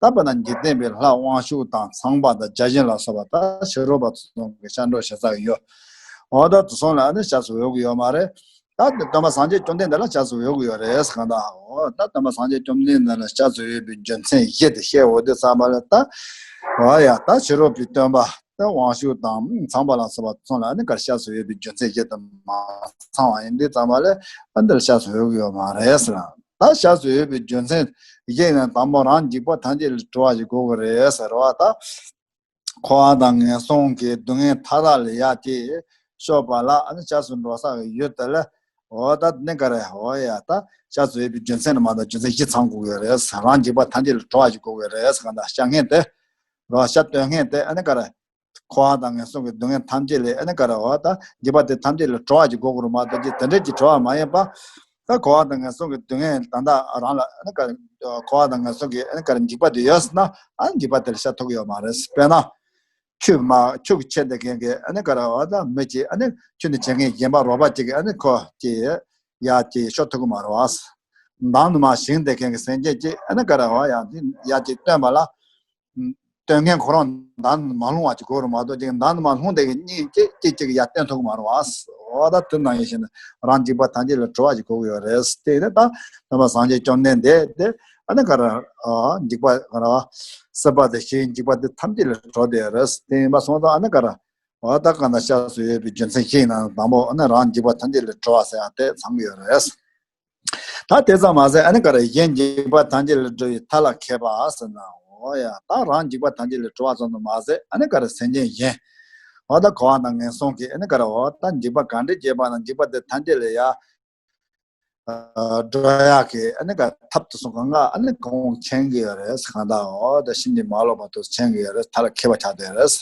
ད་དཔེར་ན་འཇིག་རྟེན་པའི་ལྷ་དབང་ཕྱུག་དང་ཚངས་པ་དང་བརྒྱ་བྱིན་ལ་སོགས་པ་ད་ཕྱི་རོལ་པ་ཚོ་གི་སྐྱབས་འགྲོ་བྱེད་ས་ཡོད། འོ་ད་དེ་ཚོ་ལ་ཨ་ནི་ཤ་ཚོ་འོས་ཀྱི་ཡོད་མ་རེད། ད་སྟོན་པ་སངས་རྒྱས་བཅོམ་ལྡན་འདས་ལ་ཤ་ཚོ་འོས་ཀྱི་ཡོད་རེད་གང་ལྟར། འོ་ད་སྟོན་པ་སངས་རྒྱས་བཅོམ་ལྡན་འདས་ལ་ཤ་ཚོ་འོས་པའི་རྒྱུ་མཚན་བཞི་དེ་བཤད་འོ་དེ་ཚང་མ་ལ་ད། འོ་ཡ་ད་ཕྱི་རོལ་པའི་སྟོན་པ། ད་དབང་ཕྱུག་དང་ཚངས་པ་ལ་སོགས་པ་ཚང་ལ་ནི་གར་ཤ་ཚོ་འོས་པའི་རྒྱུ་མཚན་བཞི་དང་མ་ཚང་བ་ཡིན་དུས་ཙམ་པ་ལས་ཨ་འདིར་ཤ་ཚོ་འོས་ཀྱི་ཡོད་མ་རེད་ཟེར། ད་ཤ་ཚོ་འོས་པའི་རྒྱུ་མཚན་བཞི་ཡིན་ན་དང་པོ་རང་འཇིགས་པ་ཐམས་ཅད་ལས་གྲོལ་བ་ཞིག་དགོས་ཀྱི་རེད་ཟེར་བ་ད། འཁོར་བ་དང་ངན་སོང་གི་སྡུག་བསྔལ་མཐའ་དག་ལས་ཡར་ཅིག་སྐྱོབ་པ་ལ་ཨ་ནི་ཤ་ཚོ་འགྲོ་ས་གི་ཡུལ་དེ་ལ་འོ་ད་ནི་ག་རེ་འོ་ཡ་ད་ཤ་ཚོ་འོས་པའི་རྒྱུ་མཚན་ལ་མ་ད་རྒྱུ་མཚན་བཞི་ཚང་དགོས་ཀྱི་རེད། རང་འཇིགས་པ་ཐམས་ཅད་ལས་གྲོལ་བ་ཞིག་དགོས་ཀྱི་རེད་ཟེར་ག་ད་ཤ་ངན་དེ་རོ་ཤ་སྟོན་མཁན་དེ་ཨ་ནི་ག་རེ། འཁོར་བ་དང་ངན་སོང་གི་སྡུག་བསྔལ་ཐམས་ཅད་ལས་ཨ་ནི་ག་རེ་འོ་ད་འཇིགས་པ་དེ་ཐམས་ཅད་ལས་གྲོལ་བ་ཅིག་དགོས་དགོས་རུ་མ་གཏོགས་ཀྱི་དེ་འདྲས་ཀྱི་གྲོལ་བ་མ་ཡིན་པ། ད་འཁོར་བ་དང་ངན་སོང་གི་སྡུག་བསྔལ་ད་ལྟ་རང་ལ་ཨ་ནི་ག་འཁོར་བ་དང་ངན་སོང་གི་ཨ་ནི་ག་འཇིགས་པ་དེ་ཡོད་ཟེར་ན། ཨ་ནི་འཇིགས་པ་དེ་ལ་ཤར་ཐུབ་ཀྱི་ཡོད་མ་རེད། དཔེར་ན། ཆུ་མ་ཆུ་གི་ཆེ་དེ་མཁན་གྱི་ཨ་ནི་ག་རེ་བ་ད་མི་གཅིག་ཨ་ནི་ཆུ་ནི་བྱེད་མཁན་གཞན་པ་རོགས་པ་གཅིག་གིས་ཨ་ནི་ཁོ་གཅིག་ཡ་གཅིག་ཤོར་ཐུབ་ཀྱི་མ་རེད་བ། མདང་ནི་མ་ཞིང་དེ་མཁན་གྱི་སེམས་ཅན་གཅིག་ཨ་ནི་ག་རེ་བ་ཡ་དེ་ཡ་གཅིག་བཏོན་པ་ལ། བཏོན་མཁན་ཁོ་རང་མདང་ནི་མ་ལྷུང་བ་གཅིག་དགོས་རེད་མ་གཏོགས་ཅིག་མདང་ནི་མ་ལྷུང་དེ་གི་གཉིས་གཅིག་གཅིག་གཅིག་ཡ་བཏོན་ཐུབ་ཀྱི་མ་རེད་བ། འོ་ད་དེ་ནང་བཞིན་བྱས་ནས་རང་འཇིགས་པ་ཐམས་ཅད་ལས་གྲོལ་བ་ཞིག་དགོས་ཀྱི་ཡོད་རེད། དེ་ནི་ད་སྟོན་པ་སངས་རྒྱས་བཅོམ་ལྡན་འདས་དེ་ཨ་ནི་ག་རེ་འཇིགས་པ་ག་རེ་བ་སྲིད་པ་དང་ཞེ་སའི་འཇིགས་པ་དེ་ཐམས་ཅད་ལས་གྲོལ་བསྡད་ཡོད་རེད། དེ་ཡིན་པ་སོང་ཙང་ཨ་ནི་ག་རེ་བ་ད་གང་ལྟར་སྐྱབས་སུ་ཡོད་པའི་རྒྱུ་མཚན་ཞིག་ཡིན་ན་དང་པོ་ཨ་ནི་རང་འཇིགས་པ་ཐམས་ཅད་ལས་གྲོལ་བ་ཟེར་ཡ་དེ་ཚང་གི་ཡོད་རེད། ད་དེ་ཙམ་མ་ཟད་ཨ་ནི་ག་རེ་གཞན་འཇིགས་པ་ཐམས་ཅད་ལས་སྒྲོལ་བའི་ཐབས་ལ་མཁས་པ་ཟེར་ན། འོ་ཡ་ད་རང་འཇིགས་པ་ཐམས་ཅད་ལས་གྲོལ་བ་ཙམ་དུ་མ་ཟད་ཨ་ནི་ག་རེ་སེམས་ཅན་གཞན། འོ་ད་འཁོར་བ་དང་ངན་སོང་གི་ཨ་ནི་ག་རེ་འོ་ད་འཇིགས་པ་ག་འདྲ་བྱས་པ་ན་འཇིགས་པ་དེ་ཐམས་ཅད་ལས་ཡ། སྒྲོལ་ཡག་གི་ཨ་ནི་ག་ཐབས་དེ་ཚོ་གང་ག་ཨ་ནི་གང་མཁྱེན་གྱི་ཡོད་རེད། གང་ལྟར་འོ་ད་ཕྱིན་ཅི་མ་ལོག་པ་དེ་མཁྱེན་གྱི་ཡོད་རེད། ཐབས་ལ་མཁས་པ་ཆགས་བསྡད་རེད།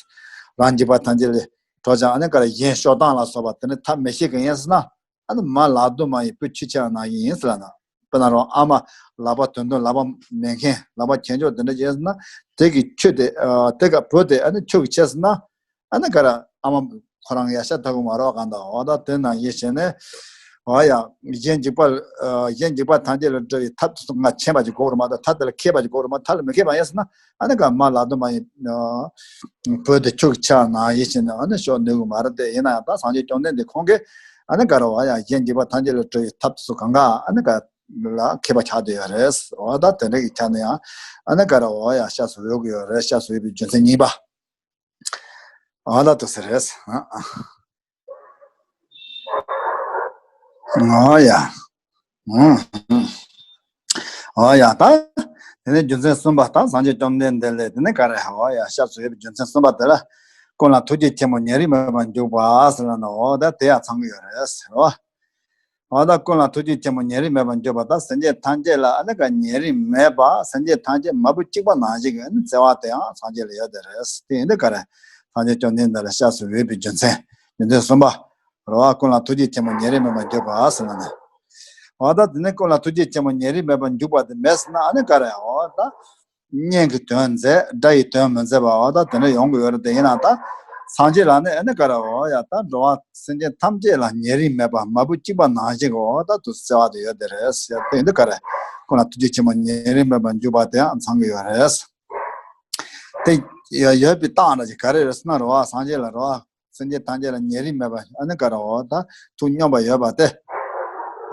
རང་འཇིགས་པ་ཐམས་ཅད་ལས་གྲོལ་ཀྱང་ཨ་ནི་ག་རེ་གཞན་སྐྱོབ་སྟངས་ལ་སོགས་པ་དེ་ནི་ཐབས་མི་ཤེས་མཁན་ཡིན་ཟེར་ན། ཨ་ནི་མ་ལག་རྡོ་མ་ཡིན་བུ་ཁྱུ་ཆགས་ནང་བཞིན་ཡིན་ཟེར་ལབ་ན། དཔེར་ན་རང་ཨ་མ་ལག་པ་དོན་དུ་ལག་པ་མེད་མཁན་ལག་པ་གྱེན་འཇོག་དེ་འདྲ་བྱས་ཟེར་ན། དེ་གི་ཁྱུ་དེ་དེ་ག་བུ་དེ་ཨ་ནི་ཁྱུ་གི་ཆེ་ཟེར་ན། ཨ་ནི་ག་རེ་ཨ་མ་ཁོ་རང་ཡ་ཤ་ཐག་གི་མ་རོགས་གང་དང་འོ་ད་དེ་ནང་བཞིན་བྱས་ནས། འོ་ཡ་གཞན་འཇིགས་པ་གཞན་འཇིགས་པ་ཐམས་ཅད་ལས་སྒྲོལ་བའི་ཐབས་དེ་ཚོ་ང་མཁྱེན་པ་ཅིག་དགོས་རེད་མ་གཏོགས་ཐབས་དེ་ལ་མཁས་པ་ཅིག་དགོས་རེད་མ་ཐབས་ལ་མི་མཁས་པ་ཡིན་ཟེར་ན། ཨ་ནི་ག་མ་ལག་རྡོ་མ་ཡིན་བུ་དེ་ཁྱུ་གི་ཆགས་ནང་བཞིན་བྱས་ནས་ཨ་ནི་ཤོར་ནུས་གི་མ་རེད། དེ་ཡིན་ན་ཡང་ད་སངས་རྒྱས་བཅོམ་ལྡན་འདས་ཁོང་གིས་ཨ་ནི་ག་རེ་འོ་ཡ་གཞན་འཇིགས་པ་ཐམས་ཅད་ལས་སྒྲོལ་བའི་ཐབས་དེ་ཚོ་གང་ག་ཨ་ནི་ག་ལ་མཁས་པ་ཆགས་བསྡད་ཡོད་རེད། འོ་ད་དེ་འདྲ་གི་ཆ་ནས་ཡང་ཨ་ནི་ག་རེ་འོ་ཡ་སྐྱབས་སུ་འོས་ཀྱི་ཡོད་རེད། སྐྱབས་སུ་འོས་པའི་རྒྱུ་མཚན་གཉིས་པ། འོ་ད་དེ་ཟེར་རེད། འོ་ཡ། འོ་ཡ་ད། དེ་ནས་རྒྱུ་མཚན་གསུམ་པ་ད་སངས་རྒྱས་བཅོམ་ལྡན་འདས་ལས་དེ་ནས་ག་རེ་འོ་ཡ་སྐྱབས་སུ་འོས་པའི་རྒྱུ་མཚན་གསུམ་པ་དེ་ལ། ཀུན་ལ་ཐུགས་རྗེ་ཆེན་པོ་ཉེ་རིང་མེད་པར་འཇུག་པ་ཟེར་ལབ་ན། འོ་ད་དེ་ཡང་ཚང་གི་ཡོད་རེད་ཟེར་བ། འོ་ད་ཀུན་ལ་ཐུགས་རྗེ་ཆེན་པོ་ཉེ་རིང་མེད་པར་འཇུག་པ་ད་སེམས་ཅན་ཐམས་ཅད་ལ་ཨ་ནི་ག་ཉེ་རིང་མེད་པ་སེམས་ཅན་ཐམས་ཅད་མ་བུ་གཅིག་པ་ནང་བཞིན་གྱི་ཨ་ནི་བརྩེ་བ་དེའང་སངས་རྒྱས་ལ་ཡོད་དེ་རེད། དེ་ཡིན་དུས་ག་རེ་སངས་རྒྱས་བཅོམ་ལྡན་འདས་ལ་སྐྱབས་སུ་འོས་པའི་རྒྱུ་མཚན། རྒྱུ་མཚན་གསུམ་པ། རེད་བ། ཀུན་ལ་ཐུགས་རྗེ་ཆེན་པོ་ཉེ་རིང་མེད་པར་འཇུག་པ་ཟེར་ན་ནི། འོ་ད་དེ་ནི་ཀུན་ལ་ཐུགས་རྗེ་ཆེན་པོ་ཉེ་རིང་མེད་པར་འཇུག་པ་དེ་མེད་ཟེར་ན་ཨ་ནི་ག་རེ་འོ་ད། གཉེན་གྱི་དོན་མཛད་དགྲ་ཡི་དོན་མི་མཛད་པ་འོ་ད་དེ་འདྲ་ཡོང་གི་ཡོད་རེད། དེ་ཡིན་ན་ད་སངས་རྒྱས་ལ་ནི་ཨ་ནི་ག་རེ་འོ་ཡ་ད་འགྲོ་བ་སེམས་ཅན་ཐམས་ཅད་ལ་ཉེ་རིང་མེད་པ་མ་བུ་གཅིག་པ་ནང་བཞིན་གྱི་འོ་ད་དུ་བརྩེ་བ་དེ་ཡོད་དེ་རེད་ཟེར། དེ་འདི་ག་རེ་ཀུན་ལ་ཐུགས་རྗེ་ཆེན་པོ་ཉེ་རིང་མེད་པར་འཇུག་པ་དེའང་ཚང་གི་ཡོད་རེད། དེ་ཡོད་པའི་རྟགས་འདྲ་ཅིག་ག་རེ་རེད་ཟེར་ན་རེད་བ། སངས་རྒྱས་ལ་རེད་བ། སེམས་ཅན་ཐམས་ཅད་ལ་ཉེ་རིང་མེད་པ་ཨ་ནི་ག་རེ་འོ་ད་ཐུགས་སྙོམས་པ་ཡོད་པ་དེ།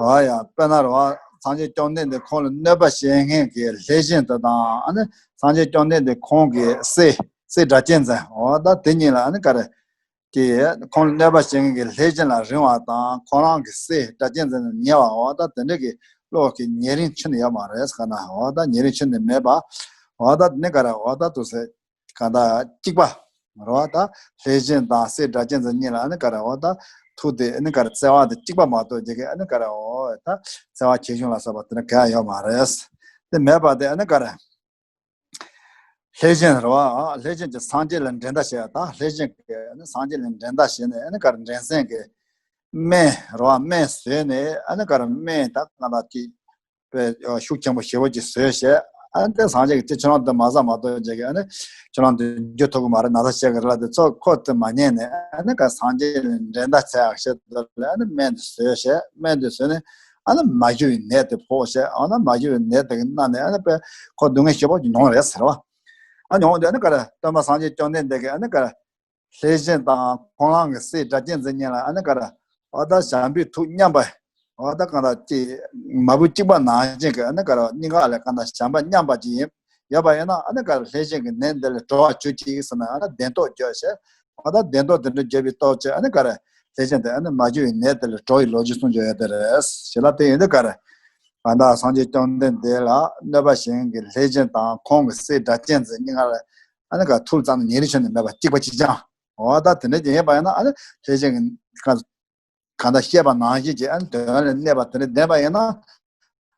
འོ་ཡ་དཔེར་ན་རེད་བ། སངས་རྒྱས་བཅོམ་ལྡན་འདས་ཁོང་ལ་གནོད་པ་བྱེད་མཁན་གྱི་ལྷས་བྱིན་དེ་དང་ཨ་ནི་སངས་རྒྱས་བཅོམ་ལྡན་འདས་ཁོང་གི་སྲས་སྲས་སྒྲ་གཅན་འཛིན་འོ་ད་དེ་གཉིས་ལ་ཨ་ནི་ག་རེ་གི་ཁོང་ལ་གནོད་པ་བྱེད་མཁན་གྱི་ལྷས་བྱིན་ལ་རིང་བ་དང་ཁོ་རང་གི་སྲས་སྒྲ་གཅན་འཛིན་ལ་ཉེ་བ་འོ་ད་དེ་འདྲ་གི་བློ་གི་ཉེ་རིང་ཁྱོན་ནས་ཡོད་མ་རེད་ཟེར་ན། འོ་ད་ཉེ་རིང་ཁྱོན་ནས་མེད་པ། འོ་ད་དེ་ནི་ག་རེ་འོ་ད་དུ་ཟེར། གང་ལྟར་གཅིག་པ། རེད་བ། ད་ལྷས་བྱིན་དང་སྲས་སྒྲ་གཅན་འཛིན་གཉིས་ལ་ཨ་ནི་ག་རེ་འོ་ད་ཐུགས་དེ་ཨ་ནི་ག་རེ་བརྩེ་བ་དེ་གཅིག་པ་མ་གཏོགས་ཅིག་གི་ཨ་ནི་ག་རེ་འོ་ད་བརྩེ་བ་ཆེ་ཆུང་ལ་སོགས་པ་དེ་འདྲ་གང་ཡང་ཡོད་མ་རེད། དེ་མེད་པ་དེ་ཨ་ནི་ག་རེ། ལྷས་བྱིན་རེད་བ། ལྷས་བྱིན་གྱིས་སངས་རྒྱས་ལ་འགྲན་ཟླ་བྱས། ད་ལྷས་བྱིན་གྱིས་ཨ་ནི་སངས་རྒྱས་ལ་འགྲན་ཟླ་བྱས་ནས་ཨ་ནི་ག་རེ་འགྲན་སེམས་ཀྱི་སྨན་རེད་བ། སྨན་ཟོས་ནས་ཨ་ནི་ག་རེ་སྨན་ད་གང་ལྟར་གཅིག་པའི་ཤུགས་ཆེན་པོ་ཞེ་པོ་ཅིག་བཟོས་བྱས། ཨ་ནི་དེ་སངས་རྒྱས་ཀྱིས་དེ་ཁྱོད་རང་དེ་མ་ཟ་མ་གཏོགས་བྱས་ཀྱི་ཨ་ནི་ཁྱོད་རང་དེ་འགྱུར་ཐུབ་ཀྱི་མ་རེད། ན་ཚ་བྱེད་ཀྱི་རེད་ལབ་དུས་ཚོད་ཁོ་དེ་མ་ཉན་ནས་ཨ་ནི་ག་སངས་རྒྱས་ལ་འགྲན་ཟླ་བྱས་ཡག་ཞེས་དེ་ལ་ཨ་ནི་སྨན་དེ་བཟོས་བྱས། སྨན་དེ་བཟོས་ནས་ཨ་ནི་མ་ཞུ་བའི་ནད་དེ་ཕོག་བྱས། ཨ་ནི་མ་ཞུ་བའི་ནད་དེ་གི་མནར་ནས་ཨ་ནི་དཔེ་ཁོ་སྡུག་བསྔལ་ཞེ་པོ་ཅིག་མྱོང་རེད་ཟེར་བ། ཨ་མྱོང་དུས་ཨ་ནི་ག་རེ་སྟོན་པ་སངས་རྒྱས་བཅོམ་ལྡན་འདས་ཀྱིས་ཨ་ནི་ག་རེ། ལྷས་བྱིན་དང་ཁོང་རང་གི་སྲས་སྒྲ་གཅན་འཛིན་གཉིས་ལ་ཨ་ནི་ག་རེ། འོ་ད་བྱམས་པའི་ཐུགས་མཉམ་པ། འོ་ད་གང་ལྟར་ཅིག་མ་བུ་གཅིག་པ་ནང་བཞིན་གྱི་ཨ་ནི་ག་རེ་གཉིས་ཀ་ལ་གང་ལྟར་བྱམས་པ་མཉམ་པ་ཅིག་ཡིན་ཡོད་པ་ཡིན་ན་ཨ་ནི་ག་རེ་ལྷས་བྱིན་གྱི་ནད་འདི་ལས་གྲོལ་བར་གྱུར་ཅིག་ཟེར་ནས་ཨ་ནི་བདེན་སྟོབས་བརྗོད་བྱས། འོ་ད་བདེན་སྟོབས་དེ་འདྲ་བརྗོད་པའི་སྟོབས་ཀྱིས་ཨ་ནི་ག་རེ་ལྷས་བྱིན་དེ་ཨ་ནི་མ་ཞུ་བའི་ནད་དེ་ལས་གྲོལ་བའི་ལོ་རྒྱུས་གསུང་རྒྱུ་ཡོད་དེ་རེད། ཞེ་ལ་དེ་ཡིན་དུས་ག་རེ། གང་ལྟར་སངས་རྒྱས་བཅོམ་ལྡན་འདས་ལ་གནོད་པ་བྱེད་མཁན་གྱི་ལྷས་བྱིན་དང་ཁོང་གི་སྲས་སྒྲ་གཅན་འཛིན་གཉིས་ཀ་ལ་ཨ་ནི་ག་ཐུགས་ཙམ་ཉེ་རིང་ཆོད་ནས་མེད་པ་གཅིག་པ་གཅིག་རྐྱང་། འོ་ད་དེ་འདྲ་ཅིག་ཡིན་པ་ཡིན་ན་ཨ་ནི་ལྷས་བྱིན་གྱི་གང་ལྟར་བཤད་པ་ནང་བཞིན་གྱི་ཨ་ནི་དོན་ལ་གནས་པ་དེ་འདྲ་བདེན་པ་ཡིན་ན།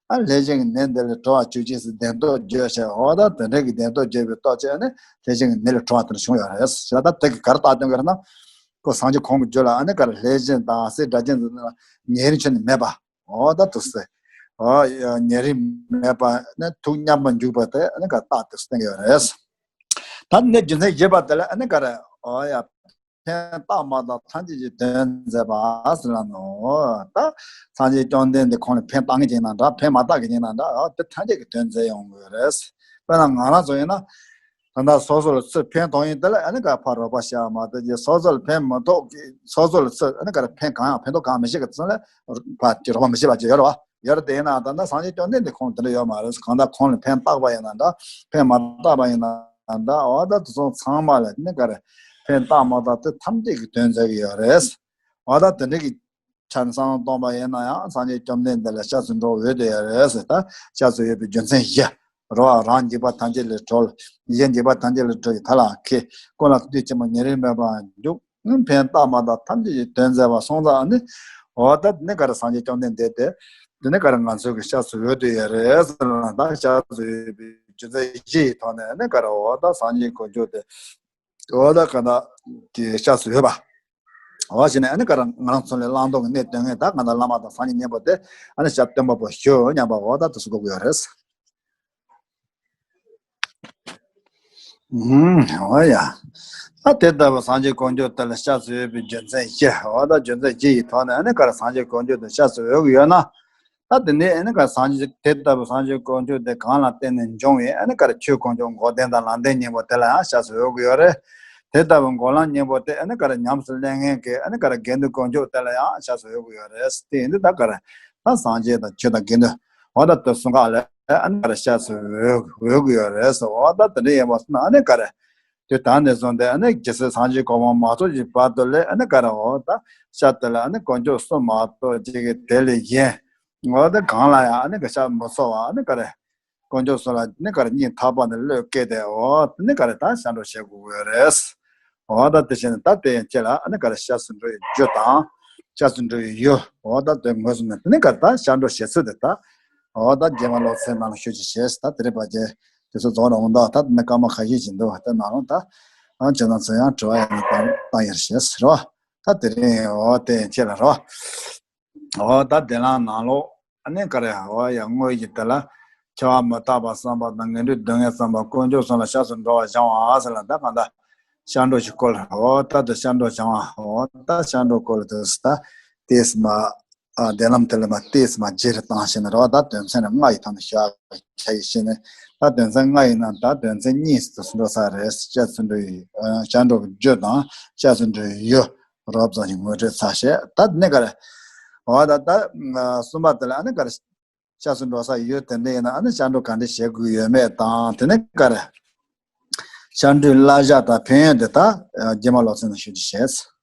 ཨ་ནི་ལྷས་བྱིན་གྱི་ནད་འདི་ལས་གྲོལ་བར་གྱུར་ཅིག་ཟེར་བདེན་སྟོབས་བརྗོད་བྱས། འོ་ད་དེ་འདྲ་གི་བདེན་སྟོབས་བརྗོད་པའི་སྟོབས་ཀྱིས་ཨ་ནི་ལྷས་བྱིན་གྱི་ནད་ལས་གྲོལ་བ་དེ་འདྲ་བྱུང་ཡོད་རེད། ཞེ་ལ་ད་དེ་གི་ག་རེ་བཏགས་དོན་ག་རེ་ན། ཁོ་སངས་རྒྱས་ཁོང་གི་རྒྱུད་ལ་ཨ་ནི་ག་རེ་ལྷས་བྱིན་དང་སྲས་སྒྲ་གཅན་འཛིན་ལ་ཉེ་རིང་ཆོད་ནས་མེད་པ། འོ་ད་དུ་སེ། འོ་ཡ་ཉེ་རིང་མེད་པ་ནི་ཐུགས་མཉམ་པར་འཇུག་པ་དེ་ཨ་ནི་ག་རྟགས་དེ་སྟོན་གྱི་ཡོད་རེད། ད་ནི་རྒྱུ་མཚན་བཞི་པ་དེ་ལ་ཨ་ནི་ག་རེ། འོ་ཡ། ཕན་བཏགས་མ་བཏགས་ཐམས་ཅད་ཀྱི་དོན་མཛད་པ་ཟེར་ལ་ནོ། ད་སངས་རྒྱས་བཅོམ་ལྡན་འདས་ཁོང་ལ་ཕན་བཏགས་ངེས་ཀྱི་ཡིན་ན་འདྲ། ཕན་མ་བཏགས་ཀྱི་ཡིན་ན་འདྲ། འོ་དེ་ཐམས་ཅད་ཀྱི་དོན་མཛད་ཡོང་གི་རེད། དཔེར་ན་ང་རང་ཚོ་ཡིན་ན། ད་ལྟ་སོ་སོ་ལ་ཚུར་ཕན་ཐོགས་ཡིན་དེ་ལ་ཨ་ནི་ག་ཕར་རོགས་པ་བྱ་བ་མ་གཏོགས་ཀྱི། སོ་སོ་ལ་ཕན་མི་ཐོགས་ཀྱི། སོ་སོ་ལ་ཚུར་ཨ་ནི་ག་རེ་ཕན་གང་ཡང་ཕན་ཐོགས་གང་མི་བྱེད་ཀྱི་ཚུལ་ལ་ཕར་གྱི་རོགས་པ་མི་བྱེད་པ་ཅིག་ཡོད་རེད་བ། ཡོད་རེད། དེ་ཡིན་ན་ད་ལྟ་སངས་རྒྱས་བཅོམ་ལྡན་འདས་ཁོང་དེ་འདྲ་ཡོད་མ་རེད། གང་ལྟར་ཁོང་ལ་ཕན་བཏགས་པ་ཡིན་ན་འདྲ། ཕན་མ་བཏགས་པ་ཡིན་ན་འདྲ། འོ་ད་དེ་ཚོ་ཚང་མ་ལ་ནི་ག་རེ་ཕན་བཏགས་མ་བཏགས་དེ་ཐམས་ཅད་ཀྱི་དོན་མཛད་ཀྱི་ཡོད་རེད། འོ་ད་དེ་འདྲ་གི་ཆ་ནས་བསམ་བློ་གཏོང་པ་ཡིན་ན་ཡང་སངས་རྒྱས་བཅོམ་ལྡན་འདས་ལ་སྐྱབས་སུ་འགྲོ་འོས་དེ་ཡོད་རེད་ཟེར། ད་སྐྱབས་སུ་འོས་པའི་རྒྱུ་མཚན་བཞི། རོ་རང་འཇིགས་པ་ཐམས་ཅད་ལས་གྲོལ། གཞན་འཇིགས་པ་ཐམས་ཅད་ལས་གྲོལ་བའི་ཐབས་ལ་མཁས། ཀུན་ལ་བདེ་ཆེན་པོ་ཉེ་རིང་མེད་པར་འཇུག། ཕན་བཏགས་མ་བཏགས་ཐམས་ཅད་ཀྱི་དོན་མཛད་པ་སོང་ཙང་ནི། འོ་ད་ནི་ག་རེ་སངས་རྒྱས་བཅོམ་ལྡན་འདས་དེ། དེ་ནི་ག་རེ་ང་ཚོ་གི་སྐྱབས་སུ་འོས་དེ་ཡོད་རེད་ཟེར་ན། ད་སྐྱབས་སུ་འོས་པའི་རྒྱུ་མཚན་བཞི་ཡི་ཐོག་ནས་ནི་ག་རེ་འོ་ད་སངས་རྒྱས་དཀོན་མཆོག་དེ། འོ་ད་ག་ད་གི་སྐྱབས་སུ་འོས་པ། འོ་བྱས་ནས་ཨ་ནི་ག་རེ་ང་རང་ཚོ་ལས་བླང་དོར་གྱི་གནས་སྟོན་མཁན་ད་ག་ད་བླ་མ་དང་སངས་རྒྱས་མཉན་པ་དེ་ཨ་ནི་སྐྱབས་སྟོན་པ་པོ་ཞུ་སྙམ་པ་འོ་ད་དེ་ཚོ་དགོས་ཀྱི་ཡོད་རེད། ཨུམ། འོ་ཡ། ད་དེ་ལྟ་བུ་སངས་རྒྱས་དཀོན་མཆོག་དེ་ལ་སྐྱབས་སུ་འོས་པའི་རྒྱུ་མཚན་བཞི། འོ་ད་རྒྱུ་མཚན་བཞི་ཡི་ཐོག་ནས་ཨ་ནི་ག་རེ་སངས་རྒྱས་དཀོན་མཆོག་དེ་སྐྱབས་སུ་འོས་ཀྱི་ཡོད་ན། ད་དེ་ནས་ཨ་ནི་ག་སངས་རྒྱས་དེ་ལྟ་བུ་སངས་རྒྱས་དཀོན་མཆོག་དེ་གང་ལ་བརྟེན་ནས་འབྱུང་བའི་ཨ་ནི་ག་རེ་ཆོས་དཀོན་མཆོག་འགོག་བདེན་དང་ལམ་བདེན་གཉིས་པོ་དེ་ལ་ཡང་སྐྱབས་སུ་འོས་ཀྱི་ཡོད་རེད། དེ་ལྟ་བུ་འགོག་ལམ་གཉིས་པོ་དེ་ཨ་ནི་ག་རེ་ཉམས་སུ་ལེན་མཁན་གྱི་ཨ་ནི་ག་རེ་དགེ་འདུན་དཀོན་མཆོག་དེ་ལ་ཡང་སྐྱབས་སུ་འོས་ཀྱི་ཡོད་རེད། དེ་ཡིན་དུས་ད་ག་རེ་ད་སངས་རྒྱས་དང་ཆོས་དང་དགེ་འདུན་འོ་ད་དེ་གསུམ་ཀ་ལ་ཨ་ནི་ག་རེ་སྐྱབས་སུ་འོས་འོས་ཀྱི་ཡོད་རེད་ཟེར། འོ་ད་དེ་འདྲ་ཡིན་པ་སོང་ན་ཨ་ནི་ག་རེ། དུས་ད་ནས་བཟུང་སྟེ་ཨ་ནི་རྗེ་བཙུན་སངས་རྒྱས་གོ་འཕང་མ་ཐོབ་ཀྱི་བར་དུ་ལས་ཨ་ནི་ག་རེ་འོ་ད་ཤ་དེ་ལ་ཨ་ནི་དཀོན་མཆོག་གསུམ་མ་གཏོགས་ཅིག་གི་དེ་ལས་གཞན་འོ་ད་གང་ལ་ཡང་ཨ་ནི་ག་ཤ་མི་འཚོ་བ་ཨ་ནི་ག་རེ་དཀོན་མཆོག་གསུམ་ལ་ཨ་ནི་ག་རེ་སྙིང་ཐག་པ་ནས་བློས་བཀལ་ཏེ་འོ་ད་ནི་ག་རེ་ད་སྐྱབས་འགྲོ་བྱེད་དགོས་ཀྱི་ཡོད་རེད། འོ་ད་དེ་བཞིན་ད་དེ་ཡན་ཆད་ལ་ཨ་ནི་ག་རེ་སྐྱབས་སུ་འགྲོ་བའི་རྒྱུ་དང་སྐྱབས་སུ་འགྲོ་བའི་ཡུལ་འོ་ད་དེ་ངོས་བཟུང་ནས་དེ་ནི་ག་རེ་ད་སྐྱབས་འགྲོ་བྱེད་ཚུལ་དེ་ད་འོ་ད་རྗེས་མ་སློབ་ཚན་ནང་ལ་ཞུ་ཅིག་བྱས། ད་དེ་རིང་བར་གྱི་དུས་ཚོད་རྫོགས་ནས་འོང་། ད་ད་ནི་སྐར་མ་ཁ་ཤས་ཤིག་འདུག་དེ་ནང་ལ་ད་ཨང་ཁྱེད་རང་ཚོ་ཡང་དྲི་བ་ཡང་བཏང་ཡར་བྱས་རོ། ད་དེ་རིང་འོ་དེ་ཁྱེད་ལ་རོ། འོ་ད་དེ་ལ་ནང་ལོགས་ཨ་ནི་ག་རེ་འོ་ཡ་དངོས་ཀྱི་དེ་ལ་འཆི་བ་མི་རྟག་པ་བསམ་པ་དང་ངན་འགྲོའི་སྡུག་བསྔལ་བསམ་པ་དཀོན་མཆོག་གསུམ་ལ་སྐྱབས་སུ་འགྲོ་བར་སྦྱང་བ་ཟེར་ལ་ད་གང་ལྟར་སྐྱབས་འགྲོ་ཞིག་བཀོལ། འོ་ད་དེ་སྐྱབས་འགྲོ་སྦྱང་བ་འོ་ད་སྐྱབས་འགྲོ་བཀོལ་དུས་ད་དེས་མ། ཨ་བདེན་ལམ་དེ་ལ་མ་དེས་མ་རྗེས་རུ་བཏང་ཞེ་ན་རོ། ད་དོན་ཚན་ལྔ་ཡི་ཐོག་ནས་བཤད་བྱ་ཡི་ཞེ་ནས། ད་དོན་ཚན་ལྔ་ཡིན་ན་ད་དོན་ཚན་གཉིས་སུ་འགྲོ་ས་རེད། སྐྱབས་སུ་འགྲོ་ཡི་ཨ་སྐྱབས་འགྲོ་གི་རྒྱུ་དང་སྐྱབས་སུ་འགྲོ་ཡི་ཡུལ་རོབ་ཙམ་ཞིག་ངོ་སྤྲོད་ཚར་བྱས། ད་ནི་ག་རེ་འོ་ད་ད་གསུམ་པ་དེ་ལ་ཨ་ནི་ག་རེ་སྐྱབས་སུ་འགྲོ་ས་ཡུལ་དེ་འདྲ་ཡིན་ན་ཨ་ནི་སྐྱབས་འགྲོ་ག་འདྲ་བྱེད་དགོས་ཡོད་མེད་དང་དེ་ནི་ག་རེ་སྐྱབས་འགྲོའི་བསླབ་བྱ་དང་ཕན་ཡོན་དེ་ད་རྗེས་མ་སློབ་ཚན་ནང་ཞུ་རྒྱུ་བྱས།